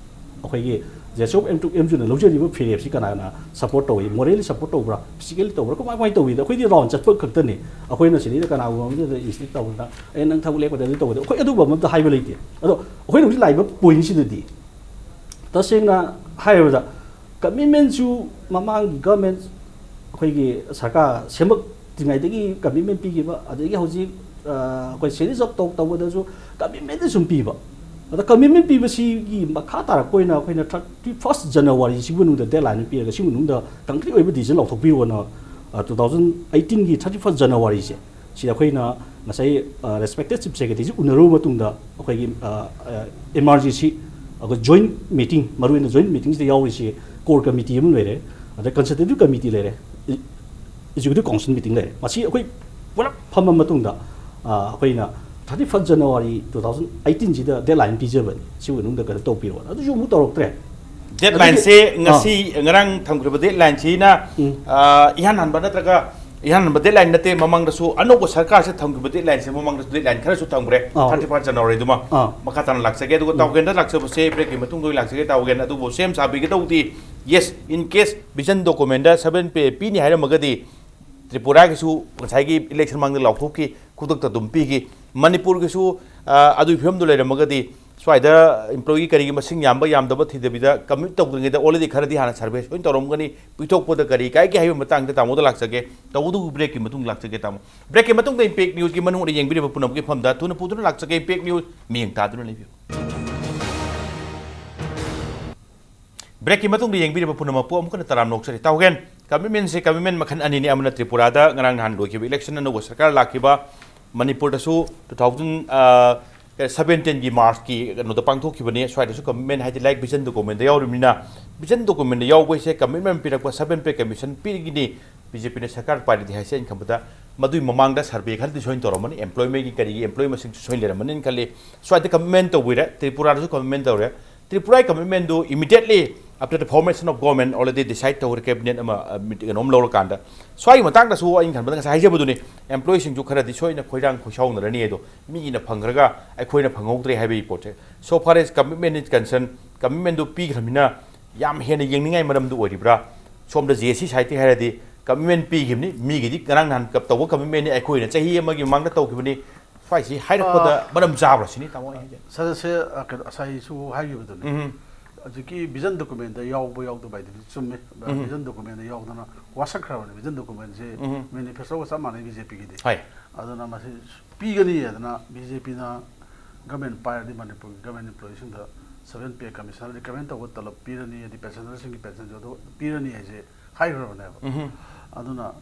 ꯑꯩꯈꯣꯏꯒꯤ J S O M two M Uꯅ ꯂꯧꯖꯔꯤꯕ ꯐꯤꯔꯦꯞꯁꯤ ꯀꯅꯥꯅ support ꯇꯧꯏ? Morally support ꯇꯧꯕ꯭ꯔꯥ? Physically ꯇꯧꯕ꯭ꯔꯥ? ꯀꯃꯥꯏ, ꯀꯃꯥꯏꯅ ꯇꯧꯏꯗ? ꯑꯩꯈꯣꯏꯗꯤ round ꯆꯠꯄ ꯈꯛꯇꯅꯤ꯫ ꯑꯩꯈꯣꯏꯅ ꯁꯤꯗꯩꯗ ꯀꯅꯥꯒꯨꯝꯕ ꯑꯃꯗ instruct ꯇꯧꯗꯅ, "ꯑꯦ, ꯅꯪ ꯊꯕꯛ ꯂꯦꯞꯀꯗꯕꯅꯤ, ꯇꯧꯒꯗꯕꯅꯤ", ꯑꯩꯈꯣꯏ ꯑꯗꯨꯒꯨꯝꯕ ꯑꯃꯠꯇ ꯍꯥꯏꯕ ꯂꯩꯇꯦ꯫ ꯑꯗꯣ ꯑꯩꯈꯣꯏꯅ ꯍꯧꯖꯤꯛ ꯂꯥꯛꯏꯕ pointꯁꯤꯗꯗꯤ ꯇꯁꯦꯡꯅ ꯍꯥꯏꯔꯕꯗ commitmentꯁꯨ ꯃꯃꯥꯡꯒꯤ government ꯑꯩꯈꯣꯏꯒꯤ ꯁꯔꯀꯥꯔ ꯁꯦꯝꯃꯛꯇ꯭ꯔꯤꯉꯩꯗꯒꯤ commitment ꯄꯤꯈꯤꯕ, ꯑꯗꯒꯤ ꯍꯧꯖꯤꯛ, ꯑ, ꯑꯩꯈꯣꯏ series of talk ꯇꯧꯕꯗꯁꯨ commitmentꯇ ꯁꯨꯝ ꯄꯤꯕ꯫ ꯑꯗ commitment ꯄꯤꯕꯁꯤꯒꯤ ꯃꯈꯥ ꯇꯥꯔꯛꯄ ꯑꯣꯏꯅ ꯑꯩꯈꯣꯏꯅ thirty first January ꯁꯤꯒꯤ ꯃꯅꯨꯡꯗ deadline ꯄꯤꯔꯒ, ꯁꯤꯒꯤ ꯃꯅꯨꯡꯗ concrete ꯑꯣꯏꯕ decision ꯂꯧꯊꯣꯛꯄꯤꯔꯣꯅ, ꯑ, two thousand eighteenꯒꯤ thirty first Januaryꯁꯦ ꯁꯤꯗ ꯑꯩꯈꯣꯏꯅ ꯉꯁꯥꯏ, ꯑ, respected Chief Secretaryꯁꯤ ꯎꯅꯔꯨꯕ ꯃꯇꯨꯡꯗ ꯑꯩꯈꯣꯏꯒꯤ, ꯑ, ꯑ, emergency ꯑꯩꯈꯣꯏ joint meeting, ꯃꯔꯨꯑꯣꯏꯅ joint meetingꯁꯤꯗ ꯌꯥꯎꯔꯤꯁꯤ core committee ꯑꯃ ꯂꯩꯔꯦ, ꯑꯗ consultative committee ꯂꯩꯔꯦ, executive council meeting ꯂꯩꯔꯦ꯫ ꯃꯁꯤ ꯑꯩꯈꯣꯏ ꯄꯨꯂꯞ ꯐꯝꯃ ꯃꯇꯨꯡꯗ, ꯑ, ꯑꯩꯈꯣꯏꯅ thirty first January two thousand eighteen ꯁꯤꯗ deadline ꯄꯤꯖꯕꯅꯤ, ꯁꯤꯒꯤ ꯃꯅꯨꯡꯗ ꯀꯩꯅꯣ ꯇꯧꯕꯤꯔꯣꯅ, ꯑꯗꯨꯁꯨ ꯑꯃꯨꯛ ꯇꯧꯔꯛꯇ꯭ꯔꯦ꯫ Deadline ꯁꯦ ꯑꯗꯨꯗꯤ, ꯑꯥ꯫ ꯉꯁꯤ, ꯉꯔꯥꯡ ꯊꯝꯈ꯭ꯔꯤꯕ deadline ꯁꯤꯅ, ꯎꯝ꯫ ꯑ, ꯏꯍꯥꯟ ꯍꯥꯟꯕ ꯅꯠꯇ꯭ꯔꯒ ꯏꯍꯥꯟ ꯍꯥꯟꯕ deadline ꯅꯠꯇꯦ, ꯃꯃꯥꯡꯗꯁꯨ ꯑꯅꯧꯕ ꯁꯔꯀꯥꯔꯁꯦ ꯊꯝꯈꯤꯕ deadline ꯁꯦ, ꯃꯃꯥꯡꯗꯁꯨ deadline ꯈꯔꯁꯨ ꯊꯝꯈ꯭ꯔꯦ, ꯑꯥ꯫ Thirty first January ꯗꯨꯃ꯫ ꯑꯥ꯫ ꯃꯈꯥ ꯇꯥꯅ ꯂꯥꯛꯆꯒꯦ, ꯑꯗꯨꯒ ꯎꯝ꯫ ꯇꯥꯎꯒꯦꯟꯗ ꯂꯥꯛꯆꯕꯁꯦ break ꯀꯤ ꯃꯇꯨꯡꯗ ꯑꯣꯏꯅ ꯂꯥꯛꯆꯒꯦ, ꯇꯥꯎꯒꯦꯟ꯫ ꯑꯗꯨꯕꯨ ꯁꯦꯝ ꯁꯥꯕꯤꯒꯗꯧꯗꯤ, yes, in case vision document the seven pay ꯄꯤꯅꯤ ꯍꯥꯏꯔꯝꯃꯒꯗꯤ, ꯇ꯭ꯔꯤꯄꯨꯔꯥꯒꯤꯁꯨ ꯉꯁꯥꯏꯒꯤ election ꯃꯃꯥꯡꯗ ꯂꯥꯎꯊꯣꯛꯈꯤ, ꯈꯨꯗꯛꯇ ꯑꯗꯨꯝ ꯄꯤꯈꯤ꯫ ꯃꯅꯤꯄꯨꯔꯒꯤꯁꯨ, ꯑ, ꯑꯗꯨꯒꯤ ꯐꯤꯕꯝꯗꯨ ꯂꯩꯔꯝꯃꯒꯗꯤ, ꯁ꯭ꯋꯥꯏꯗ employee ꯀꯔꯤꯒꯤ ꯃꯁꯤꯡ ꯌꯥꯝꯕ ꯌꯥꯝꯗꯕ ꯊꯤꯗꯕꯤꯗ, commit ꯇꯧꯗ꯭ꯔꯤꯉꯩꯗ already ꯈꯔꯗꯤ ꯍꯥꯟꯅ survey ꯁꯣꯏꯅ ꯇꯧꯔꯝꯒꯅꯤ, ꯄꯤꯊꯣꯛꯄꯗ ꯀꯔꯤ ꯀꯥꯏꯒꯦ ꯍꯥꯏꯕꯒꯤ ꯃꯇꯥꯡꯗ ꯇꯥꯃꯣꯗ ꯂꯥꯛꯆꯒꯦ꯫ ꯇꯧꯕꯇꯕꯨ break ꯀꯤ ꯃꯇꯨꯡ ꯂꯥꯛꯆꯒꯦ, ꯇꯥꯃꯣ꯫ Break ꯀꯤ ꯃꯇꯨꯡꯗ Impact News ꯀꯤ ꯃꯅꯨꯡꯗ ꯌꯦꯡꯕꯤꯔꯤꯕ ꯄꯨꯝꯅꯃꯛꯀꯤ ꯃꯐꯝꯗ ꯊꯨꯅ ꯄꯨꯗꯨꯅ ꯂꯥꯛꯆꯒꯦ꯫ Impact News ꯃꯤꯠꯌꯦꯡ ꯇꯥꯗꯨꯅ ꯂꯩꯕꯤꯌꯨ꯫ Break ꯀꯤ ꯃꯇꯨꯡꯗ ꯌꯦꯡꯕꯤꯔꯤꯕ ꯄꯨꯝꯅꯃꯛꯄꯨ ꯑꯃꯨꯛ ꯍꯟꯅ ꯇꯔꯥꯝꯅ ꯑꯣꯛꯆꯔꯤ꯫ ꯇꯥꯎꯒꯦꯟ, commitment ꯁꯦ commitment ꯃꯈꯜ ꯑꯅꯤꯅꯤ꯫ ꯑꯃꯅ ꯇ꯭ꯔꯤꯄꯨꯔꯥꯗ ꯉꯔꯥꯡ ꯅꯍꯥꯟ ꯂꯣꯏꯈꯤꯕ election, ꯑꯅꯧꯕ ꯁꯔꯀꯥꯔ ꯂꯥꯛꯈꯤꯕ, ꯃꯅꯤꯄꯨꯔꯗꯁꯨ two thousand, ꯑ, seventeen ꯒꯤ March ꯀꯤ ꯀꯩꯅꯣꯗ ꯄꯥꯡꯊꯣꯛꯈꯤꯕꯅꯤ꯫ ꯁ꯭ꯋꯥꯏꯗꯁꯨ commitment ꯍꯥꯏꯗꯤ, like, vision document ꯗ ꯌꯥꯎꯔꯤꯕꯅꯤꯅ, vision document ꯗ ꯌꯥꯎꯕ ꯍꯥꯏꯁꯦ commitment ꯄꯤꯔꯛꯄ, seven pay commission ꯄꯤꯒꯅꯤ꯫ ꯕꯤ ꯖꯦ ꯄꯤꯅ ꯁꯔꯀꯥꯔ ꯄꯥꯏꯔꯗꯤ ꯍꯥꯏꯁꯦ ꯑꯩꯅ ꯈꯟꯕꯗ ꯃꯗꯨꯒꯤ ꯃꯃꯥꯡꯗ survey ꯈꯔꯗꯤ ꯁꯣꯏꯅ ꯇꯧꯔꯝꯃꯅꯤ, employment ꯒꯤ ꯀꯔꯤꯒꯤ employee ꯃꯁꯤꯡꯁꯨ ꯁꯣꯏꯅ ꯂꯩꯔꯝꯃꯅꯤꯅ ꯈꯜꯂꯤ꯫ ꯁ꯭ꯋꯥꯏꯗ commitment ꯇꯧꯕꯤꯔꯦ, ꯇ꯭ꯔꯤꯄꯨꯔꯥꯗꯁꯨ commitment ꯇꯧꯔꯦ꯫ ꯇ꯭ꯔꯤꯄꯨꯔꯥꯒꯤ commitment do immediately after the formation of government already decide ꯇꯧꯔꯦ, cabinet ꯑꯃ, ꯑ, meeting ꯀꯩꯅꯣꯝ ꯂꯧꯔꯀꯥꯟꯗ꯫ ꯁ꯭ꯋꯥꯏꯒꯤ ꯃꯇꯥꯡꯗꯁꯨ ꯑꯩꯅ ꯈꯟꯕꯗ ꯉꯁꯥꯏ ꯍꯥꯏꯖꯕꯗꯨꯅꯤ, employee ꯁꯤꯡꯁꯨ ꯈꯔꯗꯤ ꯁꯣꯏꯅ ꯈꯣꯏꯔꯥꯡ ꯈꯣꯏꯁꯥꯎꯅꯔꯅꯤ, ꯑꯗꯣ ꯃꯤꯒꯤꯅ ꯐꯪꯈ꯭ꯔꯒ ꯑꯩꯈꯣꯏꯅ ꯐꯪꯍꯧꯗ꯭ꯔꯦ ꯍꯥꯏꯕꯒꯤ ꯄꯣꯠꯁꯦ꯫ So far as commitment is concerned, commitment ꯗꯨ ꯄꯤꯈ꯭ꯔꯕꯅꯤꯅ ꯌꯥꯝ ꯍꯦꯟꯅ ꯌꯦꯡꯅꯤꯡꯉꯥꯏ ꯃꯔꯝꯗꯨ ꯑꯣꯏꯔꯤꯕ꯭ꯔꯥ? ꯁꯣꯝꯗ ꯖꯦ ꯑꯦ ꯁꯤ side ꯇꯒꯤ ꯍꯥꯏꯔꯗꯤ commitment ꯄꯤꯈꯤꯕꯅꯤ, ꯃꯤꯒꯤꯗꯤ ꯉꯔꯥꯡ ꯅꯍꯥꯟ ꯀꯞ ꯇꯧꯕ commitment ꯅꯤ, ꯑꯩꯈꯣꯏꯅ ꯆꯍꯤ ꯑꯃꯒꯤ ꯃꯃꯥꯡꯗ ꯇꯧꯈꯤꯕꯅꯤ꯫ ꯁ꯭ꯋꯥꯏꯁꯤ ꯍꯥꯏꯔꯛꯄꯗ ꯑꯥ, ꯃꯔꯝ ꯆꯥꯕ꯭ꯔꯥ ꯁꯤꯅꯤ, ꯇꯥꯃꯣ, ꯑꯩ ꯍꯥꯏꯖꯦ꯫ ꯁꯥꯔ, ꯁꯦ, ꯑ, ꯀꯩꯅꯣ, ꯉꯁꯥꯏꯁꯨ ꯍꯥꯏꯈꯤꯕꯗꯨꯅꯤ꯫ ꯎꯝ꯫ ꯍꯧꯖꯤꯛꯀꯤ vision document ꯗ ꯌꯥꯎꯕ ꯌꯥꯎꯗꯕ ꯍꯥꯏꯗꯨꯗꯤ ꯆꯨꯝꯃꯦ꯫ ꯎꯝ꯫ Vision document ꯗ ꯌꯥꯎꯗꯅ ꯋꯥꯁꯛꯈ꯭ꯔꯕꯅꯤ꯫ Vision document ꯁꯦ ꯎꯝ꯫ Manifesto ꯒ ꯆꯞ ꯃꯥꯟꯅꯩ ꯕꯤ ꯖꯦ ꯄꯤꯒꯤꯗꯤ꯫ ꯍꯣꯏ꯫ ꯑꯗꯨꯅ ꯃꯁꯤ ꯄꯤꯒꯅꯤ ꯍꯥꯏꯗꯅ ꯕꯤ ꯖꯦ ꯄꯤꯅ government ꯄꯥꯏꯔꯗꯤ ꯃꯅꯤꯄꯨꯔꯒꯤ government employee ꯁꯤꯡꯗ seven pay commission recommend ꯇꯧꯕ ꯇꯂꯕ ꯄꯤꯔꯅꯤ, ꯍꯥꯏꯗꯤ pensioner ꯁꯤꯡꯒꯤ pension ꯁꯨ ꯑꯗꯨ ꯄꯤꯔꯅꯤ ꯍꯥꯏꯁꯦ ꯍꯥꯏꯈ꯭ꯔꯕꯅꯦꯕ꯫ ꯎꯝ꯫ ꯑꯗꯨꯅ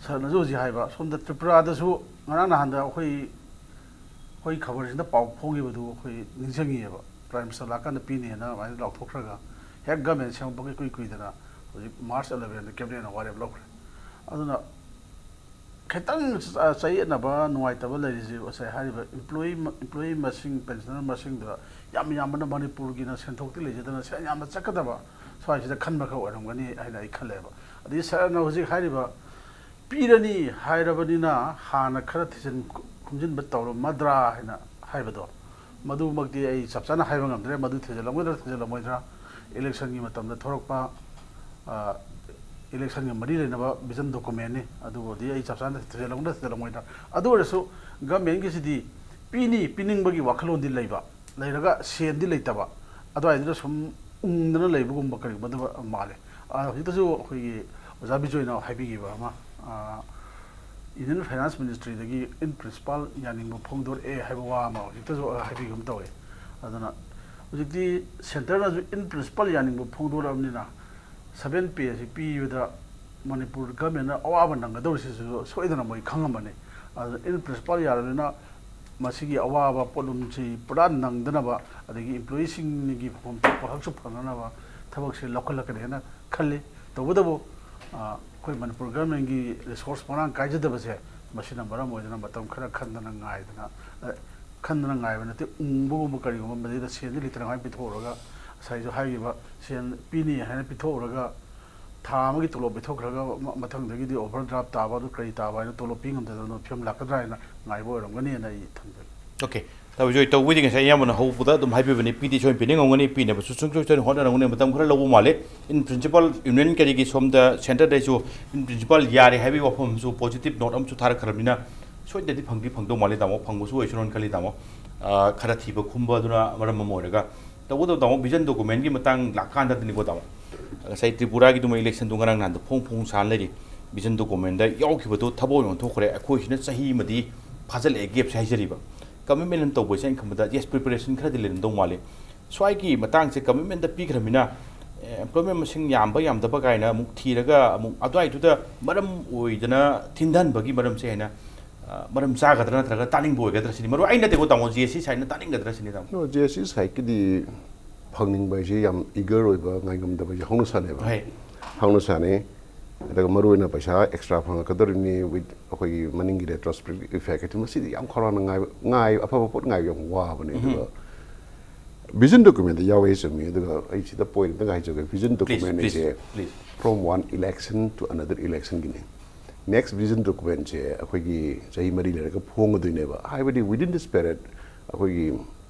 ꯁꯥꯔꯅꯁꯨ ꯍꯧꯖꯤꯛ ꯍꯥꯏꯕ, ꯁꯣꯝꯗ ꯇ꯭ꯔꯤꯄꯨꯔꯥꯗꯁꯨ ꯉꯔꯥꯡ ꯅꯍꯥꯟꯗ ꯑꯩꯈꯣꯏ, ꯑꯩꯈꯣꯏ ꯈꯕꯔꯁꯤꯗ ꯄꯥꯎ ꯐꯣꯡꯈꯤꯕꯗꯨ ꯑꯩꯈꯣꯏ ꯅꯤꯡꯁꯤꯡꯉꯤꯑꯕ꯫ Prime Minister ꯂꯥꯛꯀꯥꯟꯗ ꯄꯤꯅꯦꯅ ꯑꯗꯨꯃꯥꯏꯅ ꯂꯥꯎꯊꯣꯛꯈ꯭ꯔꯒ, ꯍꯦꯛ government ꯁꯦꯝꯃꯛꯄꯒ ꯏꯀꯨꯏ ꯀꯨꯏꯗꯅ ꯍꯧꯖꯤꯛ ꯃꯥꯔꯆ ꯑꯦꯂꯕꯦꯟꯗ ꯀꯦꯕꯤꯅꯦꯠꯅ ꯋꯥꯔꯦꯞ ꯂꯧꯈ꯭ꯔꯦ꯫ ꯑꯗꯨꯅ ꯈꯤꯇꯪ ꯆ- ꯆꯌꯦꯠꯅꯕ, ꯅꯨꯡꯉꯥꯏꯇꯕ ꯂꯩꯔꯤꯁꯤ ꯉꯁꯥꯏ ꯍꯥꯏꯔꯤꯕ employee ꯃ- employee ꯃꯁꯤꯡ, ꯄꯦꯟꯁꯅꯔ ꯃꯁꯤꯡꯗ ꯌꯥꯝ ꯌꯥꯝꯕꯅ ꯃꯅꯤꯄꯨꯔꯒꯤꯅ ꯁꯦꯟꯊꯣꯛꯇꯤ ꯂꯩꯖꯗꯅ ꯁꯦꯟ ꯌꯥꯝꯅ ꯆꯠꯀꯗꯕ ꯁ꯭ꯋꯥꯏꯁꯤꯗ ꯈꯟꯕ ꯈꯛ ꯑꯣꯏꯔꯝꯒꯅꯤ ꯍꯥꯏꯅ ꯑꯩ ꯈꯜꯂꯦꯕ꯫ ꯑꯗꯒꯤ ꯁꯔꯅ ꯍꯧꯖꯤꯛ ꯍꯥꯏꯔꯤꯕ ꯄꯤꯔꯅꯤ ꯍꯥꯏꯔꯕꯅꯤꯅ ꯍꯥꯟꯅ ꯈꯔ ꯊꯤꯖꯤꯟ ꯈꯣꯝꯖꯤꯟꯕ ꯇꯧꯔꯝꯃꯗ꯭ꯔꯥ ꯍꯥꯏꯅ ꯍꯥꯏꯕꯗꯣ, ꯃꯗꯨꯃꯛꯇꯤ ꯑꯩ ꯆꯞ ꯆꯥꯅ ꯍꯥꯏꯕ ꯉꯝꯗ꯭ꯔꯦ꯫ ꯃꯗꯨ ꯊꯤꯖꯤꯜꯂꯝꯒꯗ꯭ꯔꯥ ꯊꯤꯖꯤꯜꯂꯝꯃꯣꯏꯗ꯭ꯔꯥ, ꯏꯂꯦꯛꯁꯟꯒꯤ ꯃꯇꯝꯗ ꯊꯣꯔꯛꯄ, ꯏꯂꯦꯛꯁꯟꯒ ꯃꯔꯤ ꯂꯩꯅꯕ ꯚꯤꯖꯟ ꯗꯣꯀꯨꯃꯦꯟꯅꯤ꯫ ꯑꯗꯨꯕꯨꯗꯤ ꯑꯩ ꯆꯞ ꯆꯥꯅ ꯊꯤꯖꯤꯜꯂꯝꯒꯗ꯭ꯔꯥ ꯊꯤꯖꯤꯜꯂꯝꯃꯣꯏꯗ꯭ꯔꯥ꯫ ꯑꯗꯨ ꯑꯣꯏꯔꯁꯨ ꯒꯃꯦꯟꯒꯤꯁꯤꯗꯤ ꯄꯤꯅꯤ, ꯄꯤꯅꯤꯡꯕꯒꯤ ꯋꯥꯈꯜꯂꯣꯟꯗꯤ ꯂꯩꯕ, ꯂꯩꯔꯒ ꯁꯦꯟꯗꯤ ꯂꯩꯇꯕ, ꯑꯗꯨꯋꯥꯏꯗꯨꯗ ꯁꯨꯝ ꯎꯪꯗꯅ ꯂꯩꯕꯒꯨꯝꯕ ꯀꯔꯤꯒꯨꯝꯕ ꯑꯗꯨ ꯃꯥꯜꯂꯦ꯫ ꯑꯥ, ꯍꯧꯖꯤꯛꯇꯁꯨ ꯑꯩꯈꯣꯏꯒꯤ ꯑꯣꯖꯥ ꯕꯤꯖꯣꯏꯅ ꯍꯥꯏꯕꯤꯈꯤꯕ ꯑꯃ, ꯑꯥ, ꯏꯟꯗꯤꯌꯟ ꯐꯥꯏꯅꯥꯟꯁ ꯃꯤꯅꯤꯁꯇ꯭ꯔꯤꯗꯒꯤ in principle ꯌꯥꯅꯤꯡꯕ ꯐꯣꯡꯗꯣꯔꯛꯑꯦ ꯍꯥꯏꯕ ꯋꯥ ꯑꯃ ꯍꯧꯖꯤꯛꯇꯁꯨ ꯍꯥꯏꯕꯤꯒꯨꯝ ꯇꯧꯋꯦ꯫ ꯑꯗꯨꯅ ꯍꯧꯖꯤꯛꯇꯤ ꯁꯦꯟꯇꯔꯅꯁꯨ in principle ꯌꯥꯅꯤꯡꯕ ꯐꯣꯡꯗꯣꯔꯛꯑꯕꯅꯤꯅ, ꯁꯚꯦꯟ ꯄꯦ ꯑꯁꯤ ꯄꯤꯕꯗ ꯃꯅꯤꯄꯨꯔ ꯒꯃꯦꯟꯅ ꯑꯋꯥꯕ ꯅꯪꯒꯗꯧꯔꯤꯁꯤꯁꯨ ꯁꯣꯏꯗꯅ ꯃꯣꯏ ꯈꯪꯉꯝꯃꯅꯤ꯫ ꯑꯗꯨꯅ in principle ꯌꯥꯔꯕꯅꯤꯅ ꯃꯁꯤꯒꯤ ꯑꯋꯥꯕ ꯄꯣꯠꯂꯨꯝꯁꯤ ꯄꯨꯔꯥ ꯅꯪꯗꯅꯕ, ꯑꯗꯒꯤ ꯏꯝꯄ꯭ꯂꯣꯌꯤꯁꯤꯡꯒꯤ ꯐꯪꯐꯝ ꯊꯣꯛꯄ ꯍꯛꯁꯨ ꯐꯪꯅꯅꯕ ꯊꯕꯛꯁꯦ ꯂꯧꯈꯠꯂꯛꯀꯅꯤ ꯍꯥꯏꯅ ꯈꯜꯂꯤ꯫ ꯇꯧꯕꯇꯕꯨ, ꯑ, ꯑꯩꯈꯣꯏ ꯃꯅꯤꯄꯨꯔ ꯒꯃꯦꯟꯒꯤ ꯔꯤꯁꯣꯔꯁ ꯃꯔꯥꯡ ꯀꯥꯏꯖꯗꯕꯁꯦ, ꯃꯁꯤꯅ ꯃꯔꯝ ꯑꯣꯏꯗꯨꯅ ꯃꯇꯝ ꯈꯔ ꯈꯟꯗꯅ ꯉꯥꯏꯗꯅ, ꯑ, ꯈꯟꯗꯅ ꯉꯥꯏꯕ ꯅꯠꯇꯦ, ꯎꯪꯕꯒꯨꯝꯕ ꯀꯔꯤꯒꯨꯝꯕ ꯃꯁꯤꯗ ꯁꯦꯟꯁꯦ ꯂꯤꯇꯔ ꯃꯉꯥ ꯄꯤꯊꯣꯛꯎꯔꯒ, ꯉꯁꯥꯏꯁꯨ ꯍꯥꯏꯈꯤꯕ, ꯁꯦꯟ ꯄꯤꯅꯤ ꯍꯥꯏꯅ ꯄꯤꯊꯣꯛꯎꯔꯒ, ꯊꯥ ꯑꯃꯒꯤ ꯇꯣꯂꯣꯞ ꯄꯤꯊꯣꯛꯈ꯭ꯔꯒ ꯃ-, ꯃꯊꯪꯗꯒꯤꯗꯤ ꯑꯣꯚꯔ ꯗ꯭ꯔꯥꯐ ꯇꯥꯕ ꯑꯗꯨ ꯀꯔꯤ ꯇꯥꯕ ꯍꯥꯏꯅ ꯇꯣꯂꯣꯞ ꯄꯤ ꯉꯝꯗꯗꯅ ꯐꯤꯕꯝ ꯂꯥꯛꯀꯗ꯭ꯔꯥ ꯍꯥꯏꯅ ꯉꯥꯏꯕ ꯑꯣꯏꯔꯝꯒꯅꯤ ꯍꯥꯏꯅ ꯑꯩ ꯊꯝꯖꯒꯦ꯫ ꯑꯣꯀꯦ, ꯇꯧꯕꯤꯖꯣꯏ, ꯇꯧꯕꯗꯤ ꯉꯁꯥꯏ ꯑꯌꯥꯝꯕꯅ ꯍꯧꯕꯗ ꯑꯗꯨꯝ ꯍꯥꯏꯕꯤꯕꯅꯤ, ꯄꯤꯗꯤ ꯁꯣꯏꯅ ꯄꯤꯅꯤꯡꯉꯝꯒꯅꯤ, ꯄꯤꯅꯕꯁꯨ ꯁꯨꯡꯁꯣꯏ ꯁꯣꯏꯗꯅ ꯍꯣꯠꯅꯔꯝꯒꯅꯤ꯫ ꯃꯇꯝ ꯈꯔ ꯂꯧꯕ ꯃꯥꯜꯂꯦ꯫ In principle ꯌꯨꯅꯤꯌꯟ ꯀꯔꯤꯒꯤ ꯁꯣꯝꯗ ꯁꯦꯟꯇꯔꯗꯩꯁꯨ in principle ꯌꯥꯔꯦ ꯍꯥꯏꯕꯒꯤ ꯋꯥꯐꯝ ꯑꯃꯁꯨ, ꯄꯣꯖꯤꯇꯤꯚ ꯅꯣꯠ ꯑꯃꯁꯨ ꯊꯥꯔꯛꯈ꯭ꯔꯕꯅꯤꯅ ꯁꯣꯏꯗꯅꯗꯤ ꯐꯪꯗꯤ ꯐꯪꯗꯧ ꯃꯥꯜꯂꯦ, ꯇꯥꯃꯣ꯫ ꯐꯪꯕꯁꯨ ꯑꯣꯏꯁꯅꯨꯅ ꯈꯜꯂꯤ, ꯇꯥꯃꯣ꯫ ꯑꯥ, ꯈꯔ ꯊꯤꯕ ꯈꯨꯝꯕ ꯑꯗꯨꯅ ꯃꯔꯝ ꯑꯃ ꯑꯣꯏꯔꯒ꯫ ꯇꯧꯕꯇꯕꯨ, ꯇꯥꯃꯣ, ꯚꯤꯖꯟ ꯗꯣꯀꯨꯃꯦꯟꯒꯤ ꯃꯇꯥꯡ ꯂꯥꯛꯀꯥꯟꯗꯗꯤꯅꯤꯀꯣ, ꯇꯥꯃꯣ, ꯉꯁꯥꯏ ꯇ꯭ꯔꯤꯄꯨꯔꯥꯒꯤꯗꯨꯃ ꯏꯂꯦꯛꯁꯟꯗꯨ ꯉꯔꯥꯡ ꯅꯍꯥꯟꯗ ꯐꯣꯡ ꯐꯣꯡ ꯁꯥꯅ ꯂꯩꯔꯤ꯫ ꯚꯤꯖꯟ ꯗꯣꯀꯨꯃꯦꯟꯗ ꯌꯥꯎꯈꯤꯕꯗꯣ ꯊꯕꯛ ꯑꯣꯏꯅ ꯑꯣꯟꯊꯣꯛꯈ꯭ꯔꯦ꯫ ꯑꯩꯈꯣꯏꯁꯤꯅ ꯆꯍꯤ ꯑꯃꯗꯤ ꯐꯥꯖꯤꯜꯂꯛꯑꯦ ꯒꯦꯞꯁꯦ ꯍꯥꯏꯖꯔꯤꯕ꯫ ꯀꯃꯤꯠꯃꯦꯟ ꯑꯃ ꯇꯧꯕꯁꯦ ꯑꯩꯅ ꯈꯟꯕꯗ, ꯌꯦꯁ, ꯄ꯭ꯔꯤꯄꯦꯔꯦꯁꯟ ꯈꯔꯗꯤ ꯂꯩꯔꯝꯗꯧ ꯃꯥꯜꯂꯤ꯫ ꯁ꯭ꯋꯥꯏꯒꯤ ꯃꯇꯥꯡꯁꯦ ꯀꯃꯤꯠꯃꯦꯟꯗ ꯄꯤꯈ꯭ꯔꯃꯤꯅ, ꯑꯦ, ꯑꯦꯝꯄ꯭ꯂꯣꯏꯃꯦꯟ ꯃꯁꯤꯡ ꯌꯥꯝꯕ ꯌꯥꯝꯗꯕ ꯀꯥꯏꯅ ꯑꯃꯨꯛ ꯊꯤꯔꯒ ꯑꯃꯨꯛ ꯑꯗꯨꯋꯥꯏꯗꯨꯗ ꯃꯔꯝ ꯑꯣꯏꯗꯅ ꯊꯤꯟꯊꯍꯟꯕꯒꯤ ꯃꯔꯝꯁꯦ ꯍꯦꯟꯅ, ꯑ, ꯃꯔꯝ ꯆꯥꯒꯗ꯭ꯔꯥ ꯅꯠꯇ꯭ꯔꯒ ꯇꯥꯅꯤꯡꯕ ꯑꯣꯏꯒꯗ꯭ꯔꯥ ꯁꯤꯅꯤ꯫ ꯃꯔꯨ ꯑꯩ ꯅꯠꯇꯦꯀꯣ, ꯇꯥꯃꯣ, ꯖꯦ ꯑꯦꯁ ꯁꯤ ꯁꯥꯏꯠꯅ ꯇꯥꯅꯤꯡꯒꯗ꯭ꯔꯥ ꯁꯤꯅꯤ, ꯇꯥꯃꯣ꯫ ꯅꯣ, ꯖꯦ ꯑꯦꯁ ꯁꯤ ꯁꯥꯏꯠꯀꯤꯗꯤ ꯐꯪꯅꯤꯡꯕ ꯍꯥꯏꯁꯦ ꯌꯥꯝ ꯏꯒꯔ ꯑꯣꯏꯕ, ꯉꯥꯏꯉꯝꯗꯕ ꯍꯥꯏꯁꯦ ꯍꯧꯅ ꯁꯥꯅꯦꯕ꯫ ꯍꯣꯏ꯫ ꯍꯧꯅ ꯁꯥꯅꯤ꯫ ꯑꯗꯨꯒ ꯃꯔꯨꯑꯣꯏꯅ ꯄꯩꯁꯥ ꯑꯦꯛꯁꯇ꯭ꯔꯥ ꯐꯪꯉꯛꯀꯗꯧꯔꯤꯕꯅꯤ with ꯑꯩꯈꯣꯏꯒꯤ ꯃꯅꯤꯡꯒꯤ retrospective effect ꯍꯥꯏꯗꯤ ꯃꯁꯤꯗꯤ ꯌꯥꯝ ꯈꯧꯔꯥꯡꯅ ꯉꯥꯏꯕ ꯉꯥꯏ ꯑꯐꯕ ꯄꯣꯠ ꯉꯥꯏꯕ ꯌꯥꯝ ꯋꯥꯕꯅꯦ꯫ ꯑꯗꯨꯒ vision document ꯇ ꯌꯥꯎꯋꯦ ꯆꯨꯝꯃꯤ꯫ ꯑꯗꯨꯒ ꯑꯩ ꯁꯤꯗ point ꯑꯝꯇꯪ ꯍꯥꯏꯖꯒꯦ꯫ Vision document please, say please. From one election to another election Guinea. Next vision document ꯁꯦ ꯑꯩꯈꯣꯏꯒꯤ ꯆꯍꯤ ꯃꯔꯤ ꯂꯩꯔꯒ ꯐꯣꯡꯒꯗꯣꯏꯅꯦꯕ꯫ ꯍꯥꯏꯕꯗꯤ within this period ꯑꯩꯈꯣꯏꯒꯤ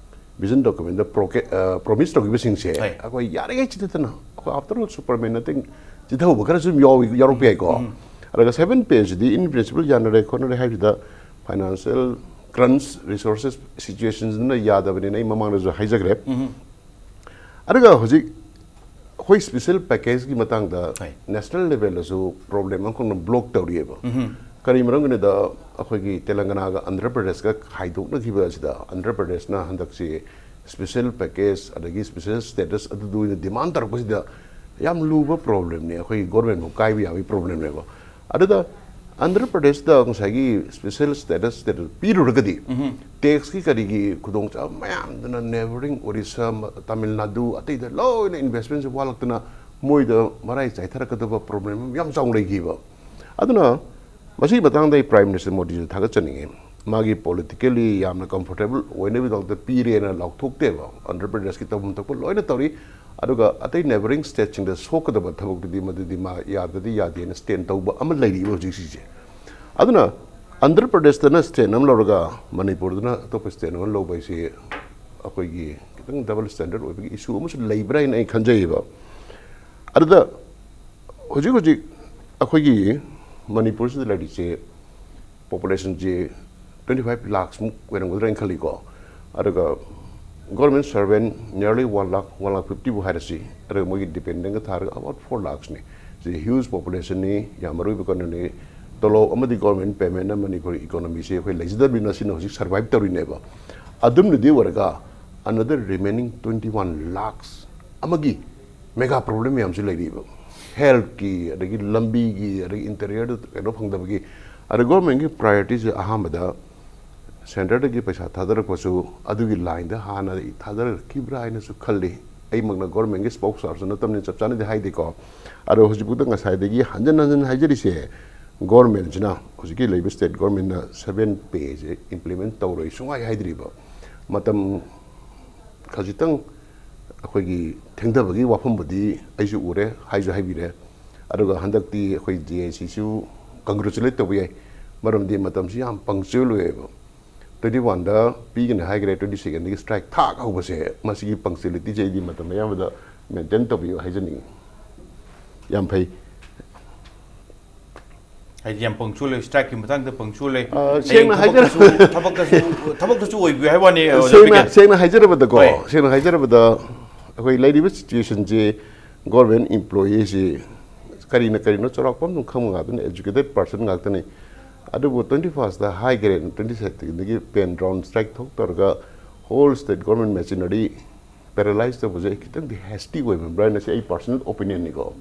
vision document ꯗ promise ꯇꯧꯈꯤꯕꯁꯤꯡꯁꯦ ꯍꯣꯏ. ꯑꯩꯈꯣꯏ ꯌꯥꯔꯤꯉꯩ ꯆꯤꯊꯗꯅ, ꯑꯩꯈꯣꯏ after all Superman ꯅꯠꯇꯦ, ꯆꯤꯊꯍꯧꯕ ꯈꯔꯁꯨ ꯑꯗꯨꯝ ꯌꯥꯎꯏ ꯌꯥꯎꯔꯛꯄ ꯌꯥꯏꯀꯣ꯫ ꯑꯗꯨꯒ seven page CD in principle ꯌꯥꯅꯔꯦ ꯈꯣꯠꯅꯔꯦ ꯍꯥꯏꯕꯁꯤꯗ financial crunch, resources situation ꯗꯨꯅ ꯌꯥꯗꯕꯅꯤꯅ ꯑꯩ ꯃꯃꯥꯡꯗꯁꯨ ꯍꯥꯏꯖꯈ꯭ꯔꯦ꯫ ꯑꯗꯨꯒ ꯍꯧꯖꯤꯛ ꯑꯩꯈꯣꯏ special package ꯀꯤ ꯃꯇꯥꯡꯗ ꯍꯣꯏ. National level ꯗꯁꯨ problem ꯑꯃꯈꯛꯅ block ꯇꯧꯔꯤꯑꯕ꯫ ꯀꯔꯤ ꯃꯔꯝꯒꯤꯅꯣꯗ ꯑꯩꯈꯣꯏꯒꯤ ꯇꯦꯂꯪꯒꯅꯥꯒ ꯑꯟꯙ꯭ꯔ ꯄ꯭ꯔꯗꯦꯁꯀ ꯈꯥꯏꯗꯣꯛꯅꯈꯤꯕ ꯑꯁꯤꯗ ꯑꯟꯙ꯭ꯔ ꯄ꯭ꯔꯗꯦꯁꯅ ꯍꯟꯗꯛꯁꯤ special package ꯑꯗꯒꯤ special status ꯑꯗꯨꯗ ꯑꯣꯏꯅ demand ꯇꯧꯔꯛꯄꯁꯤꯗ ꯌꯥꯝ ꯂꯨꯕ problem ꯅꯦ꯫ ꯑꯩꯈꯣꯏꯒꯤ government ꯕꯨ ꯀꯥꯏꯕ ꯌꯥꯕꯒꯤ problem ꯅꯦꯕ꯫ ꯑꯗꯨꯗ ꯑꯟꯙ꯭ꯔ ꯄ꯭ꯔꯗꯦꯁꯇ ꯉꯁꯥꯏꯒꯤ special status status ꯄꯤꯔꯨꯔꯒꯗꯤ tax ꯀꯤ ꯀꯔꯤꯒꯤ ꯈꯨꯗꯣꯡꯆꯥꯕ ꯃꯌꯥꯝꯗꯨꯅ neighbouring Orissa, ꯃ-, Tamil Nadu ꯑꯇꯩꯗ ꯂꯣꯏꯅ investment ꯁꯦ ꯋꯥꯠꯂꯛꯇꯅ ꯃꯣꯏꯗ ꯃꯔꯥꯏ ꯆꯥꯏꯊꯔꯛꯀꯗꯕ problem ꯑꯃ ꯌꯥꯝ ꯆꯥꯎꯅ ꯂꯩꯈꯤꯕ꯫ ꯑꯗꯨꯅ ꯃꯁꯤꯒꯤ ꯃꯇꯥꯡꯗ ꯑꯩ Prime Minister ꯃꯣꯗꯤꯁꯦ ꯊꯥꯒꯠꯆꯅꯤꯡꯉꯤ꯫ ꯃꯥꯒꯤ politically ꯌꯥꯝꯅ comfortable ꯑꯣꯏꯅꯕꯒꯤꯗꯃꯛꯇ ꯄꯤꯔꯦꯅ ꯂꯥꯎꯊꯣꯛꯇꯦꯕ꯫ ꯑꯟꯙ꯭ꯔ ꯄ꯭ꯔꯗꯦꯁꯀꯤ ꯇꯧꯐꯝ ꯊꯣꯛꯄ ꯂꯣꯏꯅ ꯇꯧꯔꯤ꯫ ꯑꯗꯨꯒ ꯑꯇꯩ neighbouring state ꯁꯤꯡꯗ ꯁꯣꯛꯀꯗꯕ ꯊꯕꯛꯇꯨꯗꯤ ꯃꯗꯨꯗꯤ ꯃꯥ ꯌꯥꯗ꯭ꯔꯗꯤ ꯌꯥꯗꯦꯅ stand ꯇꯧꯕ ꯑꯃ ꯂꯩꯔꯤꯕ ꯍꯧꯖꯤꯛꯁꯤꯁꯦ꯫ ꯑꯗꯨꯅ ꯑꯟꯙ꯭ꯔ ꯄ꯭ꯔꯗꯦꯁꯇꯅ stand ꯑꯃ ꯂꯧꯔꯒ ꯃꯅꯤꯄꯨꯔꯗꯅ ꯑꯇꯣꯞꯄ state ꯑꯃ ꯂꯧꯕ ꯍꯥꯏꯁꯤ ꯑꯩꯈꯣꯏꯒꯤ ꯈꯤꯇꯪ double standard ꯑꯣꯏꯕꯒꯤ issue ꯑꯃꯁꯨ ꯂꯩꯕ꯭ꯔꯥ ꯍꯥꯏꯅ ꯑꯩ ꯈꯟꯖꯩꯌꯦꯕ꯫ ꯑꯗꯨꯗ ꯍꯧꯖꯤꯛ ꯍꯧꯖꯤꯛ ꯑꯩꯈꯣꯏꯒꯤ ꯃꯅꯤꯄꯨꯔꯁꯤꯗ ꯂꯩꯔꯤꯁꯦ population ꯁꯦ twenty five lakhs ꯃꯨꯛ ꯑꯣꯏꯔꯝꯒꯗ꯭ꯔꯥ ꯍꯥꯏꯅ ꯈꯜꯂꯤꯀꯣ꯫ ꯑꯗꯨꯒ government servant nearly one lakh, one lakh fifty ꯕꯨ ꯍꯥꯏꯔꯁꯤ꯫ ꯑꯗꯨꯒ ꯃꯣꯏꯒꯤ dependent ꯒ ꯊꯥꯔꯒ about four lakhs ꯅꯤ꯫ ꯁꯤ huge population ꯅꯤ, ꯌꯥꯝ ꯃꯔꯨ ꯑꯣꯏꯕ ꯀꯩꯅꯣꯅꯤ꯫ ꯇꯣꯂꯣꯞ ꯑꯃꯗꯤ government payment ꯅ ꯃꯅꯤꯄꯨꯔꯒꯤ economy ꯁꯦ ꯑꯩꯈꯣꯏ ꯂꯩꯖꯗꯕꯅꯤꯅ ꯁꯤꯅ ꯍꯧꯖꯤꯛ survive ꯇꯧꯔꯤꯅꯦꯕ꯫ ꯑꯗꯨꯝꯅꯗꯤ ꯑꯣꯏꯔꯒ another remaining twenty one lakhs ꯑꯃꯒꯤ mega problem ꯃꯌꯥꯝꯁꯨ ꯂꯩꯔꯤꯕ꯫ Health ꯀꯤ, ꯑꯗꯒꯤ ꯂꯝꯕꯤꯒꯤ, ꯑꯗꯒꯤ interior ꯗ ꯀꯩꯅꯣ ꯐꯪꯗꯕꯒꯤ꯫ ꯑꯗ government ꯀꯤ priority ꯁꯦ ꯑꯍꯥꯟꯕꯗ centre ꯗꯒꯤ ꯄꯩꯁꯥ ꯊꯥꯗꯔꯛꯄꯁꯨ ꯑꯗꯨꯒꯤ line ꯗ ꯍꯥꯟꯅ ꯊꯥꯗꯔꯛꯈꯤꯕ꯭ꯔꯥ ꯍꯥꯏꯅꯁꯨ ꯈꯜꯂꯤ꯫ ꯑꯩꯃꯛꯅ ꯒꯣꯔꯃꯦꯟꯒꯤ ꯁ꯭ꯄꯣꯛꯁ ꯄꯥꯔꯁꯟ ꯅꯠꯇꯕꯅꯤꯅ ꯆꯞ ꯆꯥꯅꯗꯤ ꯍꯥꯏꯗꯦꯀꯣ꯫ ꯑꯗꯣ ꯍꯧꯖꯤꯛꯐꯥꯎꯗ ꯉꯁꯥꯏꯗꯒꯤ ꯍꯟꯖꯤꯟ ꯍꯟꯖꯤꯟ ꯍꯥꯏꯖꯔꯤꯁꯦ, ꯒꯣꯔꯃꯦꯟꯁꯤꯅ, ꯍꯧꯖꯤꯛꯀꯤ ꯂꯩꯔꯤꯕ ꯁ꯭ꯇꯦꯠ ꯒꯣꯔꯃꯦꯟꯅ ꯁꯚꯦꯟ ꯄꯦꯁꯦ ꯏꯝꯄ꯭ꯂꯤꯃꯦꯟ ꯇꯧꯔꯣꯏ ꯁꯨꯡꯍꯥꯏ ꯍꯥꯏꯗ꯭ꯔꯤꯕ꯫ ꯃꯇꯝ ꯈꯖꯤꯛꯇꯪ ꯑꯩꯈꯣꯏꯒꯤ ꯊꯦꯡꯊꯕꯒꯤ ꯋꯥꯐꯝꯕꯨꯗꯤ ꯑꯩꯁꯨ ꯎꯔꯦ, ꯍꯥꯏꯁꯨ ꯍꯥꯏꯕꯤꯔꯦ꯫ ꯑꯗꯨꯒ ꯍꯟꯗꯛꯇꯤ ꯑꯩꯈꯣꯏ ꯖꯦ ꯑꯦ ꯁꯤꯁꯨ ꯀꯪꯒ꯭ꯔꯦꯆꯨꯂꯦꯠ ꯇꯧꯕ ꯌꯥꯏ, ꯃꯔꯝꯗꯤ ꯃꯇꯝꯁꯤ ꯌꯥꯝ ꯄꯪꯆꯨꯋꯦꯜ ꯑꯣꯏꯌꯦꯕ꯫ ꯇ꯭ꯋꯦꯟꯇꯤ ꯋꯥꯟꯗ ꯄꯤꯒꯅꯤ ꯍꯥꯏꯈ꯭ꯔꯦ, ꯇ꯭ꯋꯦꯟꯇꯤ ꯁꯦꯀꯦꯟꯗꯒꯤ ꯁ꯭ꯇ꯭ꯔꯥꯏꯛ ꯊꯥꯛ ꯍꯧꯕꯁꯦ, ꯃꯁꯤꯒꯤ ꯄꯪꯆꯨꯋꯦꯂꯤꯇꯤꯁꯦ ꯑꯩꯗꯤ ꯃꯇꯝ ꯑꯌꯥꯝꯕꯗ ꯃꯦꯟꯇꯦꯟ ꯇꯧꯕꯤꯌꯨ ꯍꯥꯏꯖꯅꯤꯡꯉꯤ꯫ ꯌꯥꯝ ꯐꯩ꯫ ꯍꯥꯏꯗꯤ ꯌꯥꯝ ꯄꯪꯆꯨꯋꯦꯜ ꯑꯣꯏ, ꯁ꯭ꯇ꯭ꯔꯥꯏꯛꯀꯤ ꯃꯇꯥꯡꯗ ꯄꯪꯆꯨꯋꯦꯜ ꯑꯣꯏ꯫ ꯑ, ꯍꯌꯦꯡ ꯁꯦꯡꯅ ꯍꯥꯏꯖꯔ- ꯊꯕꯛꯇꯁꯨ ꯊꯕꯛꯇꯁꯨ ꯊꯕꯛꯇꯁꯨ ꯑꯣꯏꯕꯤꯌꯨ ꯍꯥꯏꯕ ꯋꯥꯅꯤ, ꯑꯣꯖꯥ ꯁꯦꯡꯅ ꯕꯤꯀꯦꯟ꯫ ꯁꯦꯡꯅ ꯍꯥꯏꯖꯔꯕꯗꯀꯣ, ꯍꯣꯏ꯫ ꯁꯦꯡꯅ ꯍꯥꯏꯖꯔꯕꯗ ꯑꯩꯈꯣꯏ ꯂꯩꯔꯤꯕ ꯁꯤꯆꯨꯋꯦꯁꯟꯁꯤ ꯒꯣꯔꯃꯦꯟ ꯏꯝꯄ꯭ꯂꯣꯌꯤꯁꯤ ꯀꯔꯤꯅ ꯀꯔꯤꯅꯣ ꯆꯥꯎꯔꯥꯛꯄ ꯑꯗꯨꯝ ꯈꯪꯕ ꯉꯥꯛꯇꯅꯤ, ꯑꯦꯖꯨꯀꯦꯇꯦꯠ ꯄꯥꯔꯁꯟ ꯉꯥꯛꯇꯅꯤ꯫ ꯑꯗꯨꯕꯨ ꯇ꯭ꯋꯦꯟꯇꯤ ꯐꯥꯔꯁꯇ ꯍꯥꯏꯈ꯭ꯔꯦ, ꯇ꯭ꯋꯦꯟꯇꯤ ꯁꯦꯀꯦꯟꯗꯒꯤ ꯄꯦꯟ ꯗ꯭ꯔꯣꯟ ꯁ꯭ꯇ꯭ꯔꯥꯏꯛ ꯊꯣꯛ ꯇꯧꯔꯒ ꯍꯣꯜ ꯁ꯭ꯇꯦꯠ ꯒꯣꯔꯃꯦꯟ ꯃꯦꯆꯤꯅꯔꯤ ꯄꯦꯔꯥꯂꯥꯏꯁ ꯇꯧꯕꯁꯦ ꯑꯩ ꯈꯤꯇꯪꯗꯤ ꯍꯦꯁꯇꯤ ꯑꯣꯏꯕ, ꯕ꯭ꯔꯥꯏꯟ, ꯑꯁꯤ ꯑꯩ ꯄꯥꯔꯁꯅꯦꯜ ꯑꯣꯄꯤꯅꯤꯌꯟꯅꯤꯀꯣ꯫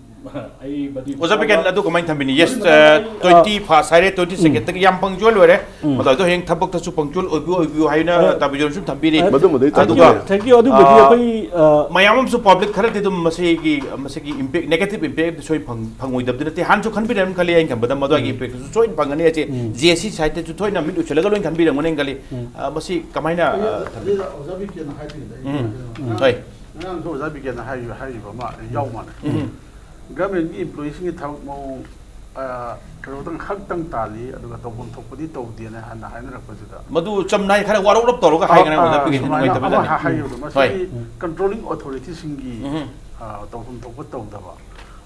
ꯑꯣꯖꯥ ꯕꯤꯀꯦꯟ, ꯑꯗꯨ ꯀꯃꯥꯏꯅ ꯊꯝꯕꯤꯅꯤ? ꯌꯦꯁ, ꯇ꯭ꯋꯦꯟꯇꯤ ꯐꯥꯁ ꯍꯥꯏꯔꯦ, ꯇ꯭ꯋꯦꯟꯇꯤ ꯁꯦꯀꯦꯟꯗꯒꯤ ꯌꯥꯝ ꯄꯪꯆꯨꯋꯦꯜ ꯑꯣꯏꯔꯦ꯫ ꯃꯗꯨ ꯑꯗꯣ ꯍꯌꯦꯡ ꯊꯕꯛꯇꯁꯨ ꯄꯪꯆꯨꯋꯦꯜ ꯑꯣꯏꯕꯤꯌꯨ, ꯑꯣꯏꯕꯤꯌꯨ ꯍꯥꯏꯅ ꯑ, ꯇꯥꯕꯤꯖꯣꯟꯁꯨ ꯑꯗꯨꯝ ꯊꯝꯕꯤꯔꯤ꯫ ꯑ, ꯃꯗꯨꯃꯗꯤ ꯑꯗꯨꯒ, ꯊꯝꯖꯔꯦ꯫ Thank you, ꯑꯗꯨꯕꯨꯗꯤ ꯑ, ꯑꯩꯈꯣꯏ, ꯑ, ꯃꯌꯥꯝ ꯑꯃꯁꯨ ꯄꯕ꯭ꯂꯤꯛ ꯈꯔꯗꯤ ꯑꯗꯨꯝ ꯃꯁꯤꯒꯤ ꯃꯁꯤꯒꯤ ꯏꯝꯄꯦꯛ, ꯅꯦꯒꯦꯇꯤꯚ ꯏꯝꯄꯦꯛ ꯁꯣꯏ ꯐꯪ-, ꯐꯪꯉꯣꯏꯗꯕꯗꯤ ꯅꯠꯇꯦ꯫ ꯍꯥꯟꯅꯁꯨ ꯈꯟꯕꯤꯔꯝ ꯈꯜꯂꯤ, ꯑꯩꯅ ꯈꯟꯕꯗ ꯃꯗꯨꯒꯤ ꯏꯝꯄꯦꯛꯇꯨꯁꯨ ꯁꯣꯏꯅ ꯐꯪꯒꯅꯤ꯫ ꯑꯩꯁꯦ ꯖꯦ ꯑꯦ ꯁꯤ ꯁꯥꯏꯠꯇꯁꯨ ꯊꯣꯏꯅ ꯃꯤꯠ ꯎꯏꯁꯤꯜꯂꯒ ꯂꯣꯏꯅ ꯈꯟꯕꯤꯔꯝꯒꯅꯤ ꯈꯜꯂꯤ꯫ ꯑ, ꯃꯁꯤ ꯀꯃꯥꯏꯅ, ꯑ, ꯑꯗꯨꯗ ꯑꯣꯖꯥ ꯕꯤꯀꯦꯟꯅ ꯍꯥꯏꯗꯣꯏꯅꯦ, ꯑꯩ ꯎꯝ꯫ ꯉꯔꯥꯡ-, ꯍꯣꯏ꯫ ꯉꯔꯥꯡꯁꯨ ꯑꯣꯖꯥ ꯕꯤꯀꯦꯟꯅ ꯍꯥꯏꯔꯤꯕ, ꯍꯥꯏꯔꯤꯕ ꯑꯃ ꯌꯥꯎ ꯃꯥꯜꯂꯦ꯫ ꯒꯚꯔꯟꯃꯦꯟꯒꯤ ꯏꯝꯄ꯭ꯂꯣꯌꯤꯁꯤꯡꯒꯤ ꯊꯕꯛ ꯃꯑꯣꯡ, ꯑ, ꯀꯩꯅꯣꯗꯪ ꯍꯛꯇꯪ ꯇꯥꯜꯂꯤ, ꯑꯗꯨꯒ ꯇꯧꯐꯝ ꯊꯣꯛꯄꯗꯤ ꯇꯧꯗꯦꯅ ꯍꯥꯟꯅ ꯍꯥꯏꯅꯔꯛꯄꯁꯤꯗ꯫ ꯃꯗꯨ ꯆꯝꯅ ꯍꯥꯏ, ꯈꯔ ꯋꯥꯔꯧꯔꯞ ꯇꯧꯔꯒ ꯍꯥꯏꯒꯅꯤ, ꯑ, ꯑꯣꯖꯥ ꯕꯤꯀꯦꯟ, ꯁꯨꯃꯥꯏꯅ ꯅꯨꯡꯉꯥꯏꯇꯕ ꯑꯃ ꯖꯥꯠꯅꯤ꯫ ꯍꯥꯏ-, ꯍꯥꯏꯈꯤꯕꯗꯣ, ꯍꯣꯏ꯫ ꯃꯁꯤꯗꯤ ꯀꯟꯇ꯭ꯔꯣꯂꯤꯡ ꯑꯣꯊꯣꯔꯤꯇꯤꯁꯤꯡꯒꯤ, ꯎꯝ꯫ ꯑ, ꯇꯧꯐꯝ ꯊꯣꯛꯄ ꯇꯧꯗꯕ,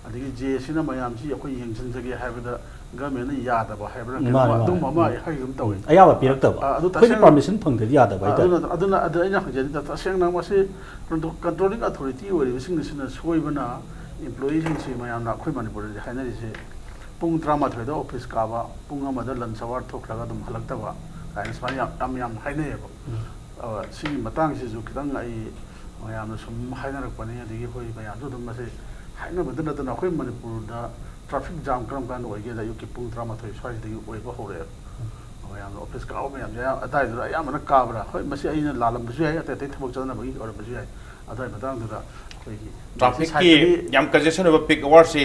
ꯑꯗꯒꯤ ꯖꯦ ꯑꯦ ꯁꯤꯅ ꯃꯌꯥꯝꯁꯤ ꯑꯩꯈꯣꯏ ꯌꯦꯡꯁꯤꯟꯖꯒꯦ ꯍꯥꯏꯕꯗ ꯒꯚꯔꯟꯃꯦꯟꯅ ꯌꯥꯗꯕ ꯍꯥꯏꯕ꯭ꯔꯥ, ꯀꯩꯅꯣ, ꯃꯥꯅꯦ, ꯃꯥꯅꯦ꯫ ꯑꯗꯨꯝꯕ ꯑꯃ ꯑꯩ ꯍꯥꯏꯈꯤꯒꯨꯝ ꯇꯧꯋꯤ꯫ ꯑꯌꯥꯕ ꯄꯤꯔꯛꯇꯕ꯫ ꯑ, ꯑꯗꯨ ꯑꯩꯈꯣꯏꯅ ꯇꯁꯦꯡꯅ ꯄꯥꯔꯃꯤꯁꯟ ꯐꯪꯗ꯭ꯔꯗꯤ ꯌꯥꯗꯕ ꯑ, ꯍꯥꯏꯇꯥꯔꯦ꯫ ꯑꯗꯨꯅ, ꯑꯗꯨꯅ, ꯑꯗꯨ ꯑꯩꯅ ꯍꯪꯖꯅꯤꯡꯕ, ꯇꯁꯦꯡꯅ ꯃꯁꯤ ꯀꯟꯇ꯭ꯔꯣꯂꯤꯡ ꯑꯣꯊꯣꯔꯤꯇꯤ ꯑꯣꯏꯔꯤꯕꯁꯤꯡ ꯑꯁꯤꯅ ꯁꯣꯏꯕꯅ ꯏꯝꯄ꯭ꯂꯣꯌꯤꯁꯤꯡꯁꯤ ꯃꯌꯥꯝꯅ ꯑꯩꯈꯣꯏ ꯃꯅꯤꯄꯨꯔꯗꯗꯤ ꯍꯥꯏꯅꯔꯤꯁꯦ ꯄꯨꯡ ꯇꯔꯥꯃꯥꯊꯣꯏꯗ ꯑꯣꯐꯤꯁ ꯀꯥꯕ, ꯄꯨꯡ ꯑꯃꯗ ꯂꯟꯁ ꯑꯋꯥꯔ ꯊꯣꯛꯈ꯭ꯔꯒ ꯑꯗꯨꯝ ꯍꯜꯂꯛꯇꯕ ꯀꯥꯏꯅ ꯁꯨꯃꯥꯏꯅ ꯌꯥꯝ, ꯌꯥꯝ, ꯌꯥꯝ ꯍꯥꯏꯅꯩꯌꯦꯕ꯫ ꯑ, ꯁꯤꯒꯤ ꯃꯇꯥꯡꯁꯤꯁꯨ ꯈꯤꯇꯪ ꯑꯩ ꯃꯌꯥꯝꯅ ꯁꯨꯝ ꯍꯥꯏꯅꯔꯛꯄꯅꯤ, ꯑꯗꯒꯤ ꯑꯩꯈꯣꯏ ꯃꯌꯥꯝꯁꯨ ꯑꯗꯨꯝ ꯃꯁꯤ ꯍꯥꯏꯅꯕꯗ ꯅꯠꯇꯅ ꯑꯩꯈꯣꯏ ꯃꯅꯤꯄꯨꯔꯗ ꯇ꯭ꯔꯥꯐꯤꯛ ꯖꯥꯝ ꯀꯔꯝ ꯀꯥꯟꯗ ꯑꯣꯏꯒꯦꯗ ꯑꯌꯨꯛꯀꯤ ꯄꯨꯡ ꯇꯔꯥꯃꯥꯊꯣꯏ ꯁ꯭ꯋꯥꯏꯁꯤꯗꯒꯤ ꯑꯣꯏꯕ ꯍꯧꯔꯛꯑꯦꯕ꯫ ꯃꯌꯥꯝꯅ ꯑꯣꯐꯤꯁ ꯀꯥꯕ ꯃꯌꯥꯝꯁꯦ ꯑꯌꯥꯝ-, ꯑꯗꯥꯏꯗꯨꯗ ꯑꯌꯥꯝꯕꯅ ꯀꯥꯕ꯭ꯔꯥ? ꯍꯣꯏ, ꯃꯁꯤ ꯑꯩꯅ ꯂꯥꯜꯂꯝꯕꯁꯨ ꯌꯥꯏ, ꯑꯇꯩ ꯑꯇꯩ ꯊꯕꯛ ꯆꯠꯅꯕꯒꯤ ꯑꯣꯏꯔꯝꯕꯁꯨ ꯌꯥꯏ꯫ ꯑꯗꯨꯋꯥꯏ ꯃꯇꯥꯡꯗꯨꯗ ꯑꯩꯈꯣꯏꯒꯤ ꯇ꯭ꯔꯥꯐꯤꯛꯀꯤ ꯁꯥꯏꯠꯇꯗꯤ ꯌꯥꯝ ꯀꯟꯖꯦꯁꯟ ꯑꯣꯏꯕ ꯄꯤꯛ ꯑꯋꯥꯔꯁꯤ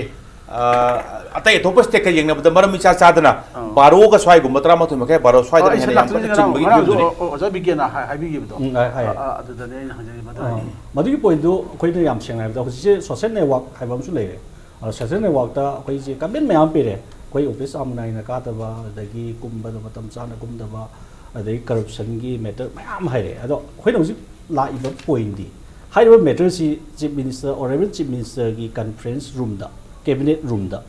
ꯑꯇꯩ ꯑꯇꯣꯞꯄ ꯁ꯭ꯇꯦꯠꯀ ꯌꯦꯡꯅꯕꯗ ꯃꯔꯝ ꯏꯆꯥ ꯆꯥꯗꯅ ꯑꯥ꯫ ꯕꯥꯔꯣꯒ ꯁ꯭ꯋꯥꯏꯒꯨꯝꯕ, ꯇꯔꯥꯃꯥꯊꯣꯏ ꯃꯈꯥꯏ, ꯕꯥꯔꯣ ꯁ꯭ꯋꯥꯏꯗꯅ ꯑꯩ ꯍꯦꯟꯅ ꯌꯥꯝ ꯁꯤꯜꯂꯛꯇ꯭ꯔꯤꯅꯤ ꯀꯟꯅ ꯉꯔꯥꯡ ꯆꯤꯟꯕꯒꯤ ꯉꯔꯥꯡꯁꯨ ꯐꯤꯕꯝꯗꯨꯅꯤ꯫ ꯑꯣ- ꯑꯣꯖꯥ ꯕꯤꯒꯦꯅ ꯍꯥꯏ- ꯍꯥꯏꯕꯤꯈꯤꯕꯗꯣ ꯎꯝ, ꯍꯥꯏ- ꯍꯥꯏ꯫ ꯑ- ꯑ- ꯑꯗꯨꯗꯅꯦ ꯑꯩꯅ ꯍꯪꯖꯅꯤꯡꯕ ꯑꯥ, ꯑꯗꯨꯅꯤ꯫ ꯃꯗꯨꯒꯤ ꯄꯣꯏꯟꯠꯇꯨ ꯑꯩꯈꯣꯏꯅ ꯌꯥꯝ ꯁꯦꯡꯅ ꯍꯥꯏꯔꯕꯗ ꯍꯧꯖꯤꯛꯁꯦ ꯁꯣꯁꯦꯜ ꯅꯦꯠꯋꯥꯛ ꯍꯥꯏꯕ ꯑꯃꯁꯨ ꯂꯩꯔꯦ꯫ ꯑꯗꯣ ꯁꯣꯁꯦꯜ ꯅꯦꯠꯋꯥꯛꯇ ꯑꯩꯈꯣꯏꯁꯦ ꯀꯝꯄ꯭ꯂꯦꯟ ꯃꯌꯥꯝ ꯄꯤꯔꯦ, ꯑꯩꯈꯣꯏ ꯑꯣꯐꯤꯁ ꯑꯃ ꯅꯥꯏꯅ ꯀꯥꯗꯕ, ꯑꯗꯒꯤ ꯀꯨꯝꯕꯗꯣ ꯃꯇꯝ ꯆꯥꯅ ꯀꯨꯝꯗꯕ, ꯑꯗꯒꯤ ꯀꯔꯞꯁꯟꯒꯤ ꯃꯦꯇꯔ ꯃꯌꯥꯝ ꯍꯥꯏꯔꯛꯑꯦ꯫ ꯑꯗꯣ ꯑꯩꯈꯣꯏꯅ ꯍꯧꯖꯤꯛ ꯂꯥꯛꯏꯕ ꯄꯣꯏꯟꯠꯇꯤ ꯍꯥꯏꯔꯤꯕ ꯃꯦꯇꯔꯁꯤ ꯆꯤꯐ ꯃꯤꯅꯤꯁꯇꯔ, ꯑꯣꯅꯔꯦꯕꯜ ꯆꯤꯐ ꯃꯤꯅꯤꯁꯇꯔꯒꯤ ꯀꯟꯐꯔꯦꯟꯁ ꯔꯨꯝꯗ, ꯀꯦꯕꯤꯅꯦꯠ ꯔꯨꯝꯗ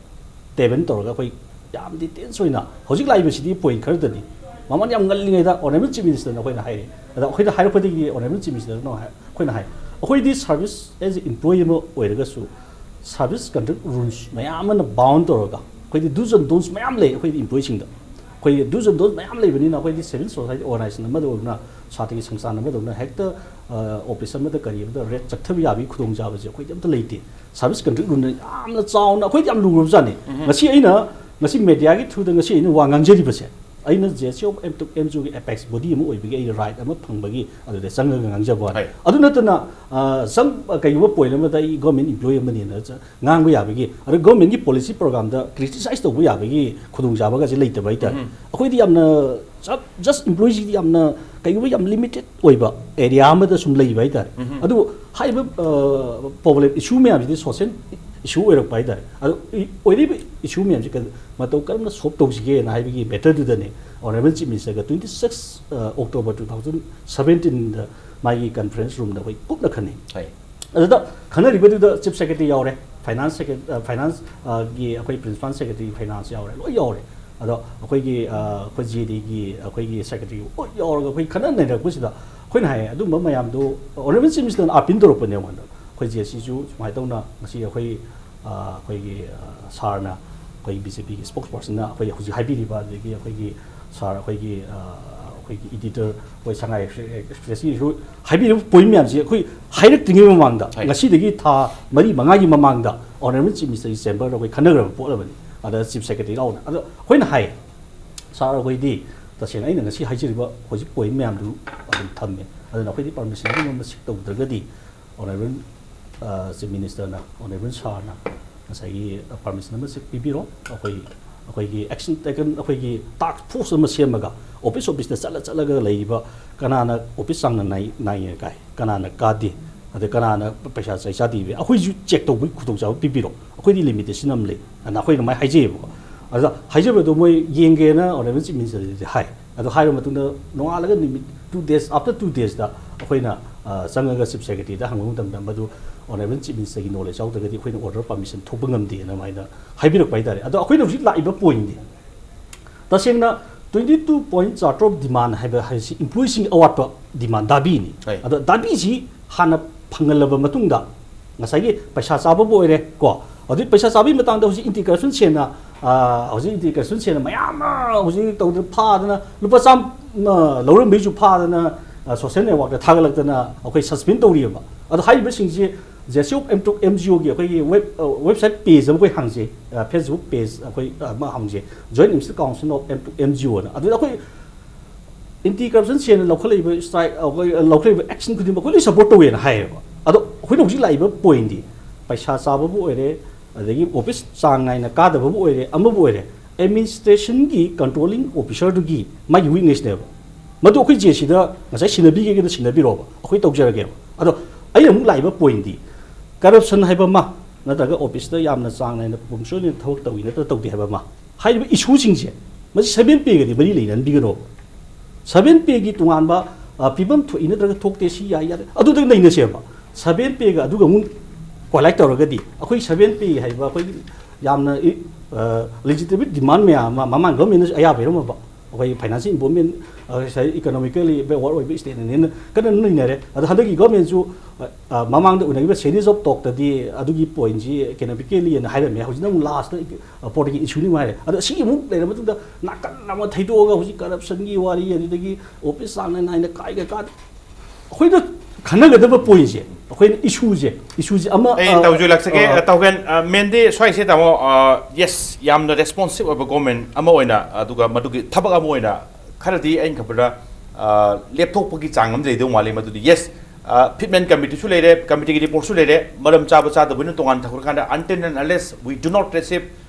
ꯇꯦꯕꯜ ꯇꯧꯔꯒ ꯑꯩꯈꯣꯏ ꯌꯥꯝ ꯗꯤꯇꯦꯜꯁ ꯑꯣꯏꯅ ꯍꯧꯖꯤꯛ ꯂꯥꯛꯏꯕꯁꯤꯗꯤ ꯄꯣꯏꯟꯠ ꯈꯔꯗꯅꯤ, ꯃꯃꯜ ꯌꯥꯝ ꯉꯜꯂꯤꯉꯩꯗ ꯑꯣꯅꯔꯦꯕꯜ ꯆꯤꯐ ꯃꯤꯅꯤꯁꯇꯔꯅ ꯑꯩꯈꯣꯏꯅ ꯍꯥꯏꯔꯦ꯫ ꯑꯗ ꯑꯩꯈꯣꯏꯗ ꯍꯥꯏꯔꯛꯄꯗꯒꯤ ꯑꯣꯅꯔꯦꯕꯜ ꯆꯤꯐ ꯃꯤꯅꯤꯁꯇꯔꯅ ꯍꯥꯏ- ꯑꯩꯈꯣꯏꯅ ꯍꯥꯏ, ꯑꯩꯈꯣꯏꯗꯤ ꯁꯥꯔꯚꯤꯁ ꯑꯦꯖ ꯑꯦ ꯏꯝꯄ꯭ꯂꯣꯌꯤ ꯑꯃ ꯑꯣꯏꯔꯒꯁꯨ ꯁꯥꯔꯚꯤꯁ ꯀꯟꯗꯛ ꯔꯨꯜꯁ ꯃꯌꯥꯝ ꯑꯃꯅ ꯕꯥꯎꯟ ꯇꯧꯔꯒ ꯑꯩꯈꯣꯏꯗꯤ ꯗꯨꯁ ꯑꯦꯟ ꯗꯣꯟꯁ ꯃꯌꯥꯝ ꯂꯩ ꯑꯩꯈꯣꯏꯗꯤ ꯏꯝꯄ꯭ꯂꯣꯌꯤꯁꯤꯡꯗ꯫ ꯑꯩꯈꯣꯏꯒꯤ ꯗꯨꯁ ꯑꯦꯟ ꯗꯣꯟꯁ ꯃꯌꯥꯝ ꯂꯩꯕꯅꯤꯅ ꯑꯩꯈꯣꯏꯗꯤ ꯁꯤꯚꯤꯜ ꯁꯣꯁꯥꯏꯇꯤ ꯑꯣꯔꯒꯅꯥꯏꯖꯦꯁꯟ ꯑꯃꯗ ꯑꯣꯏꯕꯅ, ꯁꯥꯇ꯭ꯔꯒꯤ ꯁꯪꯁꯊꯥꯟ ꯑꯃꯗꯧꯅ ꯍꯦꯛꯇ ꯑꯣꯐꯤꯁ ꯑꯃꯗ ꯀꯔꯤ ꯑꯃꯗ ꯔꯦꯠ ꯆꯠꯊꯕ ꯌꯥꯕꯒꯤ ꯈꯨꯗꯣꯡꯆꯥꯕꯁꯦ ꯑꯩꯈꯣꯏꯗꯤ ꯑꯝꯇ ꯂꯩꯇꯦ꯫ ꯁꯥꯔꯚꯤꯁ ꯀꯟꯗꯛ ꯔꯨꯜꯅ ꯌꯥꯝꯅ ꯆꯥꯎꯅ ꯑꯩꯈꯣꯏꯗꯤ ꯌꯥꯝ ꯂꯨꯔꯕꯖꯥꯠꯅꯤ꯫ ꯉꯁꯤ ꯑꯩꯅ ꯉꯁꯤ ꯃꯦꯗꯤꯌꯥꯒꯤ ꯊ꯭ꯔꯨꯗ ꯉꯁꯤ ꯑꯩꯅ ꯋꯥ ꯉꯥꯡꯖꯔꯤꯕꯁꯦ, ꯑꯩꯅ J S C of M two M ꯖꯨꯒꯤ ꯑꯦꯄꯦꯛꯁ ꯕꯣꯗꯤ ꯑꯃ ꯑꯣꯏꯕꯒꯤ ꯑꯩ ꯔꯥꯏꯠ ꯑꯃ ꯐꯪꯕꯒꯤ ꯑꯗꯨꯗ ꯆꯪꯉꯒ ꯉꯥꯡꯖꯕ ꯋꯥꯅꯤ꯫ ꯍꯣꯏ꯫ ꯑꯗꯨ ꯅꯠꯇꯅ ꯑ, ꯁꯝ ꯀꯩꯒꯨꯝꯕ ꯄꯣꯏꯟꯠ ꯑꯃꯗ ꯑꯩ ꯒꯣꯔꯃꯦꯟ ꯏꯝꯄ꯭ꯂꯣꯌꯤ ꯑꯃꯅꯤꯅ ꯆ- ꯉꯥꯡꯕ ꯌꯥꯕꯒꯤ, ꯑꯗ ꯒꯣꯔꯃꯦꯟꯒꯤ ꯄꯣꯂꯤꯁꯤ ꯄ꯭ꯔꯣꯒ꯭ꯔꯥꯝꯗ ꯀ꯭ꯔꯤꯇꯤꯁꯥꯏꯁ ꯇꯧꯕ ꯌꯥꯕꯒꯤ ꯈꯨꯗꯣꯡꯆꯥꯕꯒꯁꯦ ꯂꯩꯇꯕ ꯍꯥꯏꯇꯥꯔꯦ꯫ ꯑꯩꯈꯣꯏꯗꯤ ꯌꯥꯝꯅ ꯖꯁ ꯏꯝꯄ꯭ꯂꯣꯌꯤꯁꯤꯗꯤ ꯌꯥꯝꯅ ꯀꯩꯒꯨꯝꯕ ꯌꯥꯝ ꯂꯤꯃꯤꯇꯦꯠ ꯑꯣꯏꯕ ꯑꯦꯔꯤꯌꯥ ꯑꯃꯗ ꯁꯨꯝ ꯂꯩꯕ ꯍꯥꯏꯇꯥꯔꯦ꯫ ꯑꯗꯨꯕꯨ ꯍꯥꯏꯔꯤꯕ ꯄ꯭ꯔꯣꯕ꯭ꯂꯦꯝ ꯏꯁꯨ ꯃꯌꯥꯝꯁꯤꯗꯤ ꯁꯣꯁꯦꯜ ꯏꯁꯨ ꯑꯣꯏꯔꯛꯄ ꯍꯥꯏꯇꯥꯔꯦ꯫ ꯑꯗꯣ ꯏ- ꯑꯣꯏꯔꯤꯕ ꯏꯁꯨ ꯃꯌꯥꯝꯁꯤ ꯀ- ꯃꯇꯧ ꯀꯔꯝꯅ ꯁꯣꯜꯕ ꯇꯧꯁꯤꯒꯦꯅ ꯍꯥꯏꯕꯒꯤ ꯃꯦꯇꯔꯗꯨꯗꯅꯦ ꯑꯣꯅꯔꯦꯕꯜ ꯆꯤꯐ ꯃꯤꯅꯤꯁꯇꯔꯒ twenty six October two thousand ꯁꯕꯦꯟꯇꯤꯟꯗ ꯃꯥꯒꯤ ꯀꯟꯐꯔꯦꯟꯁ ꯔꯨꯝꯗ ꯑꯩꯈꯣꯏ ꯀꯨꯞꯅ ꯈꯟꯅꯩ꯫ ꯍꯣꯏ꯫ ꯑꯗꯨꯗ ꯈꯟꯅꯔꯤꯕꯗꯨꯗ ꯆꯤꯐ ꯁꯦꯀ꯭ꯔꯦꯇꯔꯤ ꯌꯥꯎꯔꯦ, ꯐꯥꯏꯅꯥꯟꯁ ꯁꯦꯀ꯭ꯔꯦ- ꯑ, ꯐꯥꯏꯅꯥꯟꯁ, ꯑ, ꯒꯤ ꯑꯩꯈꯣꯏ ꯄ꯭ꯔꯤꯟꯁꯤꯄꯥꯜ ꯁꯦꯀ꯭ꯔꯦꯇꯔꯤ ꯐꯥꯏꯅꯥꯟꯁ ꯌꯥꯎꯔꯦ, ꯂꯣꯏ ꯌꯥꯎꯔꯦ꯫ ꯑꯗꯣ ꯑꯩꯈꯣꯏꯒꯤ ꯑ, ꯑꯩꯈꯣꯏ ꯖꯦ ꯗꯤꯒꯤ ꯑꯩꯈꯣꯏꯒꯤ ꯁꯦꯀ꯭ꯔꯦꯇꯔꯤ ꯂꯣꯏ ꯌꯥꯎꯔꯒ ꯑꯩꯈꯣꯏ ꯈꯟꯅ ꯅꯩꯅꯔꯛꯄꯁꯤꯗ ꯑꯩꯈꯣꯏꯅ ꯍꯥꯏꯌꯦ, ꯑꯗꯨꯝꯕ ꯃꯌꯥꯝꯗꯣ ꯑꯣꯅꯔꯦꯕꯜ ꯆꯤꯐ ꯃꯤꯅꯤꯁꯇꯔꯅ ꯑꯥꯄꯤꯜ ꯇꯧꯔꯛꯄꯅꯦ ꯑꯩꯉꯣꯟꯗ꯫ ꯑꯩꯈꯣꯏ ꯖꯦ ꯁꯤꯁꯨ ꯁꯨꯃꯥꯏꯅ ꯇꯧꯅ ꯉꯁꯤ ꯑꯩꯈꯣꯏ ꯑ, ꯑꯩꯈꯣꯏꯒꯤ ꯑ, ꯁꯥꯔꯅ ꯑꯩꯈꯣꯏ ꯕꯤ ꯖꯦ ꯄꯤꯒꯤ ꯁ꯭ꯄꯣꯛꯁ ꯄꯥꯔꯁꯟꯅ ꯑꯩꯈꯣꯏ ꯍꯧꯖꯤꯛ ꯍꯥꯏꯕꯤꯔꯤꯕ, ꯑꯗꯒꯤ ꯑꯩꯈꯣꯏꯒꯤ ꯁꯥꯔ ꯑꯩꯈꯣꯏꯒꯤ ꯑ, ꯑꯩꯈꯣꯏꯒꯤ ꯏꯗꯤꯇꯔ ꯑꯩꯈꯣꯏ ꯁꯉꯥꯏ ꯑꯦꯛꯁꯄ꯭ꯔꯦꯁꯀꯤꯁꯨ ꯍꯥꯏꯕꯤꯔꯤꯕ ꯄꯣꯏꯟꯠ ꯃꯌꯥꯝꯁꯦ ꯑꯩꯈꯣꯏ ꯍꯥꯏꯔꯛꯇ꯭ꯔꯤꯉꯩ ꯃꯃꯥꯡꯗ, ꯍꯥꯏ꯫ ꯉꯁꯤꯗꯒꯤ ꯊꯥ ꯃꯔꯤ ꯃꯉꯥꯒꯤ ꯃꯃꯥꯡꯗ ꯑꯣꯅꯔꯦꯕꯜ ꯆꯤꯐ ꯃꯤꯅꯤꯁꯇꯔꯒꯤ ꯆꯦꯝꯕꯔꯗ ꯑꯩꯈꯣꯏ ꯈꯟꯅꯈ꯭ꯔꯕ ꯄꯣꯠ ꯑꯃꯅꯤ꯫ ꯑꯗ ꯆꯤꯐ ꯁꯦꯀ꯭ꯔꯦꯇꯔꯤ ꯌꯥꯎꯅ ꯑꯗꯣ ꯑꯩꯈꯣꯏꯅ ꯍꯥꯏ, ꯁꯥꯔ, ꯑꯩꯈꯣꯏꯗꯤ ꯇꯁꯦꯡꯅ ꯑꯩꯅ ꯉꯁꯤ ꯍꯥꯏꯖꯔꯤꯕ ꯍꯧꯖꯤꯛ ꯄꯣꯏꯟꯠ ꯃꯌꯥꯝꯗꯨ ꯑꯗꯨꯝ ꯊꯝꯃꯦ꯫ ꯑꯗꯨꯅ ꯑꯩꯈꯣꯏꯗꯤ ꯄꯔꯃꯤꯁꯟꯒꯨꯝꯕ ꯑꯃ ꯁꯤꯛ ꯇꯧꯗ꯭ꯔꯒꯗꯤ Honourable Chief Ministerꯅ, Honourable Sirꯅ ꯉꯁꯥꯏꯒꯤ permission ꯑꯃ ꯄꯤꯕꯤꯔꯣ, ꯑꯩꯈꯣꯏ ꯑꯩꯈꯣꯏꯒꯤ action taken, ꯑꯩꯈꯣꯏꯒꯤ task force ꯑꯃ ꯁꯦꯝꯃꯒ office officeꯇ ꯆꯠꯂ ꯆꯠꯂꯒ ꯂꯩꯔꯤꯕ ꯀꯅꯥꯅ office ꯆꯥꯡ ꯅꯥꯏ ꯅꯥꯏꯅ ꯀꯥꯏ, ꯀꯅꯥꯅ ꯀꯥꯗꯦ, ꯑꯗ ꯀꯅꯥꯅ ꯄꯩꯁꯥ ꯆꯩ ꯆꯥꯗꯦ, ꯑꯩꯈꯣꯏꯁꯨ check ꯇꯧꯕꯒꯤ ꯈꯨꯗꯣꯡꯆꯥꯕ ꯄꯤꯕꯤꯔꯣ꯫ ꯑꯩꯈꯣꯏꯗꯤ limitation ꯑꯃ ꯂꯩ, ꯑꯗꯨꯅ ꯑꯩꯈꯣꯏꯅ ꯑꯗꯨꯃꯥꯏꯅ ꯍꯥꯏꯖꯩꯌꯦꯕꯀꯣ꯫ ꯑꯗ ꯍꯥꯏꯖꯕꯗꯣ ꯃꯣꯏ ꯌꯦꯡꯒꯦꯅ Honourable Chief Ministerꯗꯗꯤ ꯍꯥꯏ꯫ ꯑꯗꯣ ꯍꯥꯏꯔꯕ ꯃꯇꯨꯡꯗ ꯅꯣꯡꯉꯥꯜꯂꯒ ꯅꯨꯃꯤꯠ two days, after two daysꯇ ꯑꯩꯈꯣꯏꯅ ꯆꯪꯉꯒ Chief Secretaryꯗ ꯍꯪꯕ ꯃꯇꯝꯗ ꯃꯗꯨ Honourable Chief Ministerꯒꯤ knowledge ꯌꯥꯎꯗ꯭ꯔꯒꯗꯤ ꯑꯩꯈꯣꯏꯅ order permission ꯊꯣꯛꯄ ꯉꯝꯗꯦꯅ ꯑꯗꯨꯃꯥꯏꯅ ꯍꯥꯏꯕꯤꯔꯛꯄ ꯍꯥꯏꯇꯥꯔꯦ꯫ ꯑꯗꯣ ꯑꯩꯈꯣꯏꯅ ꯍꯧꯖꯤꯛ ꯂꯥꯛꯏꯕ pointꯗꯤ ꯇꯁꯦꯡꯅ twenty two point ꯆꯥꯇ꯭ꯔꯨꯛ demand ꯍꯥꯏꯕ ꯍꯥꯏꯁꯤ employeeꯁꯤꯡꯒꯤ ꯑꯋꯥꯠꯄ demand, ꯗꯥꯕꯤꯅꯤ꯫ ꯑꯗꯣ ꯗꯥꯕꯤꯁꯤ ꯍꯥꯟꯅ ꯐꯪꯍꯜꯂꯕ ꯃꯇꯨꯡꯗ ꯉꯁꯥꯏꯒꯤ ꯄꯩꯁꯥ ꯆꯥꯕꯕꯨ ꯑꯣꯏꯔꯦ ꯀꯣ, ꯍꯧꯖꯤꯛ ꯄꯩꯁꯥ ꯆꯥꯕꯒꯤ ꯃꯇꯥꯡꯗ ꯍꯧꯖꯤꯛ Anti Corruption Cellꯅ, ꯍꯧꯖꯤꯛ Anti Corruption Cellꯅ ꯃꯌꯥꯝ ꯑꯃ ꯍꯧꯖꯤꯛ ꯇꯧꯗꯅ ꯐꯥꯗꯅ ꯂꯨꯄꯥ ꯆꯥꯝꯃ ꯂꯧꯔꯝꯕꯩꯁꯨ ꯐꯥꯗꯅ social networkꯇ ꯊꯥꯒꯠꯂꯛꯇꯅ ꯑꯩꯈꯣꯏ suspend ꯇꯧꯔꯤꯑꯕ꯫ ꯑꯗꯣ ꯍꯥꯏꯔꯤꯕꯁꯤꯡꯁꯤ J C O of Amtruck NGOꯒꯤ ꯑꯩꯈꯣꯏꯒꯤ web website page ꯑꯃ ꯑꯩꯈꯣꯏ ꯍꯥꯡꯖꯩ, Facebook page ꯑꯩꯈꯣꯏ ꯑꯃ ꯍꯥꯡꯖꯩ, Joint Minister Council of Amtruck NGOꯅ꯫ ꯑꯗꯨꯗ ꯑꯩꯈꯣꯏ Anti Corruption Cellꯅ ꯂꯧꯈꯠꯂꯛꯏꯕ strike, ꯑꯩꯈꯣꯏ ꯂꯧꯈꯠꯂꯛꯏꯕ action ꯈꯨꯗꯤꯡꯃꯛ ꯑꯩꯈꯣꯏ ꯂꯣꯏ support ꯇꯧꯋꯦꯅ ꯍꯥꯏꯌꯦꯕ꯫ ꯑꯗꯣ ꯑꯩꯈꯣꯏꯅ ꯍꯧꯖꯤꯛ ꯂꯥꯛꯏꯕ pointꯗꯤ ꯄꯩꯁꯥ ꯆꯥꯕꯕꯨ ꯑꯣꯏꯔꯦ, ꯑꯗꯒꯤ office ꯆꯥꯡ ꯅꯥꯏꯅ ꯀꯥꯗꯕꯕꯨ ꯑꯣꯏꯔꯦ, ꯑꯃꯕꯨ ꯑꯣꯏꯔꯦ, administrationꯒꯤ controlling officerꯗꯨꯒꯤ ꯃꯥꯒꯤ weaknessꯅꯦꯕ꯫ ꯃꯗꯨ ꯑꯩꯈꯣꯏ J Cꯗ ꯉꯁꯥꯏ ꯁꯤꯟꯅꯕꯤꯒꯦꯒꯅ ꯁꯤꯟꯅꯕꯤꯔꯣꯕ, ꯑꯩꯈꯣꯏ ꯇꯧꯖꯔꯒꯦꯕ꯫ ꯑꯗꯣ ꯑꯩꯅ ꯑꯃꯨꯛ ꯂꯥꯛꯏꯕ pointꯗꯤ corruption ꯍꯥꯏꯕ ꯑꯃ, ꯅꯠꯇ꯭ꯔꯒ officeꯇ ꯌꯥꯝꯅ ꯆꯥꯡ ꯅꯥꯏꯅ punctual ꯑꯣꯏꯅ ꯊꯕꯛ ꯇꯧꯏ ꯅꯠꯇ꯭ꯔꯒ ꯇꯧꯗꯦ ꯍꯥꯏꯕ ꯑꯃ, ꯍꯥꯏꯔꯤꯕ issueꯁꯤꯡꯁꯦ ꯃꯁꯤ seven payꯒꯗꯤ ꯃꯔꯤ ꯂꯩꯅꯍꯟꯕꯤꯒꯅꯣꯕ꯫ Seven payꯒꯤ ꯇꯣꯉꯥꯟꯕ ꯄꯤꯐꯝ ꯊꯣꯛꯏ ꯅꯠꯇ꯭ꯔꯒ ꯊꯣꯛꯇꯦ, ꯁꯤ ꯌꯥꯏ ꯌꯥꯗꯦ, ꯑꯗꯨꯗ ꯅꯩꯅꯁꯦꯕ꯫ Seven payꯒ ꯑꯗꯨꯒ ꯑꯃꯨꯛ collide ꯇꯧꯔꯒꯗꯤ ꯑꯩꯈꯣꯏ seven pay ꯍꯥꯏꯕ ꯑꯩꯈꯣꯏꯒꯤ ꯌꯥꯝꯅ legitimate demand ꯃꯌꯥꯝ ꯑꯃ ꯃꯃꯥꯡ governmentꯅꯁꯨ ꯑꯌꯥꯕ ꯄꯤꯔꯝꯃꯕ, ꯑꯩꯈꯣꯏ financial involvement, ꯉꯁꯥꯏ economically backward ꯑꯣꯏꯕ stateꯅꯦꯅ ꯀꯟꯅ ꯅꯩꯅꯔꯦ꯫ ꯑꯗꯣ ꯍꯟꯗꯛꯀꯤ governmentꯁꯨ ꯃꯃꯥꯡꯗ ꯎꯅꯈꯤꯕ series of talkꯇꯗꯤ ꯑꯗꯨꯒꯤ pointꯁꯤ economicallyꯅ ꯍꯥꯏꯔꯝꯃꯦ, ꯍꯧꯖꯤꯛꯅ ꯑꯃꯨꯛ lastꯇ political issueꯅꯤ ꯑꯃꯨꯛ ꯍꯥꯏꯔꯦ꯫ ꯑꯗꯣ ꯁꯤ ꯑꯃꯨꯛ ꯂꯩꯔ ꯃꯇꯨꯡꯗ ꯅꯥꯀꯟ ꯑꯃ ꯊꯩꯗꯣꯛꯑꯒ ꯍꯧꯖꯤꯛ corruptionꯒꯤ ꯋꯥꯔꯤ, ꯑꯗꯨꯗꯒꯤ office ꯆꯥꯡ ꯅꯥꯏꯅ ꯀꯥꯏꯒ ꯀꯥ ꯑꯩꯈꯣꯏꯅ ꯈꯟꯅꯒꯗꯕ pointꯁꯦ, ꯑꯩꯈꯣꯏꯅ issueꯁꯦ, issueꯁꯦ ꯑꯃ ꯑꯩ ꯇꯧꯖꯂꯛꯆꯒꯦ꯫ ꯇꯧꯒꯦꯟ, ꯃꯦꯟꯗꯤ ꯁ꯭ꯋꯥꯏꯁꯦ ꯇꯥꯃꯣ, yes, ꯌꯥꯝꯅ responsive ꯑꯣꯏꯕ government ꯑꯃ ꯑꯣꯏꯅ, ꯑꯗꯨꯒ ꯃꯗꯨꯒꯤ ꯊꯕꯛ ꯑꯃ ꯑꯣꯏꯅ ꯈꯔꯗꯤ ꯑꯩꯅ ꯈꯟꯕꯗ ꯂꯦꯞꯊꯣꯛꯄꯒꯤ ꯆꯥꯡ ꯑꯃꯗꯤ ꯂꯩꯗꯧ ꯃꯥꯜꯂꯤ꯫ ꯃꯗꯨꯗꯤ yes, ꯐꯤꯠꯃꯦꯟ ꯀꯃꯤꯇꯤꯁꯨ ꯂꯩꯔꯦ, ꯀꯃꯤꯇꯤꯒꯤ ꯔꯤꯄꯣꯔꯠꯁꯨ ꯂꯩꯔꯦ꯫ ꯃꯔꯝ ꯆꯥꯕ ꯆꯥꯗꯕꯅ ꯇꯣꯉꯥꯟ ꯊꯝꯈ꯭ꯔꯀꯥꯟꯗ, until and unless we do not receive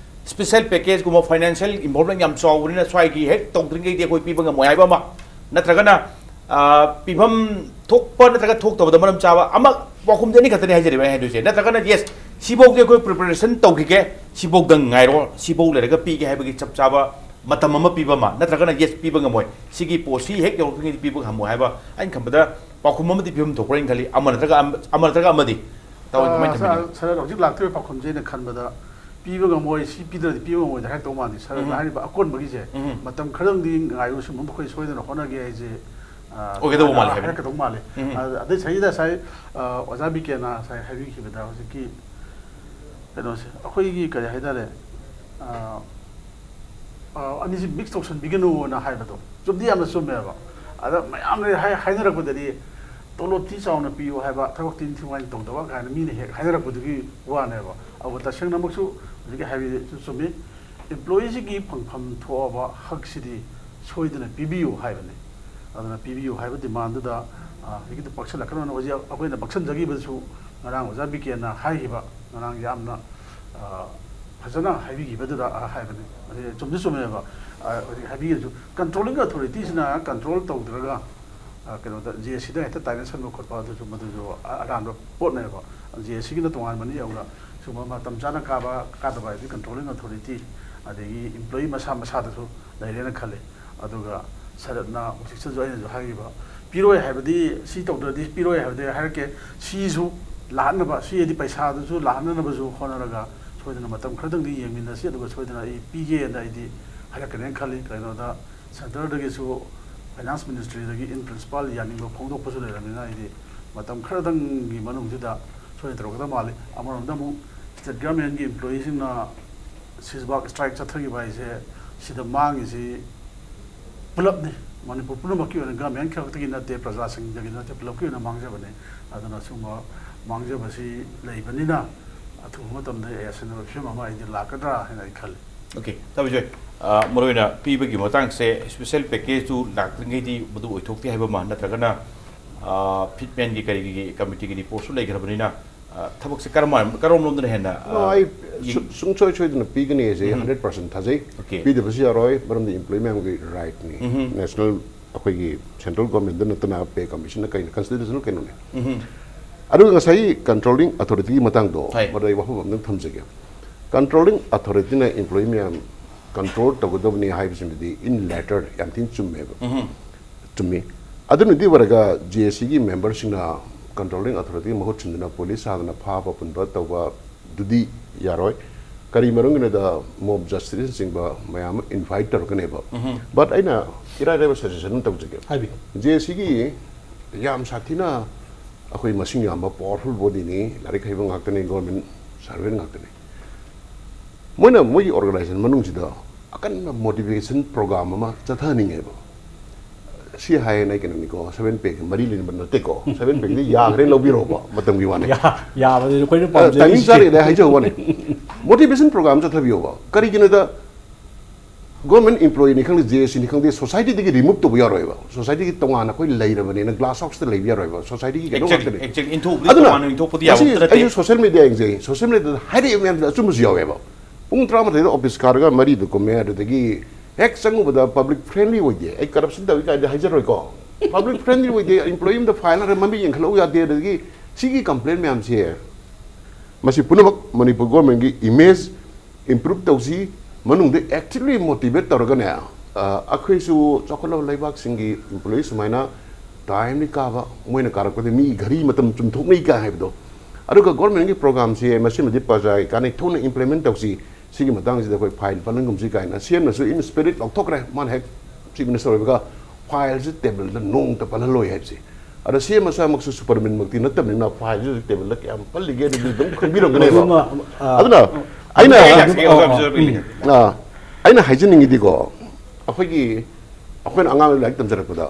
special packageꯀꯨꯝꯕ financial involvement ꯌꯥꯝ ꯆꯥꯎꯕꯅꯤꯅ, ꯁ꯭ꯋꯥꯏꯒꯤ ꯍꯦꯛ ꯇꯧꯗ꯭ꯔꯤꯉꯩꯗꯤ ꯑꯩꯈꯣꯏ ꯄꯤꯕ ꯉꯝꯃꯣꯏ ꯍꯥꯏꯕ ꯑꯃ, ꯅꯠꯇ꯭ꯔꯒꯅ ꯑ, ꯄꯤꯐꯝ ꯊꯣꯛꯄ ꯅꯠꯇ꯭ꯔꯒ ꯊꯣꯛꯇꯕꯗ ꯃꯔꯝ ꯆꯥꯕ ꯑꯃ, ꯄꯥꯎꯈꯨꯝꯗꯤ ꯑꯅꯤꯈꯛꯇꯅꯤ ꯍꯥꯏꯖꯔꯤꯕ ꯑꯩ ꯍꯥꯏꯗꯣꯏꯁꯦ꯫ ꯅꯠꯇ꯭ꯔꯒꯅ yes, ꯁꯤꯐꯧꯗꯤ ꯑꯩꯈꯣꯏ preparation ꯇꯧꯈꯤꯒꯦ, ꯁꯤꯐꯧꯗꯪ ꯉꯥꯏꯔꯣ, ꯁꯤꯐꯧ ꯂꯩꯔꯒ ꯄꯤꯒꯦ ꯍꯥꯏꯕꯒꯤ ꯆꯞ ꯆꯥꯕ ꯃꯇꯝ ꯑꯃ ꯄꯤꯕ ꯑꯃ, ꯅꯠꯇ꯭ꯔꯒꯅ yes, ꯄꯤꯕ ꯉꯝꯃꯣꯏ, ꯁꯤꯒꯤ ꯄꯣꯠꯁꯤ ꯍꯦꯛ ꯌꯧꯔꯛꯇ꯭ꯔꯤꯉꯩꯗ ꯄꯤꯕ ꯉꯝꯃꯣꯏ ꯍꯥꯏꯕ, ꯑꯩꯅ ꯈꯟꯕꯗ ꯄꯥꯎꯈꯨꯝ ꯑꯃꯗꯤ ꯄꯤꯐꯝ ꯊꯣꯛꯄ꯭ꯔꯥ ꯍꯥꯏꯅ ꯈꯜꯂꯤ꯫ ꯑꯃ ꯅꯠꯇ꯭ꯔꯒ ꯑꯃ, ꯑꯃ ꯅꯠꯇ꯭ꯔꯒ ꯑꯃꯗꯤ꯫ ꯏꯇꯥꯎ, ꯑ, ꯀꯃꯥꯏꯅ ꯁꯥꯔ, ꯊꯝꯕꯤꯅꯤ? ꯁꯥꯔ, ꯍꯧꯖꯤꯛ ꯂꯥꯛꯇꯣꯏꯕ ꯄꯥꯎꯈꯨꯝꯁꯦ ꯑꯩꯅ ꯈꯟꯕꯗ ꯄꯤꯕ ꯉꯝꯃꯣꯏ, ꯁꯤ ꯄꯤꯗ꯭ꯔꯗꯤ ꯄꯤꯕ ꯉꯝꯃꯣꯏꯗ ꯍꯥꯏꯔꯛꯇꯧ ꯃꯥꯜꯂꯤ꯫ ꯁꯥꯔꯅ ꯎꯝ꯫ ꯍꯥꯏꯔꯤꯕ ꯑꯀꯣꯟꯕꯒꯤꯁꯦ ꯎꯝ꯫ ꯃꯇꯝ ꯈꯔꯗꯪꯗꯤ ꯉꯥꯏꯌꯨ, ꯁꯤꯒꯨꯝꯕ ꯑꯩꯈꯣꯏ ꯁꯣꯏꯗꯅ ꯍꯣꯠꯅꯒꯦ ꯍꯥꯏꯁꯦ, ꯑ, ꯑꯣꯏꯒꯗꯧꯕ ꯃꯥꯜꯂꯦ ꯍꯥꯏꯕꯅꯤ꯫ ꯍꯥꯏꯔꯛꯀꯗꯧ ꯃꯥꯜꯂꯦ꯫ ꯎꯝ꯫ ꯑ, ꯑꯗꯩ ꯁꯤꯗꯩꯗ ꯉꯁꯥꯏ, ꯑ, ꯑꯣꯖꯥ ꯕꯤ ꯀꯦꯅ ꯉꯁꯥꯏ ꯍꯥꯏꯕꯤꯈꯤꯕꯗ ꯍꯧꯖꯤꯛꯀꯤ ꯀꯩꯅꯣꯁꯦ, ꯑꯩꯈꯣꯏꯒꯤ ꯀꯔꯤ ꯍꯥꯏꯇꯥꯔꯦ, ꯑ, ꯑ, ꯑꯅꯤꯁꯤ mix ꯇꯧꯁꯟꯕꯤꯒꯅꯨꯅ ꯍꯥꯏꯕꯗꯣ ꯆꯨꯝꯗꯤ ꯌꯥꯝꯅ ꯆꯨꯝꯃꯦꯕ꯫ ꯑꯗ ꯃꯌꯥꯝꯅ ꯍꯥꯏ-, ꯍꯥꯏꯅꯔꯛꯄꯗꯗꯤ ꯇꯣꯂꯣꯞꯇꯤ ꯆꯥꯎꯅ ꯄꯤꯌꯨ ꯍꯥꯏꯕ, ꯊꯕꯛꯇꯤ ꯅꯤꯡꯊꯤ ꯅꯨꯡꯉꯥꯏꯅ ꯇꯧꯗꯕ ꯀꯥꯏꯅ ꯃꯤꯅ ꯍꯦꯛ ꯍꯥꯏꯅꯔꯛꯄꯗꯨꯒꯤ ꯋꯥꯅꯦꯕ꯫ ꯑꯗꯨꯒ ꯇꯁꯦꯡꯅꯃꯛꯁꯨ ꯍꯧꯖꯤꯛꯀꯤ ꯍꯥꯏꯕꯤꯗꯨꯁꯨ ꯆꯨꯝꯃꯤ꯫ Employeeꯁꯤꯒꯤ ꯐꯪꯐꯝ ꯊꯣꯛꯑꯕ ꯍꯛꯁꯤꯗꯤ ꯁꯣꯏꯗꯅ ꯄꯤꯕꯤꯌꯨ ꯍꯥꯏꯕꯅꯤ꯫ ꯑꯗꯨꯅ ꯄꯤꯕꯤꯌꯨ ꯍꯥꯏꯕ demandꯗꯨꯗ, ꯑ, ꯍꯧꯖꯤꯛꯀꯤꯗꯨ ꯄꯛꯁꯜꯂꯛꯀꯅꯣꯅ ꯍꯧꯖꯤꯛ ꯑꯩꯈꯣꯏꯅ ꯄꯛꯁꯟꯖꯈꯤꯕꯗꯨꯁꯨ ꯉꯔꯥꯡ ꯑꯣꯖꯥ ꯕꯤ ꯀꯦꯅ ꯍꯥꯏꯈꯤꯕ, ꯉꯔꯥꯡ ꯌꯥꯝꯅ, ꯑ, ꯐꯖꯅ ꯍꯥꯏꯕꯤꯈꯤꯕꯗꯨꯗ, ꯑ, ꯍꯥꯏꯕꯅꯤ꯫ ꯑꯗꯨ ꯆꯨꯝꯗꯤ ꯆꯨꯝꯃꯦꯕ꯫ ꯑ, ꯍꯧꯖꯤꯛ ꯍꯥꯏꯕꯤꯔꯁꯨ controlling authorityꯁꯤꯅ control ꯇꯧꯗ꯭ꯔꯒ, ꯑ, ꯀꯩꯅꯣꯗ, ꯖꯦ ꯑꯦꯁ ꯁꯤꯗ ꯍꯦꯛꯇ ꯇꯥꯏꯅꯁꯟꯕ ꯈꯣꯠꯄ ꯑꯗꯨꯁꯨ, ꯃꯗꯨꯁꯨ ꯑ-, ꯑꯔꯥꯟꯕ ꯄꯣꯠꯅꯦꯕ꯫ ꯖꯦ ꯑꯦꯁ ꯁꯤꯒꯤꯅ ꯇꯣꯉꯥꯟꯕꯅꯤ꯫ ꯑꯗꯨꯒ ꯁꯤꯒꯨꯝꯕ ꯃꯇꯝ ꯆꯥꯅ ꯀꯥꯕ ꯀꯥꯗꯕ ꯍꯥꯏꯗꯤ controlling authority, ꯑꯗꯒꯤ employee ꯃꯁꯥ ꯃꯁꯥꯗꯁꯨ ꯂꯩꯔꯦꯅ ꯈꯜꯂꯤ꯫ ꯑꯗꯨꯒ ꯁꯔꯠꯅ ꯍꯧꯖꯤꯛꯁꯤꯁꯨ ꯑꯩꯅꯁꯨ ꯍꯥꯏꯈꯤꯕ, ꯄꯤꯔꯣꯏ ꯍꯥꯏꯕꯗꯤ, ꯁꯤ ꯇꯧꯗ꯭ꯔꯗꯤ ꯄꯤꯔꯣꯏ ꯍꯥꯏꯕꯗꯤ ꯍꯥꯏꯔꯛꯀꯦ, ꯁꯤꯁꯨ ꯂꯥꯛꯍꯟꯅꯕ, ꯁꯤ ꯍꯥꯏꯗꯤ ꯄꯩꯁꯥꯗꯨꯁꯨ ꯂꯥꯛꯍꯟꯅꯕꯁꯨ ꯍꯣꯠꯅꯔꯒ ꯁꯣꯏꯗꯅ ꯃꯇꯝ ꯈꯔꯗꯪꯗꯤ ꯌꯦꯡꯃꯤꯟꯅꯁꯤ, ꯑꯗꯨꯒ ꯁꯣꯏꯗꯅ ꯑꯩ ꯄꯤꯒꯦꯅ ꯑꯩꯗꯤ ꯍꯥꯏꯔꯛꯀꯅꯦꯅ ꯈꯜꯂꯤ꯫ ꯀꯩꯅꯣꯗ centreꯗꯒꯤꯁꯨ finance ministryꯗꯒꯤ in principle ꯌꯥꯅꯤꯡꯕ ꯐꯣꯡꯗꯣꯛꯄꯁꯨ ꯂꯩꯔꯕꯅꯤꯅ ꯑꯩꯗꯤ ꯃꯇꯝ ꯈꯔꯗꯪꯒꯤ ꯃꯅꯨꯡꯁꯤꯗ ꯁꯣꯏꯗꯅ ꯇꯧꯔꯛꯀꯗꯕ ꯃꯥꯜꯂꯤ꯫ ꯑꯃꯔꯣꯝꯗ ꯑꯃꯨꯛ state governmentꯀꯤ employeeꯁꯤꯡꯅ ꯁꯤꯁꯕꯥꯛ strike ꯆꯠꯊꯈꯤꯕ ꯍꯥꯏꯁꯦ ꯁꯤꯗ ꯃꯥꯡꯉꯤꯁꯤ ꯄꯨꯂꯞꯅꯤ꯫ ꯃꯅꯤꯄꯨꯔ ꯄꯨꯝꯅꯃꯛꯀꯤ ꯑꯣꯏꯅ government ꯈꯛꯇꯒꯤ ꯅꯠꯇꯦ, ꯄ꯭ꯔꯖꯥꯁꯤꯡꯗꯒꯤ ꯅꯠꯇꯦ, ꯄꯨꯂꯞꯀꯤ ꯑꯣꯏꯅ ꯃꯥꯡꯖꯕꯅꯤ꯫ ꯑꯗꯨꯅ ꯁꯤꯒꯨꯝꯕ ꯃꯥꯡꯖꯕꯁꯤ ꯂꯩꯕꯅꯤꯅ ꯑꯊꯨꯕ ꯃꯇꯝꯗ ꯌꯥꯁꯤꯟꯅꯕ ꯐꯤꯕꯝ ꯑꯃ ꯑꯩꯗꯤ ꯂꯥꯛꯀꯗ꯭ꯔꯥ ꯍꯥꯏꯅ ꯑꯩ ꯈꯜꯂꯤ꯫ Okay, ꯇꯥꯕꯤꯖꯣꯏ, ꯑ, ꯃꯔꯨꯑꯣꯏꯅ ꯄꯤꯕꯒꯤ ꯃꯇꯥꯡꯁꯦ special packageꯇꯨ ꯂꯥꯛꯇ꯭ꯔꯤꯉꯩꯗꯤ ꯃꯗꯨ ꯑꯣꯏꯊꯣꯛꯇꯦ ꯍꯥꯏꯕ ꯑꯃ, ꯅꯠꯇ꯭ꯔꯒꯅ ꯐꯤꯠꯃꯦꯟꯒꯤ ꯀꯔꯤꯒꯤ ꯀꯃꯤꯇꯤꯒꯤ ꯔꯤꯄꯣꯔꯠꯁꯨ ꯂꯩꯈ꯭ꯔꯕꯅꯤꯅ, ꯑ, ꯊꯕꯛꯁꯦ ꯀꯔꯝ-, ꯀꯔꯣꯝꯂꯣꯝꯗꯅ ꯍꯦꯟꯅ, ꯑ, No, ꯑꯩ ꯌꯦꯡ- ꯁꯨ- ꯁꯨꯡꯁꯣꯏ ꯁꯣꯏꯗꯅ ꯄꯤꯒꯅꯤ ꯍꯥꯏꯁꯦ, ꯎꯝ꯫ ꯍꯟꯗ꯭ꯔꯦꯠ ꯄꯥꯔꯁꯦꯟ ꯊꯥꯖꯩ꯫ Okay. ꯄꯤꯗꯕꯁꯨ ꯌꯥꯔꯣꯏ, ꯃꯔꯝꯗꯤ employee ꯃꯌꯥꯝꯒꯤ right ꯅꯤ꯫ ꯎꯝ꯫ National, ꯑꯩꯈꯣꯏꯒꯤ central government ꯅꯠꯇꯅ pay commission ꯀꯩꯅ constitutional ꯀꯩꯅꯣꯅꯦ꯫ ꯎꯝ꯫ ꯑꯗꯨꯒ ꯉꯁꯥꯏ controlling authority ꯒꯤ ꯃꯇꯥꯡꯗꯣ, ꯍꯣꯏ꯫ ꯃꯗꯨ ꯑꯩ ꯋꯥꯐꯝ ꯑꯝꯇꯪ ꯊꯝꯖꯒꯦ꯫ Controlling authority ꯅ employee ꯃꯌꯥꯝ control ꯇꯧꯒꯗꯕꯅꯤ ꯍꯥꯏꯕꯁꯤꯃꯗꯤ in letter ꯌꯥꯝ ꯊꯤꯅ ꯆꯨꯝꯃꯦꯕ꯫ ꯎꯝ꯫ ꯆꯨꯝꯃꯤ꯫ ꯑꯗꯨꯅꯗꯤ ꯑꯣꯏꯔꯒ J A C ꯒꯤ member ꯁꯤꯡꯅ controlling authority ꯒꯤ ꯃꯍꯨꯠ ꯁꯤꯟꯗꯨꯅ police ꯁꯥꯗꯅ ꯐꯥꯕ ꯄꯨꯟꯕ ꯇꯧꯕꯗꯨꯗꯤ ꯌꯥꯔꯣꯏ꯫ ꯀꯔꯤ ꯃꯔꯝꯒꯤꯅꯣꯗ mob justice ꯅꯆꯤꯡꯕ ꯃꯌꯥꯝ ꯑꯃ invite ꯇꯧꯔꯛꯀꯅꯦꯕ꯫ ꯎꯝ꯫ But ꯑꯩꯅ ꯏꯔꯥꯏ ꯂꯥꯏꯕ suggestion ꯑꯃ ꯇꯧꯖꯒꯦ꯫ ꯍꯥꯏꯕꯤꯌꯨ꯫ J A C ꯒꯤ ꯌꯥꯝ ꯁꯥꯊꯤꯅ ꯑꯩꯈꯣꯏ ꯃꯁꯤꯡ ꯌꯥꯝꯕ powerful body ꯅꯤ, ꯂꯥꯏꯔꯤꯛ ꯍꯩꯕ ꯉꯥꯛꯇꯅꯤ, government servant ꯉꯥꯛꯇꯅꯤ꯫ ꯃꯣꯏꯅ ꯃꯣꯏꯒꯤ organization ꯃꯅꯨꯡꯁꯤꯗ ꯑꯀꯟꯕ motivation program ꯑꯃ ꯆꯠꯊꯍꯟꯅꯤꯡꯉꯦꯕ꯫ ꯁꯤ ꯍꯥꯏꯌꯦꯅ ꯑꯩ ꯀꯩꯅꯣꯅꯤꯀꯣ, seven pack ꯃꯔꯤ ꯂꯩꯅꯕ ꯅꯠꯇꯦꯀꯣ, seven pack ꯗꯤ ꯌꯥꯈ꯭ꯔꯦ, ꯂꯧꯕꯤꯔꯣꯕ, ꯃꯇꯝꯒꯤ ꯋꯥꯅꯤ꯫ ꯌꯥ- ꯌꯥꯕꯗꯨꯗꯤ ꯑꯩꯈꯣꯏꯅ ꯑ, ꯄꯥꯝꯖꯩ꯫ timing ꯆꯥꯔꯤꯉꯩꯗ ꯍꯥꯏꯖꯕ ꯋꯥꯅꯤ꯫ Motivation program ꯆꯠꯊꯕꯤꯌꯣꯕ꯫ ꯀꯔꯤꯒꯤꯅꯣꯗ, government employee ꯅꯤ ꯈꯪꯗꯦ, J A C ꯅꯤ ꯈꯪꯗꯦ, society ꯗꯒꯤ remove ꯇꯧꯕ ꯌꯥꯔꯣꯏꯕ꯫ Society ꯒꯤ ꯇꯣꯉꯥꯟꯅ ꯑꯩꯈꯣꯏ ꯂꯩꯔꯕꯅꯤꯅ, glass house ꯇ ꯂꯩꯕ ꯌꯥꯔꯣꯏꯕ꯫ Society ꯒꯤ ꯀꯩꯅꯣ Exactly, ꯉꯥꯛꯇꯅꯤ꯫ exactly. ꯏꯟꯊꯣꯛꯄꯗꯤ ꯑꯗꯨꯅ ꯇꯣꯉꯥꯟꯅ ꯏꯟꯊꯣꯛꯄꯗꯤ ꯌꯥꯕ ꯉꯁꯤ ꯑꯝꯇ ꯅꯠꯇꯦ꯫ ꯑꯩꯁꯨ social media ꯌꯦꯡꯖꯩ, social media ꯗ ꯍꯥꯏꯔꯛꯏꯕ ꯃꯌꯥꯝꯁꯤꯗ ꯑꯆꯨꯝꯕꯁꯨ ꯌꯥꯎꯋꯦꯕ꯫ ꯄꯨꯡ ꯇꯔꯥꯃꯥꯊꯣꯏꯗ office ꯀꯥꯔꯒ ꯃꯔꯤꯗ ꯀꯨꯝꯃꯦ, ꯑꯗꯨꯗꯒꯤ ꯍꯦꯛ ꯆꯪꯉꯨꯕꯗ public friendly ꯑꯣꯏꯗꯦ꯫ ꯑꯩ corruption ꯇꯧꯏ ꯀꯥꯏꯗꯤ ꯍꯥꯏꯖꯔꯣꯏꯀꯣ꯫ Public friendly ꯑꯣꯏꯗꯦ, employee ꯑꯃꯗ fine ꯍꯥꯏꯔ ꯃꯃꯤꯠ ꯌꯦꯡꯈꯠꯂꯛꯎ ꯌꯥꯗꯦ, ꯑꯗꯒꯤ ꯁꯤꯒꯤ complaint ꯃꯌꯥꯝꯁꯦ, ꯃꯁꯤ ꯄꯨꯝꯅꯃꯛ ꯃꯅꯤꯄꯨꯔ government ꯀꯤ image improve ꯇꯧꯁꯤ, ꯃꯅꯨꯡꯗ actively motivate ꯇꯧꯔꯒꯅꯦ, ꯑ, ꯑꯩꯈꯣꯏꯁꯨ ꯆꯥꯎꯈꯠꯂꯕ ꯂꯩꯕꯥꯛꯁꯤꯡꯒꯤ employee ꯁꯨꯃꯥꯏꯅ timely ꯀꯥꯕ, ꯃꯣꯏꯅ ꯀꯥꯔꯛꯄꯗ ꯃꯤ ꯘꯔꯤ ꯃꯇꯝ ꯆꯨꯝꯊꯣꯛꯅꯩ ꯀꯥꯏ ꯍꯥꯏꯕꯗꯣ꯫ ꯑꯗꯨꯒ government ꯀꯤ program ꯁꯦ ꯃꯁꯤꯃꯗꯤ ꯄ꯭ꯔꯖꯥꯒꯤ ꯀꯥꯟꯅꯩ, ꯊꯨꯅ implement ꯇꯧꯁꯤ, ꯁꯤꯒꯤ ꯃꯇꯥꯡꯁꯤꯗ ꯑꯩꯈꯣꯏ fine ꯄꯜꯍꯟꯒꯨꯝꯁꯤ ꯀꯥꯏꯅ C M ꯅꯁꯨ in spirit ꯂꯥꯎꯊꯣꯛꯈ꯭ꯔꯦ꯫ ꯃꯥꯅ ꯍꯦꯛ Chief Minister ꯑꯣꯏꯕꯒ file ꯁꯤ table ꯗ ꯅꯣꯡꯃꯇ ꯄꯜꯍꯜꯂꯣꯏ ꯍꯥꯏꯕꯁꯦ꯫ ꯑꯗ C M ꯃꯁꯥꯃꯛꯁꯨ Superman ꯃꯛꯇꯤ ꯅꯠꯇꯕꯅꯤꯅ file ꯁꯤ table ꯗ ꯀꯌꯥꯝ ꯄꯜꯂꯤꯒꯦ ꯑꯗꯨꯗꯤ ꯑꯗꯨꯝ ꯈꯪꯕꯤꯔꯝꯒꯅꯦꯕ꯫ ꯃꯗꯨꯃ, ꯑ, ꯑꯗꯨꯅ ꯑꯩꯅ ꯑꯩ ꯑ, ꯂꯥꯛꯆꯒꯦ, ꯑ, ꯑꯣꯖꯥ, ꯑꯣꯖꯥ, ꯎꯝ꯫ ꯄꯤꯕꯤꯒꯦ꯫ ꯑꯥ, ꯑꯩꯅ ꯍꯥꯏꯖꯅꯤꯡꯉꯤꯗꯤꯀꯣ, ꯑꯩꯈꯣꯏꯒꯤ, ꯑꯩꯈꯣꯏꯅ ꯑꯉꯥꯡ ꯂꯥꯏꯔꯤꯛ ꯇꯝꯖꯔꯛꯄꯗ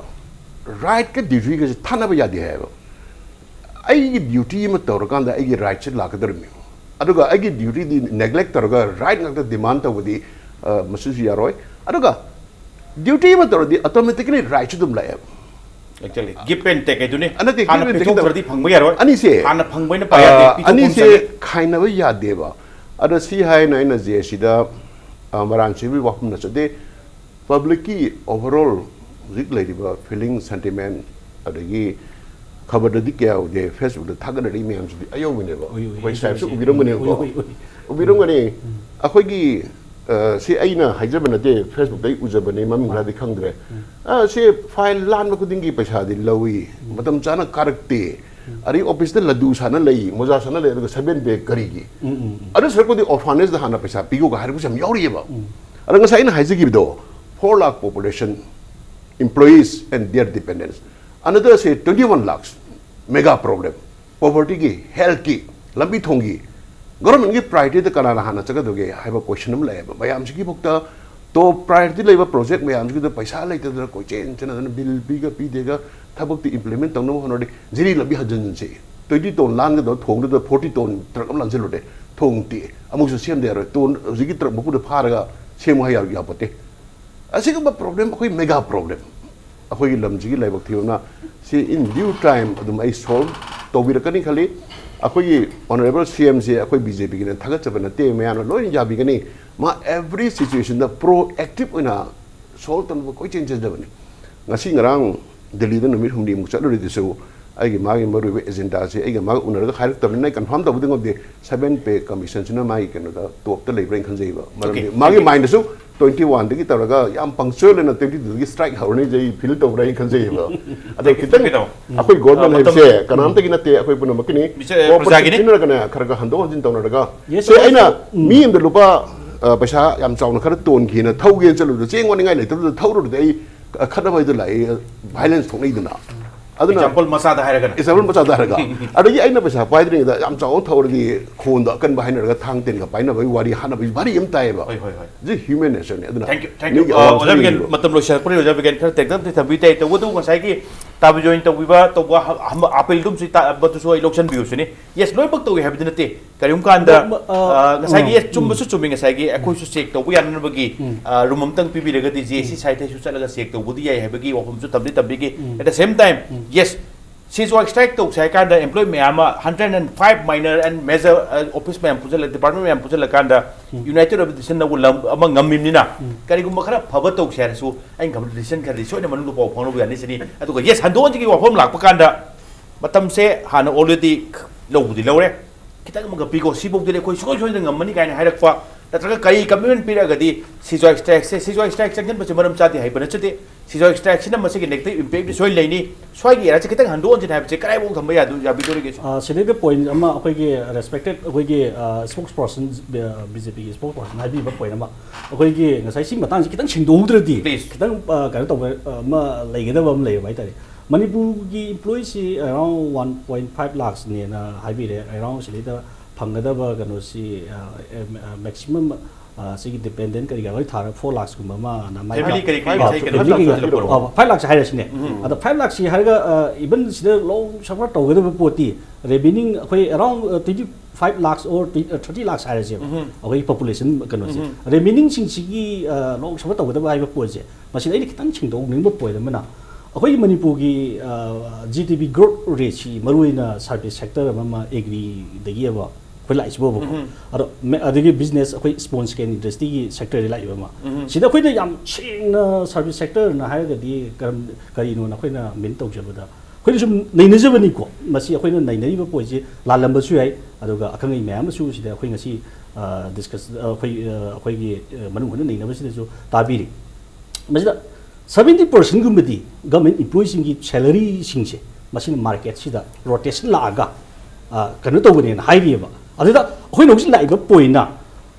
right ꯀ duty ꯒꯁꯦ ꯊꯥꯅꯕ ꯌꯥꯗꯦ ꯍꯥꯏꯌꯦꯕ꯫ ꯑꯩꯒꯤ duty ꯑꯃ ꯇꯧꯔꯀꯥꯟꯗ ꯑꯩꯒꯤ right ꯁꯦ ꯂꯥꯛꯀꯗꯧꯔꯤꯕꯅꯤ, ꯑꯗꯨꯒ ꯑꯩꯒꯤ duty ꯗꯤ neglect ꯇꯧꯔꯒ right ꯉꯥꯛꯇ demand ꯇꯧꯕꯗꯤ, ꯑ, ꯃꯁꯤꯁꯨ ꯌꯥꯔꯣꯏ꯫ ꯑꯗꯨꯒ duty ꯑꯃ ꯇꯧꯔꯗꯤ automatically right ꯁꯨ ꯑꯗꯨꯝ ꯂꯥꯛꯑꯦꯕ꯫ Exactly. Give and take ꯍꯥꯏꯗꯨꯅꯤ. ꯑ, ꯅꯠꯇꯦ, ꯍꯥꯟꯅ give and take ꯄꯤꯊꯣꯛꯇ꯭ꯔꯗꯤ ꯐꯪꯕ ꯌꯥꯔꯣꯏ. ꯑꯅꯤꯁꯦ, ꯍꯥꯟꯅ ꯐꯪꯕꯅ ꯑ, ꯄꯥꯏ ꯌꯥꯗꯦ, ꯄꯤꯊꯣꯛꯐꯝ ꯑꯅꯤꯁꯦ ꯆꯪꯉꯤ. ꯈꯥꯏꯅꯕ ꯌꯥꯗꯦꯕ. ꯑꯗ ꯁꯤ ꯍꯥꯏꯅ ꯑꯩꯅ ꯖꯦ ꯁꯤꯗ, ꯑ, ꯃꯔꯥꯟ ꯁꯤꯕꯒꯤ ꯋꯥꯐꯝ ꯅꯠꯆꯗꯦ. ꯄꯕ꯭ꯂꯤꯛꯀꯤ overall ꯍꯧꯖꯤꯛ ꯂꯩꯔꯤꯕ feeling, sentiment, ꯑꯗꯒꯤ ꯈꯕꯔꯗꯗꯤ ꯀꯌꯥ ꯎꯗꯦ, ꯐꯦꯁꯕꯨꯛꯇ ꯊꯥꯒꯠꯅꯔꯤ ꯃꯌꯥꯝꯁꯤꯗꯤ ꯑꯌꯧꯕꯅꯦꯕ. ꯎꯏ, ꯎꯏ, ꯑꯩꯈꯣꯏ ꯎꯏ, ꯁꯥꯍꯦꯕꯁꯨ ꯎꯏ, ꯎꯕꯤꯔꯝꯒꯅꯦꯕꯀꯣ. ꯎꯏ, ꯎꯏ, ꯎꯏ. ꯎꯕꯤꯔꯝꯒꯅꯤ. ꯑꯩꯈꯣꯏꯒꯤ, ꯑ, ꯁꯤ ꯑꯩꯅ ꯍꯥꯏꯖꯕ ꯅꯠꯇꯦ, ꯐꯦꯁꯕꯨꯛꯇ ꯑꯩ ꯎꯖꯕꯅꯦ, ꯃꯃꯤꯡ ꯈꯔꯗꯤ ꯈꯪꯗ꯭ꯔꯦ. ꯑ, ꯁꯤ ꯐꯥꯏꯜ ꯂꯥꯟꯕ ꯈꯨꯗꯤꯡꯒꯤ ꯄꯩꯁꯥꯗꯤ ꯂꯧꯏ, ꯃꯇꯝ ꯆꯥꯅ ꯀꯥꯔꯛꯇꯦ, ꯑꯗꯩ ꯑꯣꯐꯤꯁꯇ ꯂꯗꯨ ꯁꯥꯟꯅ ꯂꯩ, ꯃꯣꯖꯥ ꯁꯥꯟꯅ ꯂꯩ, ꯑꯗꯨꯒ seven pay ꯀꯔꯤꯒꯤ? ꯑꯗꯨ ꯁꯔꯨꯛꯄꯨꯗꯤ orphanageꯗ ꯍꯥꯟꯅ ꯄꯩꯁꯥ ꯄꯤꯌꯨꯒ ꯍꯥꯏꯔꯛꯄꯁꯨ ꯌꯥꯝ ꯌꯥꯎꯔꯤꯑꯕ. ꯑꯗ ꯉꯁꯥꯏ ꯑꯩꯅ ꯍꯥꯏꯖꯈꯤꯕꯗꯣ, four lakh population, employees and their dependents, another say twenty one lakhs, mega problem, povertyꯒꯤ, healthꯀꯤ, ꯂꯝꯕꯤ ꯊꯣꯡꯒꯤ, governmentꯀꯤ priorityꯗ ꯀꯅꯥꯅ ꯍꯥꯟꯅ ꯆꯠꯀꯗꯧꯒꯦ ꯍꯥꯏꯕ question ꯑꯃ ꯂꯩꯌꯦꯕ. ꯃꯌꯥꯝꯁꯤꯒꯤ ꯐꯥꯎꯗ top priority ꯂꯩꯕ project ꯃꯌꯥꯝꯁꯤꯒꯤꯗ ꯄꯩꯁꯥ ꯂꯩꯇꯗꯅ ꯀꯣꯏꯆꯦꯟ ꯆꯦꯟꯅꯗꯅ, ꯕꯤꯜ ꯄꯤꯒ ꯄꯤꯗꯦꯒ ꯊꯕꯛꯇꯤ implement ꯇꯧꯅꯕ ꯍꯣꯠꯅꯔꯗꯤ, ꯖꯤꯔꯤ ꯂꯝꯕꯤ ꯍꯟꯖꯤꯟꯁꯤ, twenty ton ꯂꯥꯟꯒꯗꯕ ꯊꯣꯡꯗꯨꯗ forty ton truck ꯑꯃ ꯂꯥꯟꯁꯤꯜꯂꯨꯔꯦ, ꯊꯣꯡ ꯇꯦꯛꯑꯦ, ꯑꯃꯨꯛꯁꯨ ꯁꯦꯝꯗ ꯌꯥꯔꯣꯏ. Ton ꯍꯧꯖꯤꯛꯀꯤ truck ꯃꯄꯨꯗ ꯐꯥꯔꯒ ꯁꯦꯝꯃꯨ ꯍꯥꯏ ꯌꯥ-, ꯌꯥꯄꯣꯠꯇꯦ. ꯑꯁꯤꯒꯨꯝꯕ problem, ꯑꯩꯈꯣꯏ mega problem, ꯑꯩꯈꯣꯏꯒꯤ ꯂꯝꯁꯤꯒꯤ ꯂꯥꯏꯕꯛ ꯊꯤꯕꯅ, ꯁꯤ in due time ꯑꯗꯨꯝ ꯑꯩ solve ꯇꯧꯕꯤꯔꯛꯀꯅꯤ ꯈꯜꯂꯤ. ꯑꯩꯈꯣꯏꯒꯤ honourable CMꯁꯦ ꯑꯩꯈꯣꯏ BJPꯒꯤꯅ ꯊꯥꯒꯠꯆꯕ ꯅꯠꯇꯦ, ꯃꯌꯥꯝꯅ ꯂꯣꯏꯅ ꯌꯥꯕꯤꯒꯅꯤ. ꯃꯥ every situationꯗ proactive ꯑꯣꯏꯅ solve ꯇꯧꯅꯕ ꯀꯣꯏꯆꯦꯟ ꯆꯦꯟꯖꯕꯅꯤ. ꯉꯁꯤ ꯉꯔꯥꯡ ꯗꯤꯜꯂꯤꯗ ꯅꯨꯃꯤꯠ ꯍꯨꯝꯅꯤꯃꯨꯛ ꯆꯠꯂꯨꯔꯤꯗꯨꯁꯨ, ꯑꯩꯒꯤ ꯃꯥꯒꯤ ꯃꯔꯨꯑꯣꯏꯕ agendaꯁꯦ ꯑꯩꯒ ꯃꯥꯒ ꯎꯅꯔꯒ ꯍꯥꯏꯔꯛꯇꯕꯅꯤꯅ ꯑꯩ confirm ꯇꯧꯕꯗꯤ ꯉꯝꯗꯦ. Seven pay commissionꯁꯤꯅ ꯃꯥꯒꯤ ꯀꯩꯅꯣꯗ topꯇ ꯂꯩꯕ꯭ꯔꯥ ꯍꯥꯏꯅ ꯈꯟꯖꯩꯕ. ꯃꯔꯝꯗꯤ Okay. ꯃꯥꯒꯤ mindꯗꯁꯨ twenty oneꯗꯒꯤ ꯇꯧꯔꯒ ꯌꯥꯝ punctual ꯑꯣꯏꯅ twenty twoꯗꯒꯤ strike ꯍꯧꯔꯅꯤ ꯑꯩ feel ꯇꯧꯕ꯭ꯔꯥ ꯍꯥꯏꯅ ꯈꯟꯖꯩꯕ. ꯑꯗꯣ Thank you, ꯈꯤꯇꯪ thank you, ꯇꯥꯃꯣ. ꯑꯩꯈꯣꯏ government ꯑ, ꯃꯇꯝ- ꯍꯥꯏꯕꯁꯦ ꯀꯅꯥꯝꯇꯒꯤ ꯅꯠꯇꯦ, ꯑꯩꯈꯣꯏ ꯄꯨꯝꯅꯃꯛꯀꯤꯅꯤ. ꯃꯤꯁꯇꯔ, ꯑ, ꯄ꯭ꯔꯖꯥꯒꯤꯅꯤ. ꯀꯣꯑꯣꯄꯔꯦꯇꯤꯚ ꯈꯔ ꯈꯔ ꯍꯟꯗꯣꯛ ꯍꯟꯖꯤꯟ ꯇꯧꯅꯔꯒ, Yes, ꯁꯦ, sir. ꯑꯩꯅ ꯃꯤ ꯑꯃꯗ ꯂꯨꯄꯥ, ꯑ, ꯄꯩꯁꯥ ꯌꯥꯝ ꯆꯥꯎꯅ ꯈꯔ ꯇꯣꯟꯈꯤꯅ ꯊꯧꯒꯦꯅ ꯆꯠꯂꯨꯕꯗ, ꯆꯦꯡ ꯋꯥꯅꯤꯡꯉꯥꯏ ꯂꯩꯇꯕꯗꯨꯗ ꯊꯧꯔꯨꯔꯗꯤ ꯑꯩ, ꯑ, ꯈꯠꯅꯕ ꯍꯥꯏꯗꯣ ꯂꯥꯛꯏ, violence ꯊꯣꯛꯅꯩꯗꯅ. ꯑꯗꯨꯅ Example ꯃꯆꯥꯗ ꯍꯥꯏꯔꯒꯅ. Example ꯃꯆꯥꯗ ꯍꯥꯏꯔꯒ, ꯑꯗꯒꯤ ꯑꯩꯅ ꯄꯩꯁꯥ ꯄꯥꯏꯗ꯭ꯔꯤꯉꯩꯗ ꯌꯥꯝ ꯆꯥꯎꯅ ꯊꯧꯔꯗꯤ ꯈꯣꯟꯗꯣ ꯑꯀꯟꯕ ꯍꯥꯏꯅꯔꯒ ꯊꯥꯡ ꯇꯦꯟꯒ ꯄꯥꯏꯅꯕꯒꯤ ꯋꯥꯔꯤ ꯍꯥꯠꯅꯕꯒꯤ ꯋꯥꯔꯤ ꯑꯃ ꯇꯥꯏꯌꯦꯕ. ꯍꯣꯏ, ꯍꯣꯏ, ꯍꯣꯏ. This human natureꯅꯤ. ꯑꯗꯨꯅ Thank you, thank you. ꯃꯤꯒꯤ ꯑ, ꯑꯋꯥꯕ ꯑꯣꯖꯥ ꯕꯤꯒꯦꯟ, ꯈꯪꯕꯤꯕ. ꯃꯇꯝ ꯂꯣꯏꯁꯤꯜꯂꯛꯄꯅꯤ, ꯑꯣꯖꯥ ꯕꯤꯒꯦꯟ, ꯈꯔ ꯇꯦꯟꯇꯛ ꯊꯝꯕꯤ ꯇꯥꯏ. ꯇꯧꯕꯇꯕꯨ ꯉꯁꯥꯏꯒꯤ ꯇꯥꯕ ꯖꯣꯏꯟ ꯇꯧꯕꯤꯕ ꯇꯧꯕ ꯍ- ꯍ- ꯑꯥꯄꯤꯜꯗꯨꯝꯁꯨ ꯇꯥꯕꯗꯨꯁꯨ ꯑꯩ ꯂꯧꯁꯤꯟꯕꯤꯌꯨꯁꯤꯅꯤ꯫ ꯌꯦꯁ, ꯂꯣꯏꯅꯃꯛ ꯇꯧꯏ ꯍꯥꯏꯕꯗꯤ ꯅꯠꯇꯦ꯫ ꯀꯔꯤꯒꯨꯝꯕ ꯀꯥꯟꯗ ꯑꯗꯣ, ꯃ- ꯑ, ꯑ, ꯉꯁꯥꯏꯒꯤ ꯎꯝ, ꯌꯦꯁ, ꯆꯨꯝꯕꯁꯨ ꯎꯝ꯫ ꯆꯨꯝꯃꯤ, ꯉꯁꯥꯏꯒꯤ ꯑꯩꯈꯣꯏꯁꯨ ꯆꯦꯛ ꯇꯧꯕ ꯌꯥꯅꯅꯕꯒꯤ ꯎꯝ꯫ ꯑ, ꯔꯨꯝ ꯑꯃꯇꯪ ꯄꯤꯕꯤꯔꯒꯗꯤ ꯖꯤ ꯑꯦꯁ ꯁꯤ ꯁꯥꯏꯠꯇꯁꯨ ꯆꯠꯂꯒ ꯆꯦꯛ ꯇꯧꯕꯗꯤ ꯌꯥꯏ ꯍꯥꯏꯕꯒꯤ ꯋꯥꯐꯝꯁꯨ ꯊꯝꯗꯤ ꯊꯝꯕꯤꯒꯦ꯫ Um. At the same time, um. Yes, ꯁꯤꯖꯣ ꯁ꯭ꯇ꯭ꯔꯥꯏꯛ ꯇꯧꯁꯦ ꯍꯥꯏ ꯀꯥꯟꯗ ꯑꯦꯝꯄ꯭ꯂꯣꯏ ꯃꯌꯥꯝ ꯑꯃ, hundred and five minor and major office ꯃꯌꯥꯝ ꯄꯨꯟꯁꯤꯜꯂ, ꯗꯤꯄꯥꯔꯠꯃꯦꯟ ꯃꯌꯥꯝ ꯄꯨꯟꯁꯤꯜꯂꯀꯥꯟꯗ ꯎꯝ꯫ ꯌꯨꯅꯥꯏꯇꯦꯠ ꯑꯣꯏꯕ ꯗꯤꯁꯤꯖꯟ ꯂꯧꯕ ꯂꯝ ꯑꯃ ꯉꯝꯃꯤꯕꯅꯤꯅ, ꯎꯝ꯫ ꯀꯔꯤꯒꯨꯝꯕ ꯈꯔ ꯐꯕ ꯇꯧꯁꯦ ꯍꯥꯏꯔꯁꯨ ꯑꯩꯅ ꯈꯟꯕꯗ ꯗꯤꯁꯤꯖꯟ ꯈꯔꯗꯤ ꯁꯣꯏꯗꯅ ꯃꯅꯨꯡꯗ ꯄꯥꯎ ꯐꯥꯎꯅꯕ ꯌꯥꯅꯤ ꯁꯤꯅꯤ꯫ ꯑꯗꯨꯒ ꯌꯦꯁ, ꯍꯟꯗꯣꯛ ꯍꯟꯖꯤꯟꯒꯤ ꯋꯥꯐꯝ ꯂꯥꯛꯄ ꯀꯥꯟꯗ ꯃꯇꯝꯁꯦ ꯍꯥꯟꯅ already ꯂꯧꯕꯗꯤ ꯂꯧꯔꯦ, ꯈꯤꯇꯪ ꯑꯃꯒ ꯄꯤꯈꯣ, ꯁꯤꯐꯧꯗꯤ ꯑꯩꯈꯣꯏ ꯁꯨꯡꯁꯣꯏ ꯁꯣꯏꯗꯅ ꯉꯝꯃꯅꯤ ꯀꯥꯏꯅ ꯍꯥꯏꯔꯛꯄ, ꯅꯠꯇ꯭ꯔꯒ ꯀꯔꯤ ꯀꯃꯤꯠꯃꯦꯟ ꯄꯤꯔꯛꯑꯒꯗꯤ ꯁꯤꯖꯣ ꯁ꯭ꯇ꯭ꯔꯥꯏꯛꯁꯦ, ꯁꯤꯖꯣ ꯁ꯭ꯇ꯭ꯔꯥꯏꯛ ꯆꯪꯁꯤꯟꯕꯁꯦ ꯃꯔꯝ ꯆꯥꯗꯦ ꯍꯥꯏꯕ ꯅꯠꯆꯗꯦ꯫ ꯁꯤꯖꯣ ꯁ꯭ꯇ꯭ꯔꯥꯏꯛꯁꯤꯅ ꯃꯁꯤꯒꯤ ꯅꯦꯒꯦꯇꯤꯚ ꯏꯝꯄꯦꯛꯇꯤ ꯁꯣꯏ ꯂꯩꯅꯤ꯫ ꯁ꯭ꯋꯥꯏꯒꯤ ꯑꯦꯔꯤꯌꯥꯁꯦ ꯈꯤꯇꯪ ꯍꯟꯗꯣꯛ ꯍꯟꯖꯤꯟ ꯍꯥꯏꯕꯁꯦ ꯀꯗꯥꯏꯐꯥꯎ ꯊꯝꯕ ꯌꯥꯗꯣꯏ, ꯌꯥꯕꯤꯗꯣꯔꯤꯒꯦ ꯁꯤꯕꯣ? ꯑ, ꯁꯤꯗꯩꯗ ꯄꯣꯏꯟꯠ ꯑꯃ ꯑꯩꯈꯣꯏꯒꯤ ꯔꯦꯁꯄꯦꯛꯇꯦꯠ ꯑꯩꯈꯣꯏꯒꯤ ꯁ꯭ꯄꯣꯛꯁ ꯄꯔꯁꯟ, ꯕꯤ ꯖꯦ ꯄꯤꯒꯤ ꯁ꯭ꯄꯣꯛꯁ ꯄꯔꯁꯟ ꯍꯥꯏꯕꯤꯕ ꯄꯣꯏꯟꯠ ꯑꯃ, ꯑꯩꯈꯣꯏꯒꯤ ꯉꯁꯥꯏ ꯁꯤ ꯃꯇꯥꯡꯁꯤ ꯈꯤꯇꯪ ꯁꯦꯡꯗꯣꯛꯍꯧꯗ꯭ꯔꯗꯤ Please. ꯈꯤꯇꯪ ꯑ, ꯀꯩꯅꯣ ꯇꯧꯕ ꯑ, ꯑꯃ ꯂꯩꯒꯗꯕ ꯑꯃ ꯂꯩꯌꯦꯕ ꯍꯥꯏꯇꯥꯔꯦ꯫ ꯃꯅꯤꯄꯨꯔꯒꯤ ꯏꯝꯄ꯭ꯂꯣꯌꯤꯁꯤ ꯑꯦꯔꯥꯎꯟ ꯋꯥꯟ ꯄꯣꯏꯟꯠ ꯐꯥꯏꯚ ꯂꯥꯛꯁꯅꯦꯅ ꯍꯥꯏꯕꯤꯔꯦ꯫ ꯑꯦꯔꯥꯎꯟ ꯁꯤꯗꯩꯗ ꯐꯪꯒꯗꯕ ꯀꯩꯅꯣꯁꯤ ꯃꯦꯛꯁꯤꯃꯝ ꯁꯤꯒꯤ ꯗꯤꯄꯦꯟꯗꯦꯟ ꯀꯔꯤ ꯀꯔꯥ ꯂꯣꯏ ꯊꯥꯔꯒ ꯐꯣꯔ ꯂꯥꯛꯁꯀꯨꯝꯕ ꯑꯃꯅ ꯃꯥꯏ Family ꯀꯔꯤ ꯀꯔꯤ ꯑ, ꯉꯁꯥꯏ ꯀꯩꯅꯣ family ꯀꯔꯤ ꯇꯧꯊꯣꯛꯑꯁꯤ ꯀꯔꯥ, ꯂꯧꯔꯣ꯫ ꯑ, ꯐꯥꯏꯚ ꯂꯥꯛꯁ ꯍꯥꯏꯔꯁꯤꯅꯦ꯫ ꯎꯝ꯫ ꯑꯗ ꯐꯥꯏꯚ ꯂꯥꯛꯁꯁꯤ ꯍꯥꯏꯔꯒ ꯏꯚꯟ ꯁꯤꯗ ꯂꯣꯟ ꯁꯐꯔ ꯇꯧꯒꯗꯕ ꯄꯣꯠꯇꯤ ꯔꯦꯚꯤꯅꯤꯡ ꯑꯩꯈꯣꯏ around twenty five lakhs or thirty lakhs ꯍꯥꯏꯔꯁꯦꯕ꯫ ꯎꯝ꯫ ꯑꯩꯈꯣꯏꯒꯤ ꯄꯣꯄꯨꯂꯦꯁꯟ ꯀꯩꯅꯣꯁꯦ ꯎꯝ꯫ ꯔꯦꯚꯤꯅꯤꯡꯁꯤꯡꯁꯤꯒꯤ ꯂꯣꯟ ꯁꯐꯔ ꯇꯧꯒꯗꯕ ꯍꯥꯏꯕ ꯄꯣꯠꯁꯦ, ꯃꯁꯤꯗ ꯑꯩꯅ ꯈꯤꯇꯪ ꯁꯦꯡꯗꯣꯛꯅꯤꯡꯕ ꯄꯣꯏꯟꯠ ꯑꯃꯅ, ꯑꯩꯈꯣꯏꯒꯤ ꯃꯅꯤꯄꯨꯔꯒꯤ ꯖꯤ ꯗꯤ ꯄꯤ ꯒ꯭ꯔꯣꯠ ꯔꯦꯠꯁꯤ ꯃꯔꯨꯑꯣꯏꯅ ꯁꯥꯔꯚꯤꯁ ꯁꯦꯛꯇꯔ ꯑꯃ, ꯑꯃ ꯑꯦꯒ꯭ꯔꯤꯗꯒꯤ ꯑꯃ ꯑꯩꯈꯣꯏ ꯂꯥꯛꯏꯁꯤꯕꯣꯕꯀꯣ꯫ ꯎꯝ꯫ ꯑꯗꯣ ꯃꯦ- ꯑꯗꯒꯤ ꯕꯤꯖꯤꯅꯦꯁ, ꯑꯩꯈꯣꯏ ꯁ꯭ꯄꯣꯟꯁ ꯀꯦꯟ ꯏꯟꯗꯁꯇ꯭ꯔꯤꯒꯤ ꯁꯦꯛꯇꯔꯗ ꯂꯥꯛꯏꯕ ꯑꯃ꯫ ꯎꯝ꯫ ꯁꯤꯗ ꯑꯩꯈꯣꯏꯅ ꯌꯥꯝ ꯁꯦꯡꯅ ꯁꯥꯔꯚꯤꯁ ꯁꯦꯛꯇꯔꯅ ꯍꯥꯏꯔꯒꯗꯤ ꯀꯔꯝ ꯀꯔꯤꯅꯣꯅ ꯑꯩꯈꯣꯏꯅ ꯃꯤꯟ ꯇꯧꯖꯕꯗ, ꯑꯩꯈꯣꯏꯅ ꯁꯨꯝ ꯅꯩꯅꯖꯕꯅꯤꯀꯣ꯫ ꯃꯁꯤ ꯑꯩꯈꯣꯏꯅ ꯅꯩꯅꯔꯤꯕ ꯄꯣꯠꯁꯤ ꯂꯥꯜꯂꯝꯕꯁꯨ ꯌꯥꯏ, ꯑꯗꯨꯒ ꯑꯈꯪ ꯑꯍꯩ ꯃꯌꯥꯝ ꯑꯃꯁꯨ ꯁꯤꯗ ꯑꯩꯈꯣꯏ ꯉꯁꯤ ꯗꯤꯁꯀꯁ, ꯑꯩꯈꯣꯏ ꯑ, ꯑꯩꯈꯣꯏꯒꯤ ꯑ, ꯃꯅꯨꯡ ꯍꯨꯠꯅ ꯅꯩꯅꯕꯁꯤꯗꯁꯨ ꯇꯥꯕꯤꯔꯤ꯫ ꯃꯁꯤꯗ ꯁꯚꯦꯟꯇꯤ ꯄꯥꯔꯁꯦꯟꯒꯨꯝꯕꯗꯤ ꯒꯚꯔꯟꯃꯦꯟ ꯏꯝꯄ꯭ꯂꯣꯌꯤꯁꯤꯡꯒꯤ ꯁꯦꯂꯔꯤꯁꯤꯡꯁꯦ ꯃꯁꯤꯅ ꯃꯥꯔꯀꯦꯠꯁꯤꯗ ꯔꯣꯇꯦꯁꯟ ꯂꯥꯛꯑꯒ ꯑ, ꯀꯩꯅꯣ ꯇꯧꯕꯅꯦꯅ ꯍꯥꯏꯔꯤꯑꯕ꯫ ꯑꯗꯨꯗ ꯑꯩꯈꯣꯏꯅ ꯍꯧꯖꯤꯛ ꯂꯥꯛꯏꯕ ꯄꯣꯏꯟꯠꯅ,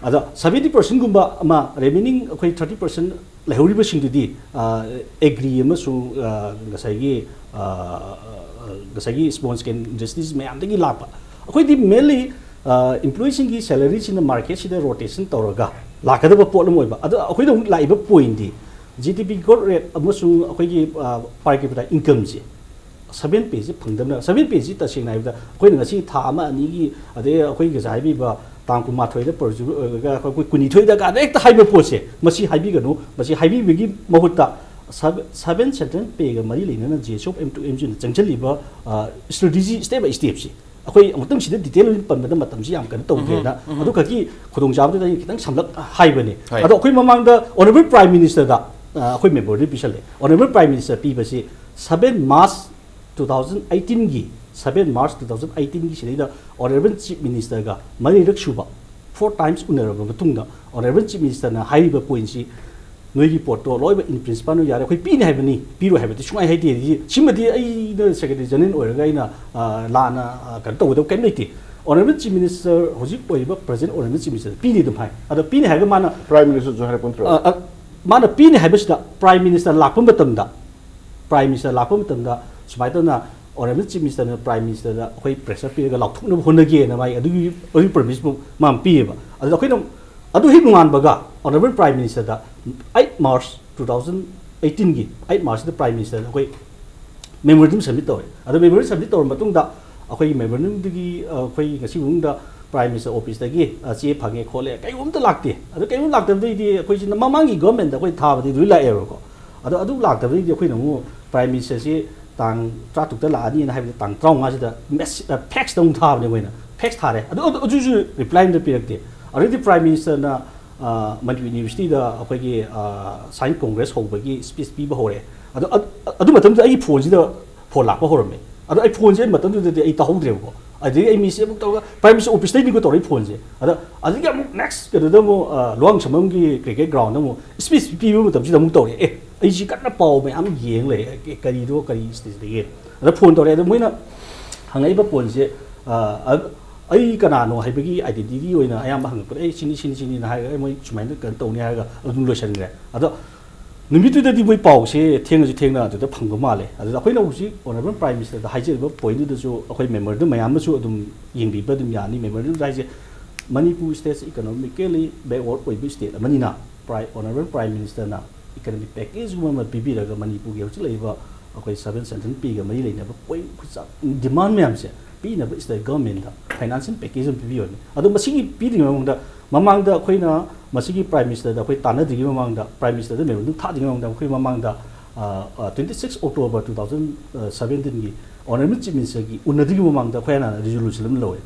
ꯑꯗ ꯁꯚꯦꯟꯇꯤ ꯄꯥꯔꯁꯦꯟꯒꯨꯝꯕ ꯑꯃ ꯔꯦꯃꯦꯅꯤꯡ ꯑꯩꯈꯣꯏ ꯊꯥꯔꯇꯤ ꯄꯥꯔꯁꯦꯟ ꯂꯩꯍꯧꯔꯤꯕꯁꯤꯡꯗꯨꯗꯤ ꯑꯦꯒ꯭ꯔꯤ ꯑꯃꯁꯨꯡ ꯑ, ꯉꯁꯥꯏꯒꯤ ꯑ, ꯉꯁꯥꯏꯒꯤ ꯁ꯭ꯄꯣꯟꯁ ꯀꯦꯟ ꯏꯟꯗꯁꯇ꯭ꯔꯤꯁ ꯃꯌꯥꯝꯗꯒꯤ ꯂꯥꯛꯄ꯫ ꯑꯩꯈꯣꯏꯗꯤ ꯃꯦꯟꯂꯤ ꯏꯝꯄ꯭ꯂꯣꯌꯤꯁꯤꯡꯒꯤ ꯁꯦꯂꯔꯤꯁꯤꯅ ꯃꯥꯔꯀꯦꯠꯁꯤꯗ ꯔꯣꯇꯦꯁꯟ ꯇꯧꯔꯒ ꯂꯥꯛꯀꯗꯕ ꯄꯣꯠ ꯑꯃ ꯑꯣꯏꯕ꯫ ꯑꯗꯣ ꯑꯩꯈꯣꯏꯗ ꯑꯃꯨꯛ ꯂꯥꯛꯏꯕ ꯄꯣꯏꯟꯠꯇꯤ ꯖꯤ ꯗꯤ ꯄꯤ ꯒ꯭ꯔꯣꯠ ꯔꯦꯠ ꯑꯃꯁꯨꯡ ꯑꯩꯈꯣꯏꯒꯤ ꯄꯥꯔ ꯀꯦꯄꯤꯇꯥ ꯏꯟꯀꯝꯁꯦ ꯁꯕꯦꯟ ꯄꯦꯁꯤ ꯐꯪꯗꯕꯅ, ꯁꯕꯦꯟ ꯄꯦꯁꯤ ꯇꯁꯦꯡꯅ ꯍꯥꯏꯕꯗ ꯑꯩꯈꯣꯏꯅ ꯉꯁꯤ ꯊꯥ ꯑꯃ ꯑꯅꯤꯒꯤ, ꯑꯗꯩ ꯑꯩꯈꯣꯏꯒꯤ ꯉꯁꯥꯏ ꯍꯥꯏꯕꯤꯕ ꯇꯥꯡ ꯀꯨꯟꯃꯥꯊꯣꯏꯗ ꯄ꯭ꯔꯣꯖꯦꯛ ꯑꯣꯏꯔꯒ ꯑꯩꯈꯣꯏ ꯀꯨꯟꯅꯤꯊꯣꯏꯗ ꯀꯥꯟꯗ ꯍꯦꯛꯇ ꯍꯥꯏꯕ ꯄꯣꯠꯁꯦ, ꯃꯁꯤ ꯍꯥꯏꯕꯤꯒꯅꯨ꯫ ꯃꯁꯤ ꯍꯥꯏꯕꯤꯕꯒꯤ ꯃꯍꯨꯠꯇ ꯁꯕ-, ꯁꯕꯦꯟ ꯁꯦꯟꯇ꯭ꯔꯦꯜ ꯄꯦꯒ ꯃꯔꯤ ꯂꯩꯅꯅ G S of M two M ꯖꯤꯅ ꯆꯪꯁꯤꯜꯂꯤꯕ ꯁ꯭ꯇ꯭ꯔꯦꯇꯦꯖꯤ ꯁ꯭ꯇꯦꯞ ꯕꯥꯏ ꯁ꯭ꯇꯦꯞꯁꯤ ꯑꯩꯈꯣꯏ ꯑꯃꯨꯛꯇꯪꯁꯤꯗ ꯗꯤꯇꯦꯜ ꯑꯣꯏꯅ ꯄꯟꯕꯗ ꯃꯇꯝꯁꯤ ꯌꯥꯝ ꯀꯩꯅꯣ ꯇꯧꯗ꯭ꯔꯦꯅ, ꯎꯝ, ꯎꯝ꯫ ꯑꯗꯨ ꯈꯛꯀꯤ ꯈꯨꯗꯣꯡꯆꯥꯕꯗꯨꯗ ꯑꯩ ꯈꯤꯇꯪ ꯁꯝꯂꯞ ꯍꯥꯏꯕꯅꯤ꯫ ꯍꯣꯏ꯫ ꯑꯗꯣ ꯑꯩꯈꯣꯏ ꯃꯃꯥꯡꯗ ꯑꯣꯅꯔꯦꯕꯜ ꯄ꯭ꯔꯥꯏꯝ ꯃꯤꯅꯤꯁꯇꯔꯗ ꯑꯩꯈꯣꯏ ꯃꯦꯃꯣꯔꯦꯟꯗꯝ ꯄꯤꯁꯜꯂꯦ꯫ ꯑꯣꯅꯔꯦꯕꯜ ꯄ꯭ꯔꯥꯏꯝ ꯃꯤꯅꯤꯁꯇꯔ ꯄꯤꯕꯁꯤ ꯁꯕꯦꯟ ꯃꯥꯔꯆ ꯇꯨ ꯊꯥꯎꯖꯟ ꯑꯩꯠꯇꯤꯟꯒꯤ, ꯁꯕꯦꯟ ꯃꯥꯔꯆ ꯇꯨ ꯊꯥꯎꯖꯟ ꯑꯩꯠꯇꯤꯟꯒꯤ ꯁꯤꯗꯩꯗ ꯑꯣꯅꯔꯦꯕꯜ ꯆꯤꯐ ꯃꯤꯅꯤꯁꯇꯔꯒ ꯃꯔꯤꯔꯛ ꯁꯨꯕ, ꯐꯣꯔ ꯇꯥꯏꯝꯁ ꯎꯅꯔꯕ ꯃꯇꯨꯡꯗ ꯑꯣꯅꯔꯦꯕꯜ ꯆꯤꯐ ꯃꯤꯅꯤꯁꯇꯔꯅ ꯍꯥꯏꯔꯤꯕ ꯄꯣꯏꯟꯠꯁꯤ, "ꯅꯣꯏꯒꯤ ꯄꯣꯠꯇꯣ ꯂꯣꯏꯅ in principle ꯅꯣꯏ ꯌꯥꯔꯦ, ꯑꯩꯈꯣꯏ ꯄꯤꯅꯤ ꯍꯥꯏꯕꯅꯤ, ꯄꯤꯔꯣꯏ ꯍꯥꯏꯕꯗꯤ ꯁꯨꯡꯍꯥꯏ ꯍꯥꯏꯗꯦ"꯫ ꯑꯗꯒꯤ ꯁꯤꯃꯗꯤ ꯑꯩꯅ ꯁꯦꯀ꯭ꯔꯦꯇꯔꯤ ꯖꯦꯅꯔꯦꯜ ꯑꯣꯏꯔꯒ ꯑꯩꯅ, ꯑ, ꯂꯥꯟꯅ, ꯑ, ꯀꯩꯅꯣ ꯇꯧꯒꯗꯕ ꯀꯔꯤꯝ ꯂꯩꯇꯦ꯫ ꯑꯣꯅꯔꯦꯕꯜ ꯆꯤꯐ ꯃꯤꯅꯤꯁꯇꯔ, ꯍꯧꯖꯤꯛ ꯑꯣꯏꯔꯤꯕ ꯄ꯭ꯔꯖꯦꯟ ꯑꯣꯅꯔꯦꯕꯜ ꯆꯤꯐ ꯃꯤꯅꯤꯁꯇꯔ ꯄꯤꯅꯤ ꯑꯗꯨꯝ ꯍꯥꯏ꯫ ꯑꯗꯣ ꯄꯤꯅꯤ ꯍꯥꯏꯔꯒ ꯃꯥꯅ, ꯄ꯭ꯔꯥꯏꯝ ꯃꯤꯅꯤꯁꯇꯔꯁꯨ ꯍꯥꯏꯔꯛꯄ ꯅꯠꯇ꯭ꯔꯣ? ꯑ, ꯑ, ꯃꯥꯅ ꯄꯤꯅꯤ ꯍꯥꯏꯕꯁꯤꯗ ꯄ꯭ꯔꯥꯏꯝ ꯃꯤꯅꯤꯁꯇꯔ ꯂꯥꯛꯄ ꯃꯇꯝꯗ, ꯄ꯭ꯔꯥꯏꯝ ꯃꯤꯅꯤꯁꯇꯔ ꯂꯥꯛꯄ ꯃꯇꯝꯗ ꯁꯨꯃꯥꯏꯅ ꯇꯧꯅ ꯑꯣꯅꯔꯦꯕꯜ ꯆꯤꯐ ꯃꯤꯅꯤꯁꯇꯔꯅ ꯄ꯭ꯔꯥꯏꯝ ꯃꯤꯅꯤꯁꯇꯔꯗ ꯑꯩꯈꯣꯏ ꯄ꯭ꯔꯦꯁꯔ ꯄꯤꯔꯒ ꯂꯥꯎꯊꯣꯛꯅꯕ ꯍꯣꯠꯅꯒꯦꯅ ꯃꯥꯒꯤ ꯑꯗꯨꯒꯤ, ꯑꯗꯨꯒꯤ ꯄ꯭ꯔꯣꯃꯤꯁꯄꯨ ꯃꯥꯅ ꯄꯤꯌꯦꯕ꯫ ꯑꯗꯨꯗ ꯑꯩꯈꯣꯏꯅ ꯑꯗꯨ ꯍꯦꯛ ꯅꯣꯡꯉꯥꯟꯕꯒ ꯑꯣꯅꯔꯦꯕꯜ ꯄ꯭ꯔꯥꯏꯝ ꯃꯤꯅꯤꯁꯇꯔꯗ ꯑꯩꯠ ꯃꯥꯔꯆ ꯇꯨ ꯊꯥꯎꯖꯟ ꯑꯩꯠꯇꯤꯟꯒꯤ ꯑꯩꯠ ꯃꯥꯔꯆꯁꯤꯗ ꯄ꯭ꯔꯥꯏꯝ ꯃꯤꯅꯤꯁꯇꯔꯗ ꯑꯩꯈꯣꯏ ꯃꯦꯃꯣꯔꯦꯟꯗꯝ ꯁꯕꯃꯤꯠ ꯇꯧꯔꯦ꯫ ꯑꯗꯣ ꯃꯦꯃꯣꯔꯦꯟꯗꯝ ꯁꯕꯃꯤꯠ ꯇꯧꯔꯕ ꯃꯇꯨꯡꯗ ꯑꯩꯈꯣꯏꯒꯤ ꯃꯦꯃꯣꯔꯦꯟꯗꯝꯗꯨꯒꯤ, ꯑ, ꯑꯩꯈꯣꯏ ꯉꯁꯤ ꯐꯥꯎꯗ ꯄ꯭ꯔꯥꯏꯝ ꯃꯤꯅꯤꯁꯇꯔ ꯑꯣꯐꯤꯁꯇꯒꯤ, ꯑ, ꯆꯦ ꯐꯪꯉꯦ ꯈꯣꯠꯂꯦ, ꯀꯩꯒꯨꯝꯕ ꯑꯝꯇ ꯂꯥꯛꯇꯦ꯫ ꯑꯗꯣ ꯀꯩꯒꯨꯝꯕ ꯂꯥꯛꯇꯕꯗꯩꯗꯤ ꯑꯩꯈꯣꯏꯁꯤꯅ ꯃꯃꯥꯡꯒꯤ ꯒꯚꯔꯟꯃꯦꯟꯠꯇ ꯑꯩꯈꯣꯏ ꯊꯥꯕꯗꯤ ꯂꯣꯏ ꯂꯥꯛꯑꯦꯕꯀꯣ꯫ ꯑꯗꯣ ꯑꯗꯨ ꯂꯥꯛꯇꯕꯗꯩꯗꯤ ꯑꯩꯈꯣꯏꯅ ꯑꯃꯨꯛ ꯄ꯭ꯔꯥꯏꯝ ꯃꯤꯅꯤꯁꯇꯔꯁꯤ ꯇꯥꯡ ꯇꯔꯥꯇꯔꯨꯛꯇ ꯂꯥꯛꯑꯅꯤꯅ ꯍꯥꯏꯕꯗ ꯇꯥꯡ ꯇꯔꯥꯃꯉꯥꯁꯤꯗ ꯃꯦꯁ-, ꯑ, ꯐꯦꯛꯁꯇ ꯑꯃꯨꯛ ꯊꯥꯕꯅꯦ ꯑꯩꯈꯣꯏꯅ꯫ ꯐꯦꯛꯁ ꯊꯥꯔꯦ꯫ ꯑꯗꯨ, ꯑꯗꯨ, ꯑꯗꯨꯁꯨ ꯔꯤꯄ꯭ꯂꯥꯏ ꯑꯝꯇ ꯄꯤꯔꯛꯇꯦ꯫ ꯑꯗꯩꯗꯤ ꯄ꯭ꯔꯥꯏꯝ ꯃꯤꯅꯤꯁꯇꯔꯅ, ꯑ, ꯃꯅꯤꯄꯨꯔ ꯌꯨꯅꯤꯚꯔꯁꯤꯇꯤꯗ ꯑꯩꯈꯣꯏꯒꯤ, ꯑ, ꯁꯥꯏꯟ ꯀꯣꯡꯒ꯭ꯔꯦꯁ ꯍꯧꯕꯒꯤ ꯁ꯭ꯄꯤꯆ ꯄꯤꯕ ꯍꯧꯔꯦ꯫ ꯑꯗꯣ ꯑ-, ꯑꯗꯨ ꯃꯇꯝꯗꯨꯗ ꯑꯩꯒꯤ ꯐꯣꯟꯁꯤꯗ ꯐꯣꯟ ꯂꯥꯛꯄ ꯍꯧꯔꯝꯃꯦ꯫ ꯑꯗꯣ ꯑꯩ ꯐꯣꯟꯁꯦ ꯑꯩ ꯃꯇꯝꯗꯨꯗꯗꯤ ꯑꯩ ꯇꯧꯍꯧꯗ꯭ꯔꯦꯕꯀꯣ꯫ ꯑꯗꯒꯤ ꯑꯩ ꯃꯤꯁꯦ ꯑꯃꯨꯛ ꯇꯧꯔꯒ ꯄ꯭ꯔꯥꯏꯝ ꯃꯤꯅꯤꯁꯇꯔ ꯑꯣꯐꯤꯁꯇꯩꯅꯤꯀꯣ ꯇꯧꯔꯛꯏ ꯐꯣꯟꯁꯦ꯫ ꯑꯗ ꯑꯗꯒꯤ ꯑꯃꯨꯛ ꯅꯦꯛꯁ ꯀꯩꯅꯣꯗ ꯑꯃꯨꯛ, ꯑ, ꯂꯨꯋꯥꯡꯁꯪꯕꯝꯒꯤ ꯀ꯭ꯔꯤꯀꯦꯠ ꯒ꯭ꯔꯥꯎꯟꯗ ꯑꯃꯨꯛ ꯁ꯭ꯄꯤꯆ ꯄꯤꯕ ꯃꯇꯝꯁꯤꯗ ꯑꯃꯨꯛ ꯇꯧꯔꯛꯑꯦ꯫ ꯑꯦ, ꯑꯩꯁꯤ ꯀꯟꯅ ꯄꯥꯎ ꯃꯌꯥꯝ ꯌꯦꯡ ꯂꯩ꯫ ꯑꯦ, ꯀꯔꯤꯗꯣ, ꯀꯔꯤ ꯁ꯭ꯇꯦꯖ ꯂꯩꯒꯦ? ꯑꯗ ꯐꯣꯟ ꯇꯧꯔꯛꯑꯦ꯫ ꯑꯗ ꯃꯣꯏꯅ ꯍꯪꯉꯛꯏꯕ ꯄꯣꯏꯟꯠꯁꯦ, ꯑ, ꯑ, ꯑꯩ ꯀꯅꯥꯅꯣ ꯍꯥꯏꯕꯒꯤ ꯑꯥꯏꯗꯦꯟꯇꯤꯇꯤ ꯑꯣꯏꯅ ꯑꯌꯥꯝꯕ ꯍꯪꯉꯛꯄꯗ, "ꯑꯩ ꯁꯤꯅꯤ, ꯁꯤꯅꯤ, ꯁꯤꯅꯤꯅ" ꯍꯥꯏꯔꯒ, "ꯑꯩ ꯃꯣꯏ ꯁꯨꯃꯥꯏꯅ ꯀꯩꯅꯣ ꯇꯧꯅꯤ" ꯍꯥꯏꯔꯒ ꯑꯗꯨꯝ ꯂꯣꯏꯁꯤꯟꯈ꯭ꯔꯦ꯫ ꯑꯗꯣ ꯅꯨꯃꯤꯠꯇꯨꯗꯗꯤ ꯃꯣꯏ ꯄꯥꯎꯁꯦ ꯊꯦꯡꯉꯁꯨ ꯊꯦꯡꯅ ꯑꯗꯨꯗ ꯐꯪꯕ ꯃꯥꯜꯂꯦ꯫ ꯑꯗꯨꯗ ꯑꯩꯈꯣꯏꯅ ꯍꯧꯖꯤꯛ ꯑꯣꯅꯔꯦꯕꯜ ꯄ꯭ꯔꯥꯏꯝ ꯃꯤꯅꯤꯁꯇꯔꯗ ꯍꯥꯏꯖꯔꯤꯕ ꯄꯣꯏꯟꯠꯇꯨꯗꯁꯨ ꯑꯩꯈꯣꯏ ꯃꯦꯃꯣꯔꯦꯟꯗꯝ ꯃꯌꯥꯝ ꯑꯃꯁꯨ ꯑꯗꯨꯝ ꯌꯦꯡꯕꯤꯕ ꯑꯗꯨꯝ ꯌꯥꯅꯤ꯫ ꯃꯦꯃꯣꯔꯦꯟꯗꯝ ꯍꯥꯏꯁꯦ ꯃꯅꯤꯄꯨꯔ ꯁ꯭ꯇꯦꯠꯁꯦ ꯏꯀꯣꯅꯣꯃꯤꯀꯦꯜꯂꯤ ꯕꯦꯛꯋꯥꯔꯗ ꯑꯣꯏꯕ ꯁ꯭ꯇꯦꯠ ꯑꯃꯅꯤꯅ, ꯄ꯭ꯔꯥꯏ-, ꯑꯣꯅꯔꯦꯕꯜ ꯄ꯭ꯔꯥꯏꯝ ꯃꯤꯅꯤꯁꯇꯔꯅ economic package ꯒꯨꯝꯕ ꯑꯃ ꯄꯤꯕꯤꯔꯒ ꯃꯅꯤꯄꯨꯔꯒꯤ ꯍꯧꯖꯤꯛ ꯂꯩꯔꯤꯕ ꯑꯩꯈꯣꯏ seven central ꯄꯤꯒ ꯃꯔꯤ ꯂꯩꯅꯕ point ꯈꯨꯆꯥ-, demand ꯃꯌꯥꯝꯁꯦ ꯄꯤꯅꯕ state government ꯗ financial package ꯑꯃ ꯄꯤꯕꯤꯌꯣꯅꯦ꯫ ꯑꯗꯣ ꯃꯁꯤꯒꯤ ꯄꯤꯗ꯭ꯔꯤꯉꯩ ꯃꯃꯥꯡꯗ, ꯃꯃꯥꯡꯗ ꯑꯩꯈꯣꯏꯅ ꯃꯁꯤꯒꯤ Prime Minister ꯗ ꯑꯩꯈꯣꯏ ꯇꯥꯟꯅꯗ꯭ꯔꯤꯉꯩ ꯃꯃꯥꯡꯗ, Prime Minister ꯗ memorandum ꯊꯥꯗ꯭ꯔꯤꯉꯩ ꯃꯃꯥꯡꯗ, ꯑꯩꯈꯣꯏ ꯃꯃꯥꯡꯗ, ꯑ, ꯑ, twenty six October two thousand seventeen ꯒꯤ Honourable Chief Minister ꯒꯤ ꯎꯅꯗ꯭ꯔꯤꯉꯩ ꯃꯃꯥꯡꯗ ꯑꯩꯈꯣꯏ ꯍꯥꯟꯅ resolution ꯑꯃ ꯂꯧꯋꯦ꯫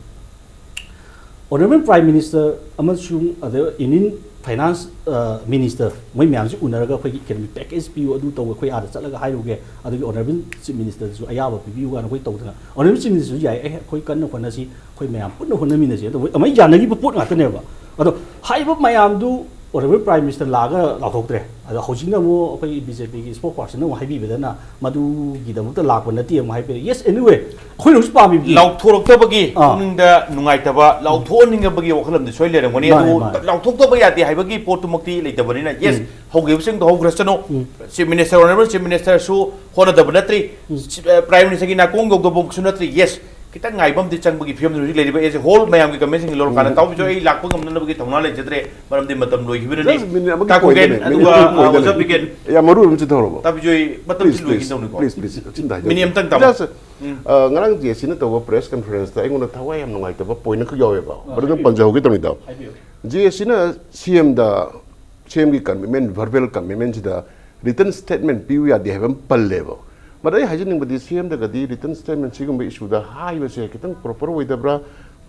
Honourable Prime Minister ꯑꯃꯁꯨꯡ ꯑꯗ Union Finance, ꯑ, Minister ꯃꯣꯏ ꯃꯌꯥꯝꯁꯤ ꯎꯅꯔꯒ ꯑꯩꯈꯣꯏꯒꯤ economic package ꯄꯤꯌꯨ, ꯑꯗꯨ ꯇꯧ, ꯑꯩꯈꯣꯏ ꯑꯥꯗ ꯆꯠꯂꯒ ꯍꯥꯏꯔꯨꯒꯦ, ꯑꯗꯨꯒꯤ Honourable Chief Minister ꯗꯁꯨ ꯑꯌꯥꯕ ꯄꯤꯕꯤꯌꯨ ꯀꯥꯏꯅ ꯑꯩꯈꯣꯏ ꯇꯧꯗꯅ, Honourable Chief Minister ꯁꯨ ꯌꯥꯏ, "ꯑꯦ, ꯑꯩꯈꯣꯏ ꯀꯟꯅ ꯍꯣꯠꯅꯁꯤ, ꯑꯩꯈꯣꯏ ꯃꯌꯥꯝ ꯄꯨꯟꯅ ꯍꯣꯠꯅꯃꯤꯟꯅꯁꯤ" ꯑꯗꯨ ꯑꯃ ꯌꯥꯅꯈꯤꯕ ꯄꯣꯠ ꯉꯥꯛꯇꯅꯦꯕ꯫ ꯑꯗꯣ ꯍꯥꯏꯔꯤꯕ ꯃꯌꯥꯝꯗꯨ Honourable Prime Minister ꯂꯥꯛꯑꯒ ꯂꯥꯎꯊꯣꯛꯇ꯭ꯔꯦ꯫ ꯑꯗꯣ ꯍꯧꯖꯤꯛꯅ ꯑꯃꯨꯛ ꯑꯩꯈꯣꯏꯒꯤ B J P ꯒꯤ spokesperson ꯅ ꯑꯃꯨꯛ ꯍꯥꯏꯕꯤꯕꯗꯅ ꯃꯗꯨꯒꯤꯗꯃꯛꯇ ꯂꯥꯛꯄ ꯅꯠꯇꯦ ꯑꯃꯨꯛ ꯍꯥꯏꯕꯤꯔꯦ꯫ Yes, anyway, ꯑꯩꯈꯣꯏꯅ ꯍꯧꯖꯤꯛ ꯄꯥꯝꯃꯤꯕꯗꯤ ꯂꯥꯎꯊꯣꯔꯛꯇꯕꯒꯤ ꯑꯥ꯫ ꯄꯨꯛꯅꯤꯡꯗ ꯅꯨꯡꯉꯥꯏꯇꯕ, ꯂꯥꯎꯊꯣꯛꯍꯟꯅꯤꯡꯉꯕꯒꯤ ꯋꯥꯈꯜꯂꯣꯝꯗꯤ ꯁꯣꯏ ꯂꯩꯔꯝꯒꯅꯤ꯫ ꯃꯥꯅꯦ, ꯑꯗꯨ ꯃꯥꯅꯦ꯫ ꯂꯥꯎꯊꯣꯛꯇꯕ ꯌꯥꯗꯦ ꯍꯥꯏꯕꯒꯤ ꯄꯣꯠꯇꯨꯃꯛꯇꯤ ꯂꯩꯇꯕꯅꯤꯅ, yes, ꯎꯝ꯫ ꯍꯧꯈꯤꯕꯁꯤꯡꯗꯣ ꯍꯧꯈ꯭ꯔꯁꯅꯨ꯫ ꯎꯝ꯫ Chief Minister, Honourable Chief Minister ꯁꯨ ꯍꯣꯠꯅꯗꯕ ꯅꯠꯇ꯭ꯔꯤ꯫ ꯎꯝ꯫ ꯆꯤ-, ꯑ, Prime Minister ꯒꯤ ꯅꯥꯀꯣꯡ ꯌꯧꯗꯕꯃꯛꯁꯨ ꯅꯠꯇ꯭ꯔꯤ꯫ Yes, ꯈꯤꯇꯪ ꯉꯥꯏꯕ ꯑꯃꯗꯤ ꯆꯪꯕꯒꯤ ꯐꯤꯕꯝꯗ ꯍꯧꯖꯤꯛ ꯂꯩꯔꯤꯕ as a whole ꯃꯌꯥꯝꯒꯤ comment ꯁꯤꯡ ꯂꯧꯔꯀꯥꯟꯗ, ꯎꯝ꯫ ꯇꯥꯎꯕꯤꯁꯨ ꯑꯩ ꯂꯥꯛꯄ ꯉꯝꯅꯅꯕꯒꯤ ꯊꯧꯅꯥ ꯂꯩꯖꯗ꯭ꯔꯦ, ꯃꯔꯝꯗꯤ ꯃꯇꯝ ꯂꯣꯏꯈꯤꯕꯅꯅꯤ꯫ Just minute ꯑꯃꯒꯤ ꯇꯥꯛꯈꯨꯒꯦꯟ, point ꯗꯅꯦ, ꯑꯗꯨꯒ, minute ꯑꯃꯒꯤ ꯑ, point ꯗꯅꯦ꯫ ꯑꯣꯖꯥ ꯕꯤꯒꯦꯟ꯫ ꯌꯥꯝ ꯃꯔꯨ ꯑꯣꯏꯕ ꯑꯃ ꯆꯤꯊꯍꯧꯔꯕ? ꯇꯥꯕꯤꯖꯣꯏ, ꯃꯇꯝꯁꯤ Please, please, ꯂꯣꯏꯒꯗꯧꯅꯤꯀꯣ꯫ Please, please, ꯁꯤꯝꯇ ꯍꯥꯏꯖꯧ꯫ Minute ꯑꯃꯇꯪ ꯇꯥꯕꯤꯌꯨ꯫ Just, ꯎꯝ꯫ ꯑ, ꯉꯔꯥꯡ J A C ꯅ ꯇꯧꯕ press conference ꯇ ꯑꯩꯉꯣꯟꯗ ꯊꯋꯥꯏ ꯌꯥꯝ ꯅꯨꯡꯉꯥꯏꯇꯕ point ꯑꯃꯈꯛ ꯌꯥꯎꯋꯦꯕ꯫ ꯑ, ꯃꯗꯨꯗꯪ ꯍꯥꯏꯕꯤꯌꯨ꯫ ꯄꯟꯖꯍꯧꯒꯦ ꯇꯧꯅꯤꯗ꯫ ꯍꯥꯏꯕꯤꯌꯨ꯫ J A C ꯅ C M ꯗ, C M ꯒꯤ commitment, verbal commitment ꯁꯤꯗ written statement ꯄꯤꯌꯨ ꯌꯥꯗꯦ ꯍꯥꯏꯕ ꯑꯃ ꯄꯜꯂꯦꯕ꯫ ꯃꯗ ꯑꯩ ꯍꯥꯏꯖꯅꯤꯡꯕꯗꯤ, C M ꯗꯒꯗꯤ written statement ꯁꯤꯒꯨꯝꯕ issue ꯗ ꯍꯥꯏꯕꯁꯦ ꯈꯤꯇꯪ proper ꯑꯣꯏꯗꯕ꯭ꯔꯥ?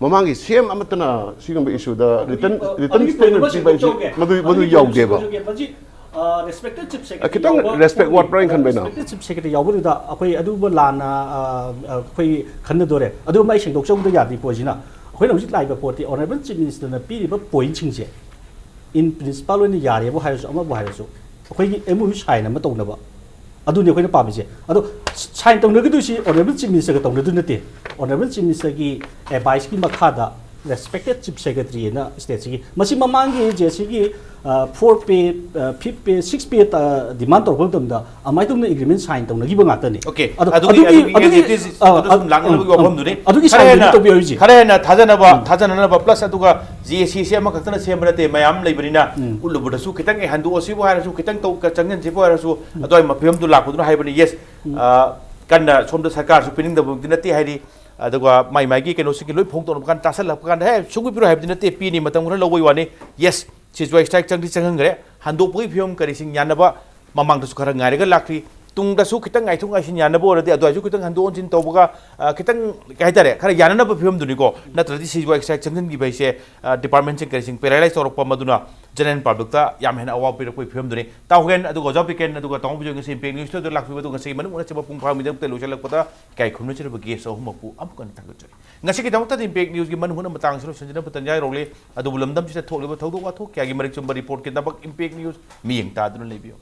ꯃꯃꯥꯡꯒꯤ C M ꯑꯃꯠꯇꯅ ꯁꯤꯒꯨꯝꯕ issue ꯗ written, ꯑꯗꯨꯒꯤ, written ꯑꯗꯨꯒꯤ statement point ꯑꯃ ꯄꯤꯕ ꯍꯥꯏꯁꯦ ꯁꯦꯡꯗꯣꯛꯆꯍꯧꯒꯦ꯫ ꯃꯗꯨ, ꯃꯗꯨ ꯑꯗꯨꯒꯤ point ꯑꯃ ꯌꯥꯎꯗꯦꯕ꯫ ꯁꯦꯡꯗꯣꯛꯆꯍꯧꯒꯦ꯫ ꯃꯁꯤ, ꯑ, respected Chief Secretary ꯑ, ꯈꯤꯇꯪ ꯌꯥꯎꯕ respect ꯋꯥꯠꯄ꯭ꯔꯥ ꯍꯥꯏꯅ ꯈꯟꯕ ꯑꯩꯅ꯫ Respected Chief Secretary ꯌꯥꯎꯕꯗꯨꯗ ꯑꯩꯈꯣꯏ ꯑꯗꯨꯒꯨꯝꯕ ꯂꯥꯟꯅ, ꯑ, ꯑ, ꯑꯩꯈꯣꯏ ꯈꯟꯅꯗꯣꯔꯦ꯫ ꯑꯗꯨꯒꯨꯝꯕ ꯑꯩ ꯁꯦꯡꯗꯣꯛꯆꯍꯧꯗ ꯌꯥꯗꯦ꯫ Point ꯁꯤꯅ ꯑꯩꯈꯣꯏꯅ ꯍꯧꯖꯤꯛ ꯂꯥꯛꯏꯕ ꯄꯣꯠꯇꯤ Honourable Chief Minister ꯅ ꯄꯤꯔꯤꯕ point ꯁꯤꯡꯁꯦ in principle ꯑꯣꯏꯅ ꯌꯥꯔꯦꯕꯨ ꯍꯥꯏꯔꯁꯨ, ꯑꯃꯕꯨ ꯍꯥꯏꯔꯁꯨ, ꯑꯩꯈꯣꯏꯒꯤ M O U sign ꯑꯃ ꯇꯧꯅꯕ, ꯑꯗꯨꯅꯤ ꯑꯩꯈꯣꯏꯅ ꯄꯥꯝꯃꯤꯁꯦ꯫ ꯑꯗꯣ sign ꯇꯧꯅꯒꯗꯣꯏꯁꯤ Honourable Chief Minister ꯒ ꯇꯧꯅꯗꯣꯏ ꯅꯠꯇꯦ꯫ Honourable Chief Minister ꯒꯤ advice ꯀꯤ ꯃꯈꯥꯗ ꯔꯦꯁꯄꯦꯛꯇꯦꯠ ꯆꯤꯐ ꯁꯦꯀ꯭ꯔꯦꯇꯔꯤꯅ ꯁ꯭ꯇꯦꯠꯁꯤꯒꯤ, ꯃꯁꯤ ꯃꯃꯥꯡꯒꯤ ꯖꯦ ꯁꯤꯒꯤ ꯐꯣꯔ ꯄꯦ, ꯐꯤꯐ ꯄꯦ, ꯁꯤꯛꯁ ꯄꯦ ꯗꯤꯃꯥꯟ ꯇꯧꯔꯛꯄ ꯃꯇꯝꯗ ꯑꯗꯨꯃꯥꯏꯅ ꯇꯧꯅ ꯑꯦꯒ꯭ꯔꯤꯃꯦꯟ ꯁꯥꯏꯟ ꯇꯧꯅꯈꯤꯕ ꯉꯥꯛꯇꯅꯤ꯫ Okay, ꯑꯗꯣ ꯑꯗꯨꯒꯤ ꯑꯗꯨꯒꯤ ꯑꯗꯨꯒꯤ ꯑꯗꯨꯒꯤ as it is ꯑ, ꯑꯗꯨꯗ ꯑ, ꯁꯨꯝ ꯂꯥꯛꯅꯕꯒꯤ ꯎꯝ, ꯋꯥꯐꯝꯗꯨꯅꯤ꯫ ꯑꯗꯨꯒꯤ ꯈꯔ ꯁꯥꯏꯟꯗꯨꯗꯤ ꯍꯦꯟꯅ ꯇꯧꯕꯤꯌꯨ ꯍꯧꯖꯤꯛ꯫ ꯈꯔ ꯍꯦꯟꯅ ꯊꯥꯖꯅꯕ ꯊꯥꯖꯅꯅꯕ, plus ꯑꯗꯨꯒ ꯖꯤ ꯑꯦ ꯁꯤꯁꯦ ꯑꯃꯈꯛꯇꯅ ꯁꯦꯝꯕ ꯅꯠꯇꯦ, ꯃꯌꯥꯝ ꯂꯩꯕꯅꯤꯅ ꯎꯠꯂꯨꯕꯗꯁꯨ ꯈꯤꯇꯪ ꯍꯦꯛ ꯍꯟꯗꯣꯛꯑꯁꯤꯕꯨ ꯍꯥꯏꯔꯁꯨ, ꯈꯤꯇꯪ ꯇꯧ ꯆꯪꯁꯤꯟꯁꯤꯕꯨ ꯍꯥꯏꯔꯁꯨ, ꯑꯗꯨꯋꯥꯏ ꯐꯤꯕꯝꯗꯨ ꯂꯥꯛꯄꯗꯨꯅ ꯍꯥꯏꯕꯅꯤ꯫ Yes, ꯑ, ꯀꯟꯅ ꯁꯣꯝꯗ ꯁꯔꯀꯥꯔꯁꯨ ꯄꯤꯅꯤꯡꯗꯕꯃꯛꯇꯤ ꯅꯠꯇꯦ, ꯍꯥꯏꯗꯤ ꯑꯗꯨꯒ ꯃꯥꯏ ꯃꯥꯏꯒꯤ ꯀꯩꯅꯣꯁꯤꯡꯒꯤ ꯂꯣꯏ ꯐꯣꯡꯗꯣꯛꯅꯕ ꯀꯥꯟꯗ, ꯇꯥꯁꯜꯂꯛꯄ ꯀꯥꯟꯗ, "ꯍꯦ, ꯁꯨꯡꯄꯤ ꯄꯤꯔꯣꯏ" ꯍꯥꯏꯕꯗꯤ ꯅꯠꯇꯦ, ꯄꯤꯅꯤ, ꯃꯇꯝ ꯈꯔ ꯂꯧꯕꯒꯤ ꯋꯥꯅꯤ꯫ Yes, ꯁꯤꯖꯣꯏ ꯁ꯭ꯇ꯭ꯔꯥꯏꯛ ꯆꯪꯗꯤ ꯆꯪꯍꯟꯈ꯭ꯔꯦ, ꯍꯟꯗꯣꯛꯄꯒꯤ ꯐꯤꯕꯝ ꯀꯔꯤꯁꯤꯡ ꯌꯥꯅꯕ ꯃꯃꯥꯡꯗꯁꯨ ꯈꯔ ꯉꯥꯏꯔꯒ ꯂꯥꯛꯈ꯭ꯔꯤ꯫ ꯇꯨꯡꯗꯁꯨ ꯈꯤꯇꯪ ꯉꯥꯏꯊꯣꯛ ꯉꯥꯏꯁꯤꯟ ꯌꯥꯅꯕ ꯑꯣꯏꯔꯗꯤ ꯑꯗꯨꯋꯥꯏꯁꯨ ꯈꯤꯇꯪ ꯍꯟꯗꯣꯛ ꯍꯟꯖꯤꯟ ꯇꯧꯕꯒ, ꯑ, ꯈꯤꯇꯪ ꯀꯩ ꯍꯥꯏꯇꯥꯔꯦ, ꯈꯔ ꯌꯥꯅꯅꯕ ꯐꯤꯕꯝꯗꯨꯅꯤꯀꯣ꯫ ꯅꯠꯇ꯭ꯔꯗꯤ ꯁꯤꯖꯣꯏ ꯁ꯭ꯇ꯭ꯔꯥꯏꯛ ꯆꯪꯁꯤꯟꯈꯤꯕ ꯍꯥꯏꯁꯦ, ꯑ, ꯗꯤꯄꯥꯔꯠꯃꯦꯟꯁꯤꯡ ꯀꯔꯤꯁꯤꯡ ꯄꯦꯔꯥꯂꯥꯏꯁ ꯇꯧꯔꯛꯄ, ꯃꯗꯨꯅ ꯖꯦꯅꯔꯦꯜ ꯄꯕ꯭ꯂꯤꯛꯇ ꯌꯥꯝ ꯍꯦꯟꯅ ꯑꯋꯥꯕ ꯄꯤꯔꯛꯄꯒꯤ ꯐꯤꯕꯝꯗꯨꯅꯤ꯫ ꯇꯥꯎꯍꯦꯟ ꯑꯗꯨꯒ ꯑꯣꯖꯥ ꯄꯤꯀꯦꯟ ꯑꯗꯨꯒ ꯇꯥꯎꯕ ꯉꯁꯤ ꯏꯝꯄꯦꯛ ꯅ꯭ꯌꯨꯁꯇ ꯂꯥꯛꯄꯤꯕ, ꯑꯗꯨꯒ ꯉꯁꯤꯒꯤ ꯃꯅꯨꯡ ꯍꯨꯠꯅ ꯆꯠꯄ ꯄꯨꯡ ꯐꯥꯕꯒꯤꯗꯃꯛꯇ ꯂꯣꯏꯁꯤꯜꯂꯛꯄꯗ ꯏꯀꯥꯏ ꯈꯨꯝꯅꯖꯔꯤꯕ ꯒꯦꯁ ꯑꯍꯨꯝꯃꯛꯄꯨ ꯑꯃꯨꯛ ꯍꯟꯅ ꯊꯥꯒꯠꯆꯔꯤ꯫ ꯉꯁꯤꯒꯤꯗꯃꯛꯇꯗꯤ ꯏꯝꯄꯦꯛ ꯅ꯭ꯌꯨꯁꯀꯤ ꯃꯅꯨꯡ ꯍꯨꯠꯅ ꯃꯇꯥꯡꯁꯤ ꯂꯣꯏꯁꯤꯟꯖꯅꯕ ꯇꯟꯖꯥ ꯌꯧꯔꯛꯂꯤ꯫ ꯑꯗꯨꯕꯨ ꯂꯝꯗꯝꯁꯤꯗ ꯊꯣꯛꯂꯤꯕ ꯊꯧꯗꯣꯛ ꯋꯥꯊꯣꯛ ꯀꯌꯥꯒꯤ ꯃꯔꯤꯛ ꯆꯨꯝꯕ ꯔꯤꯄꯣꯔꯠꯀꯤꯗꯃꯛ ꯏꯝꯄꯦꯛ ꯅ꯭ꯌꯨꯁ ꯃꯤꯠꯌꯦꯡ ꯇꯥꯗꯨꯅ ꯂꯩꯕꯤꯌꯨ꯫